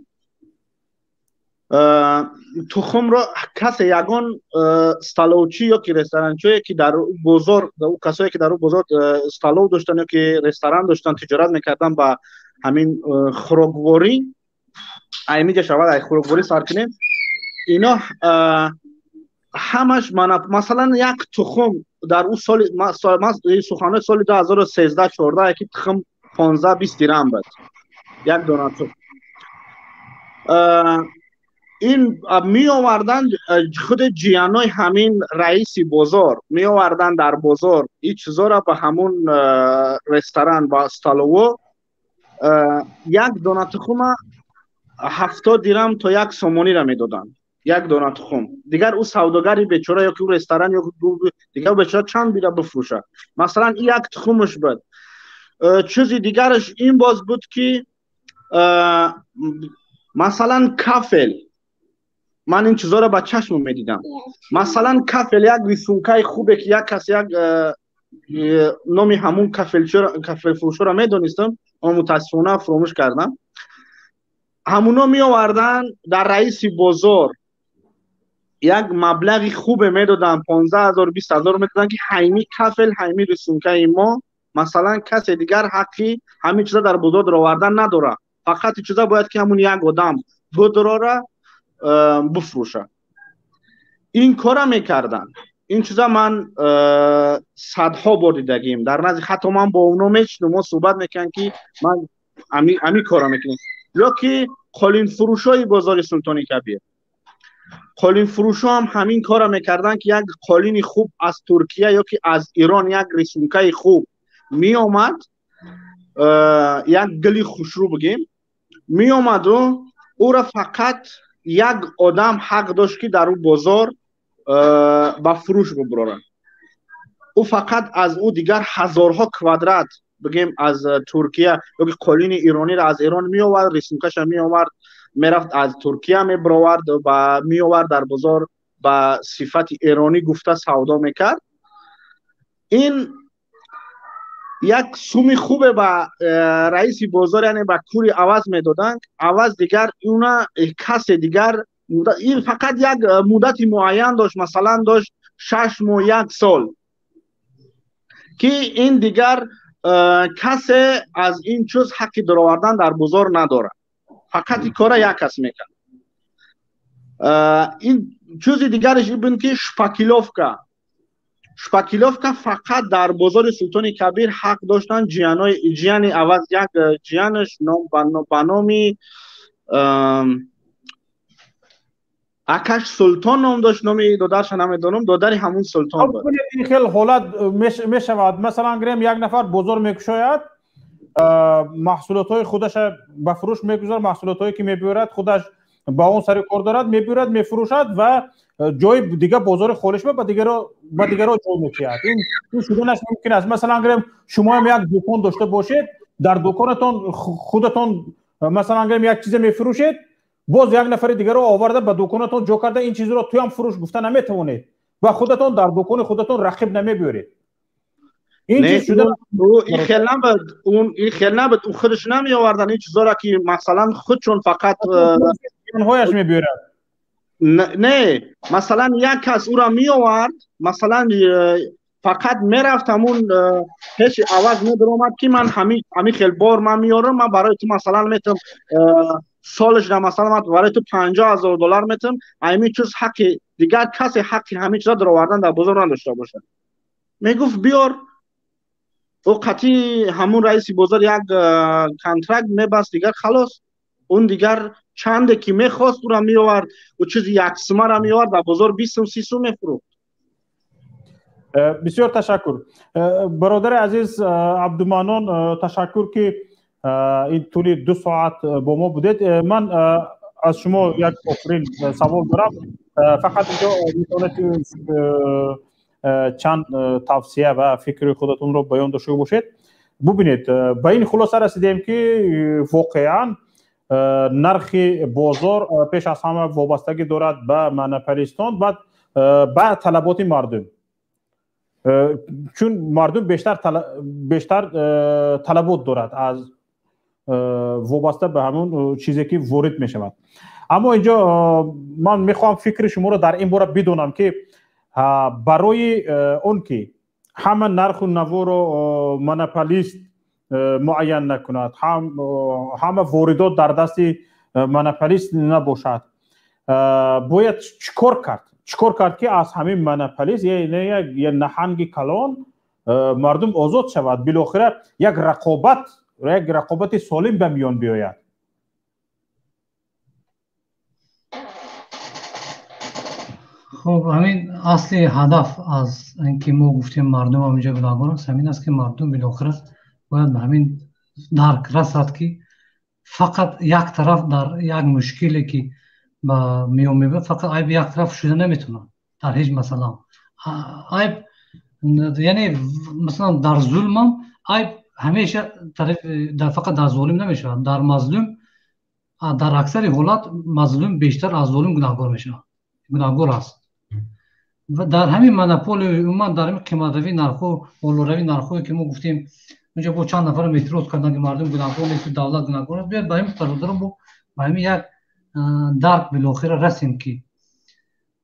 тухмро касе, ягон столовчӣ ё ки ресторанчое ки дар бозор, касое ки дар бозор столов доштанд ё ки ресторан доштанд, тиҷорат мекарданд ба ҳамин хӯрокворӣ, аймиҷа шавад, ай хӯрокворӣ сар кунем, ино ҳамаш, масалан, як тухм дар ӯ соли, суханои соли 2013, 14, яки тухм 15, 20 дирам буд, як дона тухм. Ин меоварданд, худи ҷиянои ҳамин раиси бозор меоварданд дар бозор ин чизоро ба ҳамун ресторан, ба столово. Як дона тухма 70 дирам то 1 сомониро медоданд, як дона тухм. Дигар ӯ савдогари бечора ё ки ӯ ресторан ё дигар бечора чанд бира бифурӯшад? Масалан, ин як тухмаш буд. Чизи дигараш ин боз буд, ки масалан, кафел. Ман ин чизоро ба чашмам медидам. Масалан, кафел, як рисункаи хубе, ки як кас, як номи ҳамун кафелфурӯшоро медонистам, аммо мутаассифона фуромӯш кардам. Ҳамуно меоварданд дар раиси бозор як маблағи хубе медоданд, 15 000, 20 000 медоданд, ки ҳайми кафел, ҳайми рисункаи мо. Масалан, касе дигар ҳаққи ҳамин чиза дар бозор даровардан надорад, фақат чиза бояд ки ҳамун як одам будрора, бифурӯшад. Ин кора мекарданд. Ин чиза ман садҳо бор дидагим дар назди, ҳатто ман бо оно мешинам, мо суҳбат мекунам, ки ман ами кора мекунем. Ё ки қолинфурӯшои бозори Султони Кабир, қолинфурӯшо ҳам ҳамин кора мекарданд, ки як қолини хуб аз Туркия ё ки аз Ирон, як рисункаи хуб меомад, як гили хушрӯ бигем, меомаду ӯро фақат як одам ҳақ дошт, ки дар ӯ бозор ба фурӯш бубурорад. Ӯ фақат аз ӯ дигар ҳазорҳо квадрат, бигем, аз Туркия ё ки қолини ирониро аз Эрон меовард, рисункаша меовард, мерафт аз Туркия мебировард ва меовард дар бозор, ба сифати эронӣ гуфта савдо мекард. Ин як суми хубе ба раиси бозор, яъне ба кури Аваз медоданд. Аваз дигар уна касе дигар, ин фақат як муддати муайян дошт, масалан, дошт 6 моҳ, як сол, ки ин дигар касе аз ин чиз ҳаққи даровардан дар бозор надорад, фақат ин кора як кас мекард. Ин чизи дигараш ин буд, ки шпаклёвка фақат дар бозори Султони Кабир ҳақ доштанд ҷиянои ҷияни Аваз. Як ҷиянаш ба номи акаш Султон ном дошт, номи додарша намедонам, додари ҳамун Султон буд. Ин хел ҳолат мешавад. Масалан, гирем, як нафар бозор мекушояд, маҳсулотҳои худаша ба фурӯш мегузорад, маҳсулотҳое ки мебиёрад, худаш ба он сари кор дорад, мебиёрад, мефурӯшад ва ҷои дига бозори холишба ба дигаро ҷой мекиҳад. Ин шуданаш мумкин аст. Масалан, гирем, шумоам як дукон дошта бошед, дар дуконатон худатон, масалан, гирем, як чизе мефурӯшед, боз як нафари дигаро оварда ба дуконатон ҷо карда, ин чизро туям фурӯш гуфта наметавонед ва худатон дар дукони худатон рақиб намебиёред. Ин хел набуд, ин хел набуд. Ӯ худаш намеовардан ин чизоро, ки масалан худшон фақат ҳояш мебиёрад. Не, масалан, як кас ӯро меовард, масалан, фақат мерафт ҳамун пеши Аваз медаромад, ки ман ҳами хел бор ман меорам, ман барои ту, масалан, метам солашда, масалан, ман барои ту 50 000 доллар метам. Ҳамин чиз ҳаққи дигар касе ҳаққи ҳамин чиза даровардан дар бозор надошта бошад. Мегуфт: биёр. Ӯ қатъи ҳамун раиси бозор як контракт мебаст, дигар халос, он дигар. Чанде ки мехост, ура меовард, ӯ чизи яксумара меовард, дар бозор 20 сум, 30 сум мефурӯхт. Бисёр ташаккур, бародари азиз Абдуманон, ташаккур, ки ин тӯли 2 соат бо мо будед. Ман аз шумо як охирин савол дорам фақат. Инҷо метавонед чанд тавсия ва фикри худатонро баён дошта бошед. Бубинед, ба ин хулоса расидем, ки воқеан нархи бозор пеш аз ҳама вобастагӣ дорад ба монополистон, баъд ба талаботи мардум, чун мардум бештар талабот дорад аз вобаста ба ҳамон чизе, ки ворид мешавад. Аммо инҷо ман мехоҳам фикри шуморо дар ин бора бидонам, ки барои он ки ҳама нарху наворо монополист муайян накунад, ҳама воридот дар дасти монополист набошад, бояд чӣ кор кард? Чӣ кор кард, ки аз ҳамин монополист, як наҳанги калон, мардум озод шавад, билохира як рақобат, як рақобати солим ба миён биёяд? Хуб, ҳамин асли ҳадаф аз ин ки мо гуфтем, мардум ҳаминҷо гунаҳгор аст, ҳамин аст, ки мардум билохира бояд ба ҳамин дарк расад, ки фақат як тараф дар як мушкиле, ки ба миён мебиёд, фақат айби як тараф шуда наметавонад дар ҳеҷ масъала. Айб, яъне масалан, дар зулмам айб ҳамеша фақат дар золим намешавад, дар мазлум. Дар аксари ҳолат мазлум бештар аз золим гунаҳгор мешавад, гунаҳгор аст. Ва дар ҳамин монополия, умуман дар ҳамин қиматравии нархҳо, болоравии нархҳое, ки мо гуфтем, онҷо бо чанд нафарам эътироз карданд, ки мардум гунаҳгор нест, давлат гунаҳгор аст. Биёед, ба ҳамин бародарон, мо ба ҳамин як дарк билохира расем, ки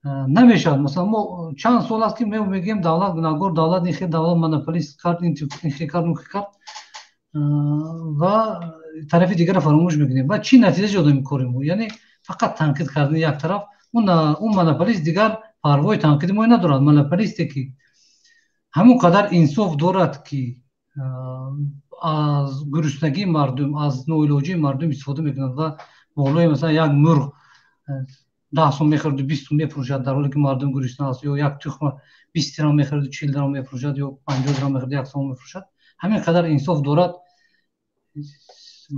намешавад. Масалан, мо чанд сол аст, ки мегӯем, давлат гунаҳгор, давлат ин хел, давлат монополист кард, ин хел кард, он хел кард, ва тарафи дигарро фаромӯш мекунем. Ва чӣ натиҷа дод ин кори мо? Яъне фақат танқид кардани як тараф, он монополист дигар парвои танқиди мо надорад. Монополисте, ки ҳамон қадар инсоф дорад, ки аз гуруснагии мардум, аз ноилоҷии мардум истифода мекунад ва болои масалан як мурғ 10 сум мехараду 20 сум мефурӯшад, дар ҳоле ки мардум гурусна аст, ё як тухма 20 дирам мехараду 40 дирам мефурӯшад, ё 50 дирам мехараду 1 сом мефурӯшад, ҳамин қадар инсоф дорад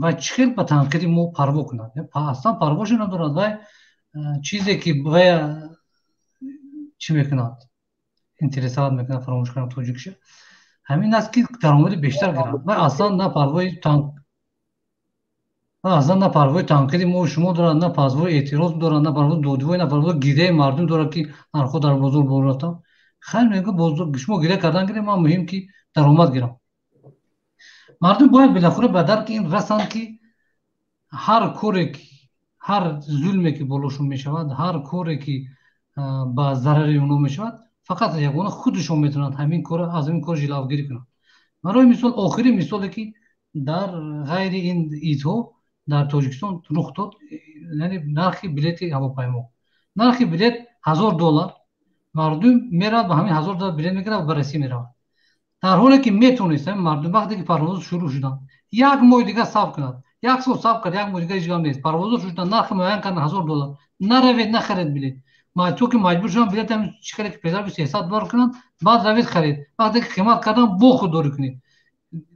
ва чӣ хел ба танқиди мо парво кунад? Аслан парвошо надорад. Вай чизе, ки вая чӣ мекунад, интересовать мекунад, фаромӯш кардам тоҷикиша, ҳамин аст, ки даромади бештар гирад. Вай аслан на парвои танқиди мо шумо дорад, на парвои эътироз дорад, на парвои додивой, на парвои гиряи мардум дорад, ки нархҳо дар бозор боло рафтанд. Хайр, мегӯ, шумо гиря кардан гирем, ман муҳим, ки даромад гирам. Мардум бояд билохира ба дарки ин расанд, ки ҳар коре ки, ҳар зулме, ки болошон мешавад, ҳар коре, ки ба зарари онҳо мешавад, фақат ягона худашон метавонанд ҳамин кор, аз ҳамин кор ҷилавгирӣ кунанд. Барои мисол, охирин мисоле, ки дар ғайри ин идҳо дар Тоҷикистон рух дод, яъне нархи билети ҳавопаймо. Нархи билет 1000 доллар. Мардум меравад, ба ҳамин 1000 доллар билет мегирад ва ба Россия меравад, дар ҳоле ки метавонист ҳамин мардум, вақте ки парвозҳо шурӯъ шуданд, як моҳи дигар сабр кунад. Як сол сабр кард, як моҳи дигар ҳеҷ гап нест. Парвозҳо шурӯъ шуданд, нархи муайян кардан 1000 доллар. Наравед, нахаред билет. То ки маҷбур шуданд, билет чӣ хеле ки пештар 300 доллар кунанд, баъд равед харед. Вақте ки қимат кардан, бо худдорӣ кунед.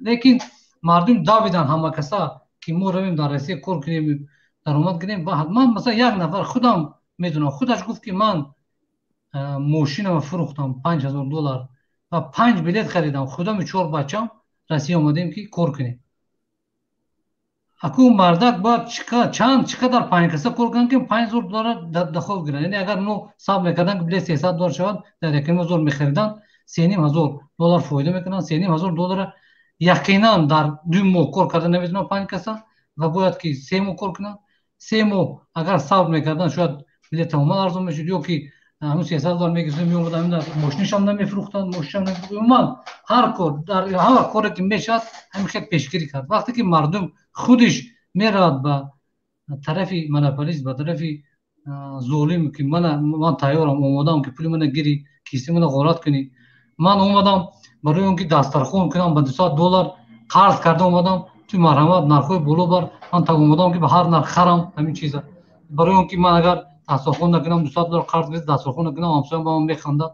Лекин мардум давиданд ҳама каса, ки мо равем дар Россия кор кунем, даромад гирем. Ва ман масалан як нафар худам медонам, худаш гуфт, ки ман мошинама фурӯхтам 5000 доллар ва панҷ билет харидам, худами чор бачам Россия омадем, ки кор кунем. Аку мардак бояд чанд, чӣ қадар панҷ каса кор кунанд, ки 5000 доллар доход гиранд? Яъне агар но сабр мекарданд, ки билет 300 доллар шавад, дар 1500 мехариданд, 3500 доллар фоида мекунанд. 3500 доллара яқинан дар 2 моҳ кор карда наметавонанд панҷ каса ва бояд ки 3 моҳ кор кунанд. 3 моҳ агар сабр мекарданд, шояд билет тамоман арзон мешуд, ё ки ҳамун 300 доллар мегирифтанд, меомаданд, мошинашам намефурӯхтанд, мошинашам. Умуман, ҳар кор, дар ҳама коре, ки мешавад, ҳамин хел пешгирӣ кард. Вақте ки мардум худиш меравад ба тарафи монополист, ба тарафи золим, ки мана ман тайёрам, омодаам, ки пули мана гирӣ, киси мана ғорат кунӣ, ман омадам барои он ки дастархон кунам, ба 200 доллар қарз карда омадам. Ту марҳамат, нархҳои боло бар, ман омодаам, ки ба ҳар нарх харам ҳамин чиза. Барои он ки ман агар дастархон накунам, 200 доллар қарз гирифт, дастархон накунам, ҳамсоям ба ман механдад.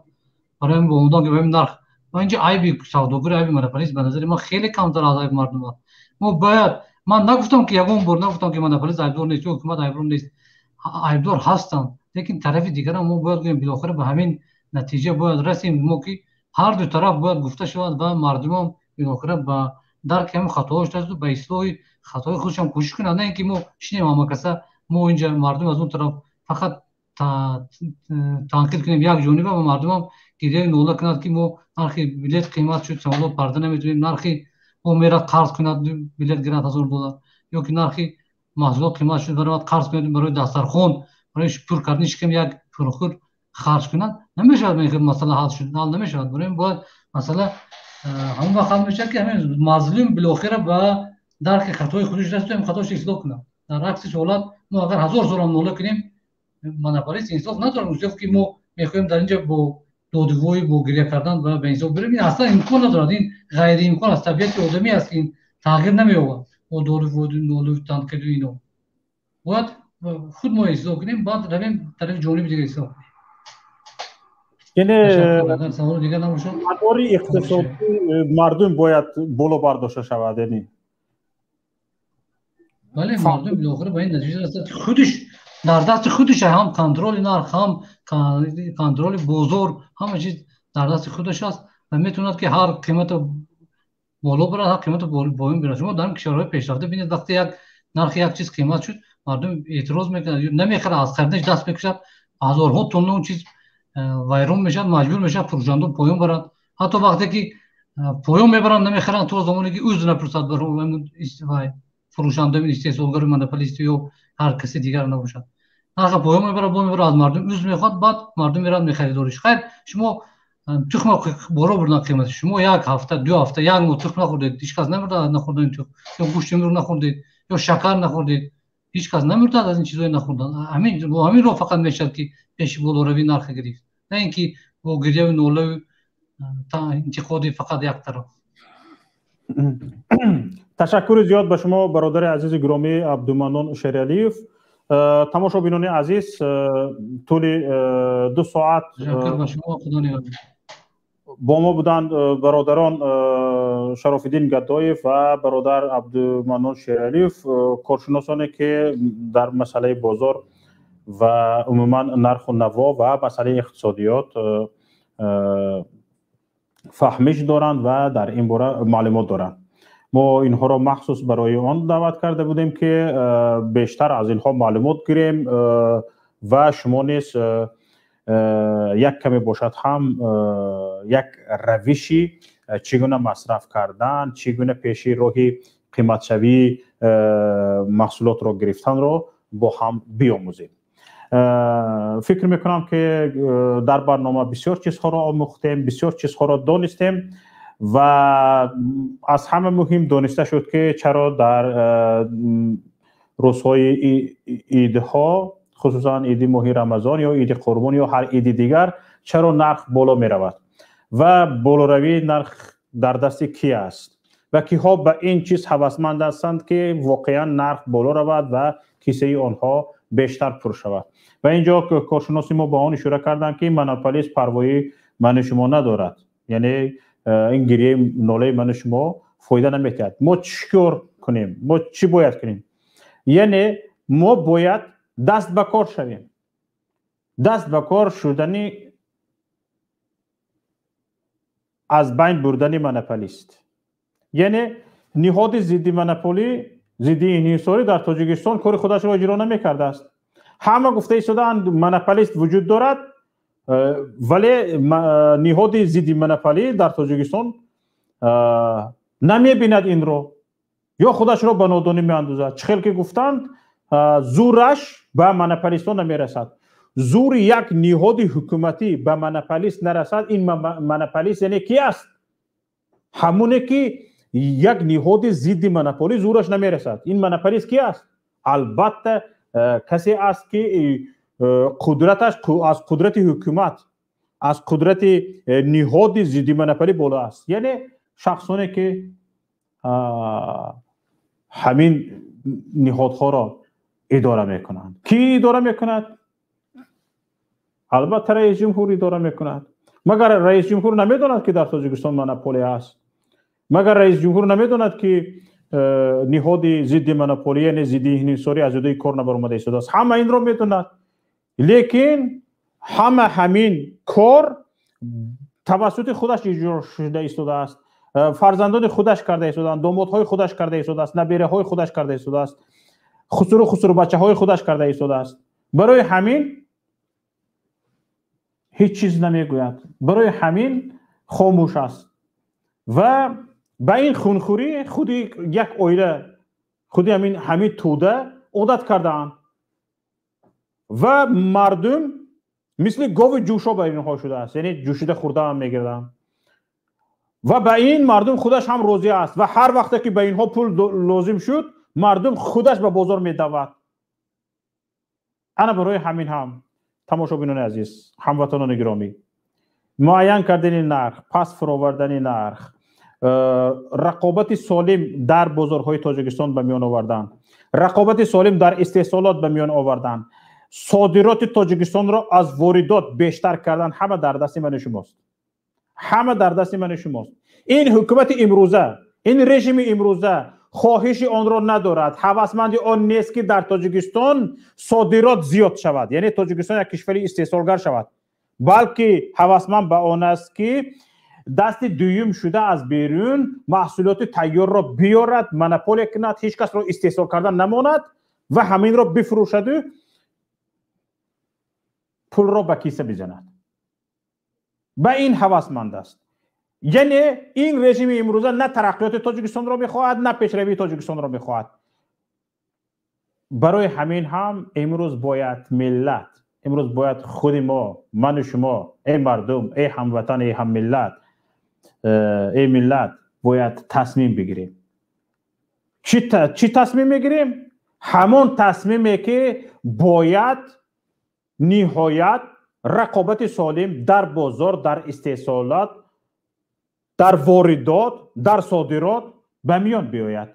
Барои ҳамин омодаам, ки ба ҳамин нарх. Ва инҷа айби савдогар, айби монополист ба назари ман хеле камтар аз айби мардум аст. Мо бояд, ман нагуфтам, ки ягон бор нагуфтам, ки монополист айбдор нест ё ҳукумат айбдор нест. Айбдор ҳастанд, лекин тарафи дигарам мо бояд гӯем, билохира ба ҳамин натиҷа бояд расем мо, ки ҳар ду тараф бояд гуфта шавад ва мардумам билохира ба дарки ҳамин хатоҳош расиду ба ислоҳи хатоҳои худшам кӯшиш кунанд, на ин ки мо шинем ҳамакаса, мо инҷа мардум аз он тараф фақат танқид кунем як ҷониба ва мардумам гиряю нола кунад, ки мо нархи билет қимат шуд, самолот парда наметавонем, нархи мо мерад қарз кунад, билет гирад 1000 доллар, ё ки нархи маҳсулот қимат шуд, барояд қарз кунад, барои дастархон, барои пур кардани шикам як пурхӯр харҷ кунад. Намешавад, масъала ҳал шуд, ҳал намешавад. Барои ин бояд масъала ҳамон вақт ҳал мешавад, ки ҳамин мазлум билохира ба дарки хатои худаш расиду ҳамин хатош ислоҳ кунад. Дар акси ҳолат мо агар ҳазор солам нола кунем, монополист инсоф надорад. Инсоф ки мо мехоҳем дар инҷа бо додугӯӣ, бо гиря кардан ба инсоф бирем, ин аслан имкон надорад, ин ғайриимкон аст. Табиати одамӣ аст, ин тағйир намеёбад бо додугӯӣ, нолу, танқиду. Ино бояд худ мо ислоҳ кунем, баъд равем тарафи ҷониби дигар ислоҳ кунем. Яъне агар саволи дигар набошад. Мадори иқтисодии мардум бояд боло бардошта шавад, яъне. Бале, мардум билохира ба ин натиҷа расад, худиш дар дасти худаш, ҳам контроли нарх, ҳам контроли бозор, ҳама чиз дар дасти худаш аст ва метавонад, ки ҳар қимато боло барад, ҳар қимато поён бирад. Шумо дар кишварҳои пешрафта бинед, вақте як нархи як чиз қимат шуд, мардум эътироз мекунад, намехарад, аз хариданаш даст мекушад, ҳазорҳо тонна он чиз вайрон мешавад, маҷбур мешавад фурӯшандо поён барад. Ҳатто вақте ки поён мебаранд, намехаранд то замоне ки узр напурсад фурӯшанда, истеҳсолгари монополист ё ҳар каси дигар набошад. Нарха поён мебарад, бо мебарад, аз мардум узр мехоҳад, баъд мардум меравад мехаридориш. Хайр, шумо тухма боло бурдан қимати, шумо як ҳафта, 2 ҳафта, як моҳ тухм нахӯрдед, ҳеҷ кас намурдад аз нахӯрдани тухм, ё гӯшти мурғ нахӯрдед, ё шакар нахӯрдед, ҳеҷ кас намурдад аз ин чизҳои нахӯрдан. Ҳамин бо ҳамин роҳ фақат мешавад, ки пеши болоравии нарха гирифт, на ин ки бо гиряву нолаву интиқоди фақат як тараф. Ташаккури зиёд ба шумо, бародари азизи гиромӣ Абдуманнон Шералиев. Тамошобинони азиз, тӯли 2 соат бо мо буданд бародарон Шарофиддин Гадоев ва бародар Абдуманнон Шералиев, коршиносоне ки дар масъалаи бозор ва умуман нарху наво ва масъалаи иқтисодиёт фаҳмиш доранд ва дар ин бора маълумот доранд. Мо инҳоро махсус барои он даъват карда будем, ки бештар аз инҳо маълумот гирем ва шумо низ як каме бошад ҳам як равиши чӣ гуна масраф кардан, чӣ гуна пеши роҳи қиматшавии маҳсулотро гирифтанро бо ҳам биомӯзем. Фикр мекунам, ки дар барнома бисёр чизҳоро омӯхтем, бисёр чизҳоро донистем ва аз ҳама муҳим дониста шуд, ки чаро дар рӯзҳои идҳо, хусусан иди моҳи Рамазон ё иди Қурбон ё ҳар иди дигар, чаро нарх боло меравад ва болоравии нарх дар дасти ки аст ва киҳо ба ин чиз ҳавасманд ҳастанд, ки воқеан нарх боло равад ва кисаи онҳо бештар пур шавад. Ва инҷо коршиноси мо ба он ишора карданд, ки монополист парвои ману шумо надорад, яъне ин гирияи нолаи ману шумо фоида наметиҳад. Мо чӣ кор кунем? Мо чӣ бояд кунем? Яъне мо бояд даст ба кор шавем. Даст ба кор шудани аз байн бурдани монополист, яъне ниҳоди зидди монополӣ, зидди инҳисорӣ дар Тоҷикистон кори худашро иҷро намекардааст. Ҳама гуфта истодаанд, монополист вуҷуд дорад, вале ниҳоди зидди монополӣ дар Тоҷикистон намебинад инро ё худашро ба нодонӣ меандозад. Чӣ хел ки гуфтанд, зӯраш ба монополистон намерасад. Зӯри як ниҳоди ҳукуматӣ ба монополист нарасад, ин монополист яъне ки аст? Ҳамоне ки як ниҳоди зидди монополӣ зӯраш намерасад, ин монополист ки аст? Албатта, касе аст, ки қудраташ аз қудрати ҳукумат, аз қудрати ниҳоди зидди монополӣ боло аст, яъне шахсоне ки Ҳамин ниҳодҳоро идора мекунанд. Кӣ идора мекунад? Албатта, раис ҷумҳур идора мекунад. Магар раис ҷумҳур намедонад, ки дар Тоҷикистон монополия аст? Магар раис ҷумҳур намедонад, ки ниҳоди зидди монополия, яъне зидди инҳисорӣ аз ҷудои кор набаромада истодааст? Ҳама инро медонад, лекин ҳама ҳамин кор тавассути худаш иҷро шуда истодааст, фарзандони худаш карда истодаанд, домодҳои худаш карда истодааст, набераҳои худаш карда истодааст, хусуру хусурбачаҳои худаш карда истодааст. Барои ҳамин ҳеҷ чиз намегӯяд, барои ҳамин хомӯш аст ва ба ин хунхӯрӣ худи як оила, худи ҳамин тӯда одат кардаанд ва мардум мисли гови ҷӯшо ба инҳо шудааст, яъне ҷӯшида хӯрдаам мегирданд ва ба ин мардум худаш ҳам розӣ аст. Ва ҳар вақте ки ба инҳо пул лозим шуд, мардум худаш ба бозор медавад. Ана барои ҳамин ҳам, тамошобинони азиз, ҳамватанони гиромӣ, муайян кардани нарх, паст фуровардани нарх, рақобати солим дар бозорҳои Тоҷикистон ба миён овардан, рақобати солим дар истеҳсолот ба миён овардан, содироти Тоҷикистонро аз воридот бештар кардан ҳама дар дасти ману шумост, ҳама дар дасти ману шумост. Ин ҳукумати имрӯза, ин режими имрӯза хоҳиши онро надорад, ҳавасманди он нест, ки дар Тоҷикистон содирот зиёд шавад, яъне Тоҷикистон як кишвари истеҳсолгар шавад, балки ҳавасманд ба он аст, ки дасти дуюм шуда аз берун маҳсулоти тайёрро биёрад, монополия кунад, ҳеҷ касро истеҳсол кардан намонад ва ҳаминро бифурӯшаду пулро ба киса бизанад. Ба ин ҳавасманд аст. Яъне ин режими имрӯза на тараққиёти Тоҷикистонро мехоҳад, на пешравии Тоҷикистонро мехоҳад. Барои ҳамин ҳам имрӯз бояд миллат, имрӯз бояд худи мо, ману шумо, эй мардум, эй ҳамватан, эй ҳаммиллат, эй миллат, бояд тасмим бигирем. Чӣ тасмим мегирем? Ҳамон тасмиме, ки бояд ниҳоят рақобати солим дар бозор, дар истеҳсолот, дар воридот, дар содирот ба миён биёяд,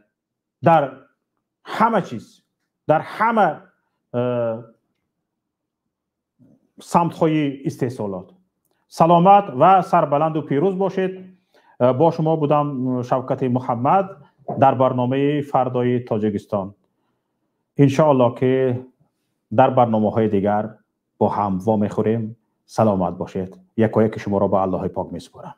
дар ҳама чиз, дар ҳама самтҳои истеҳсолот. Саломат ва сарбаланду пирӯз бошед. Бо шумо будам Шавкати Муҳаммад дар барномаи «Фардои Тоҷикистон». Иншоалло, ки дар барномаҳои дигар бо ҳам вомехӯрем. Саломат бошед. Якояки шуморо ба Аллоҳи пок месупорам.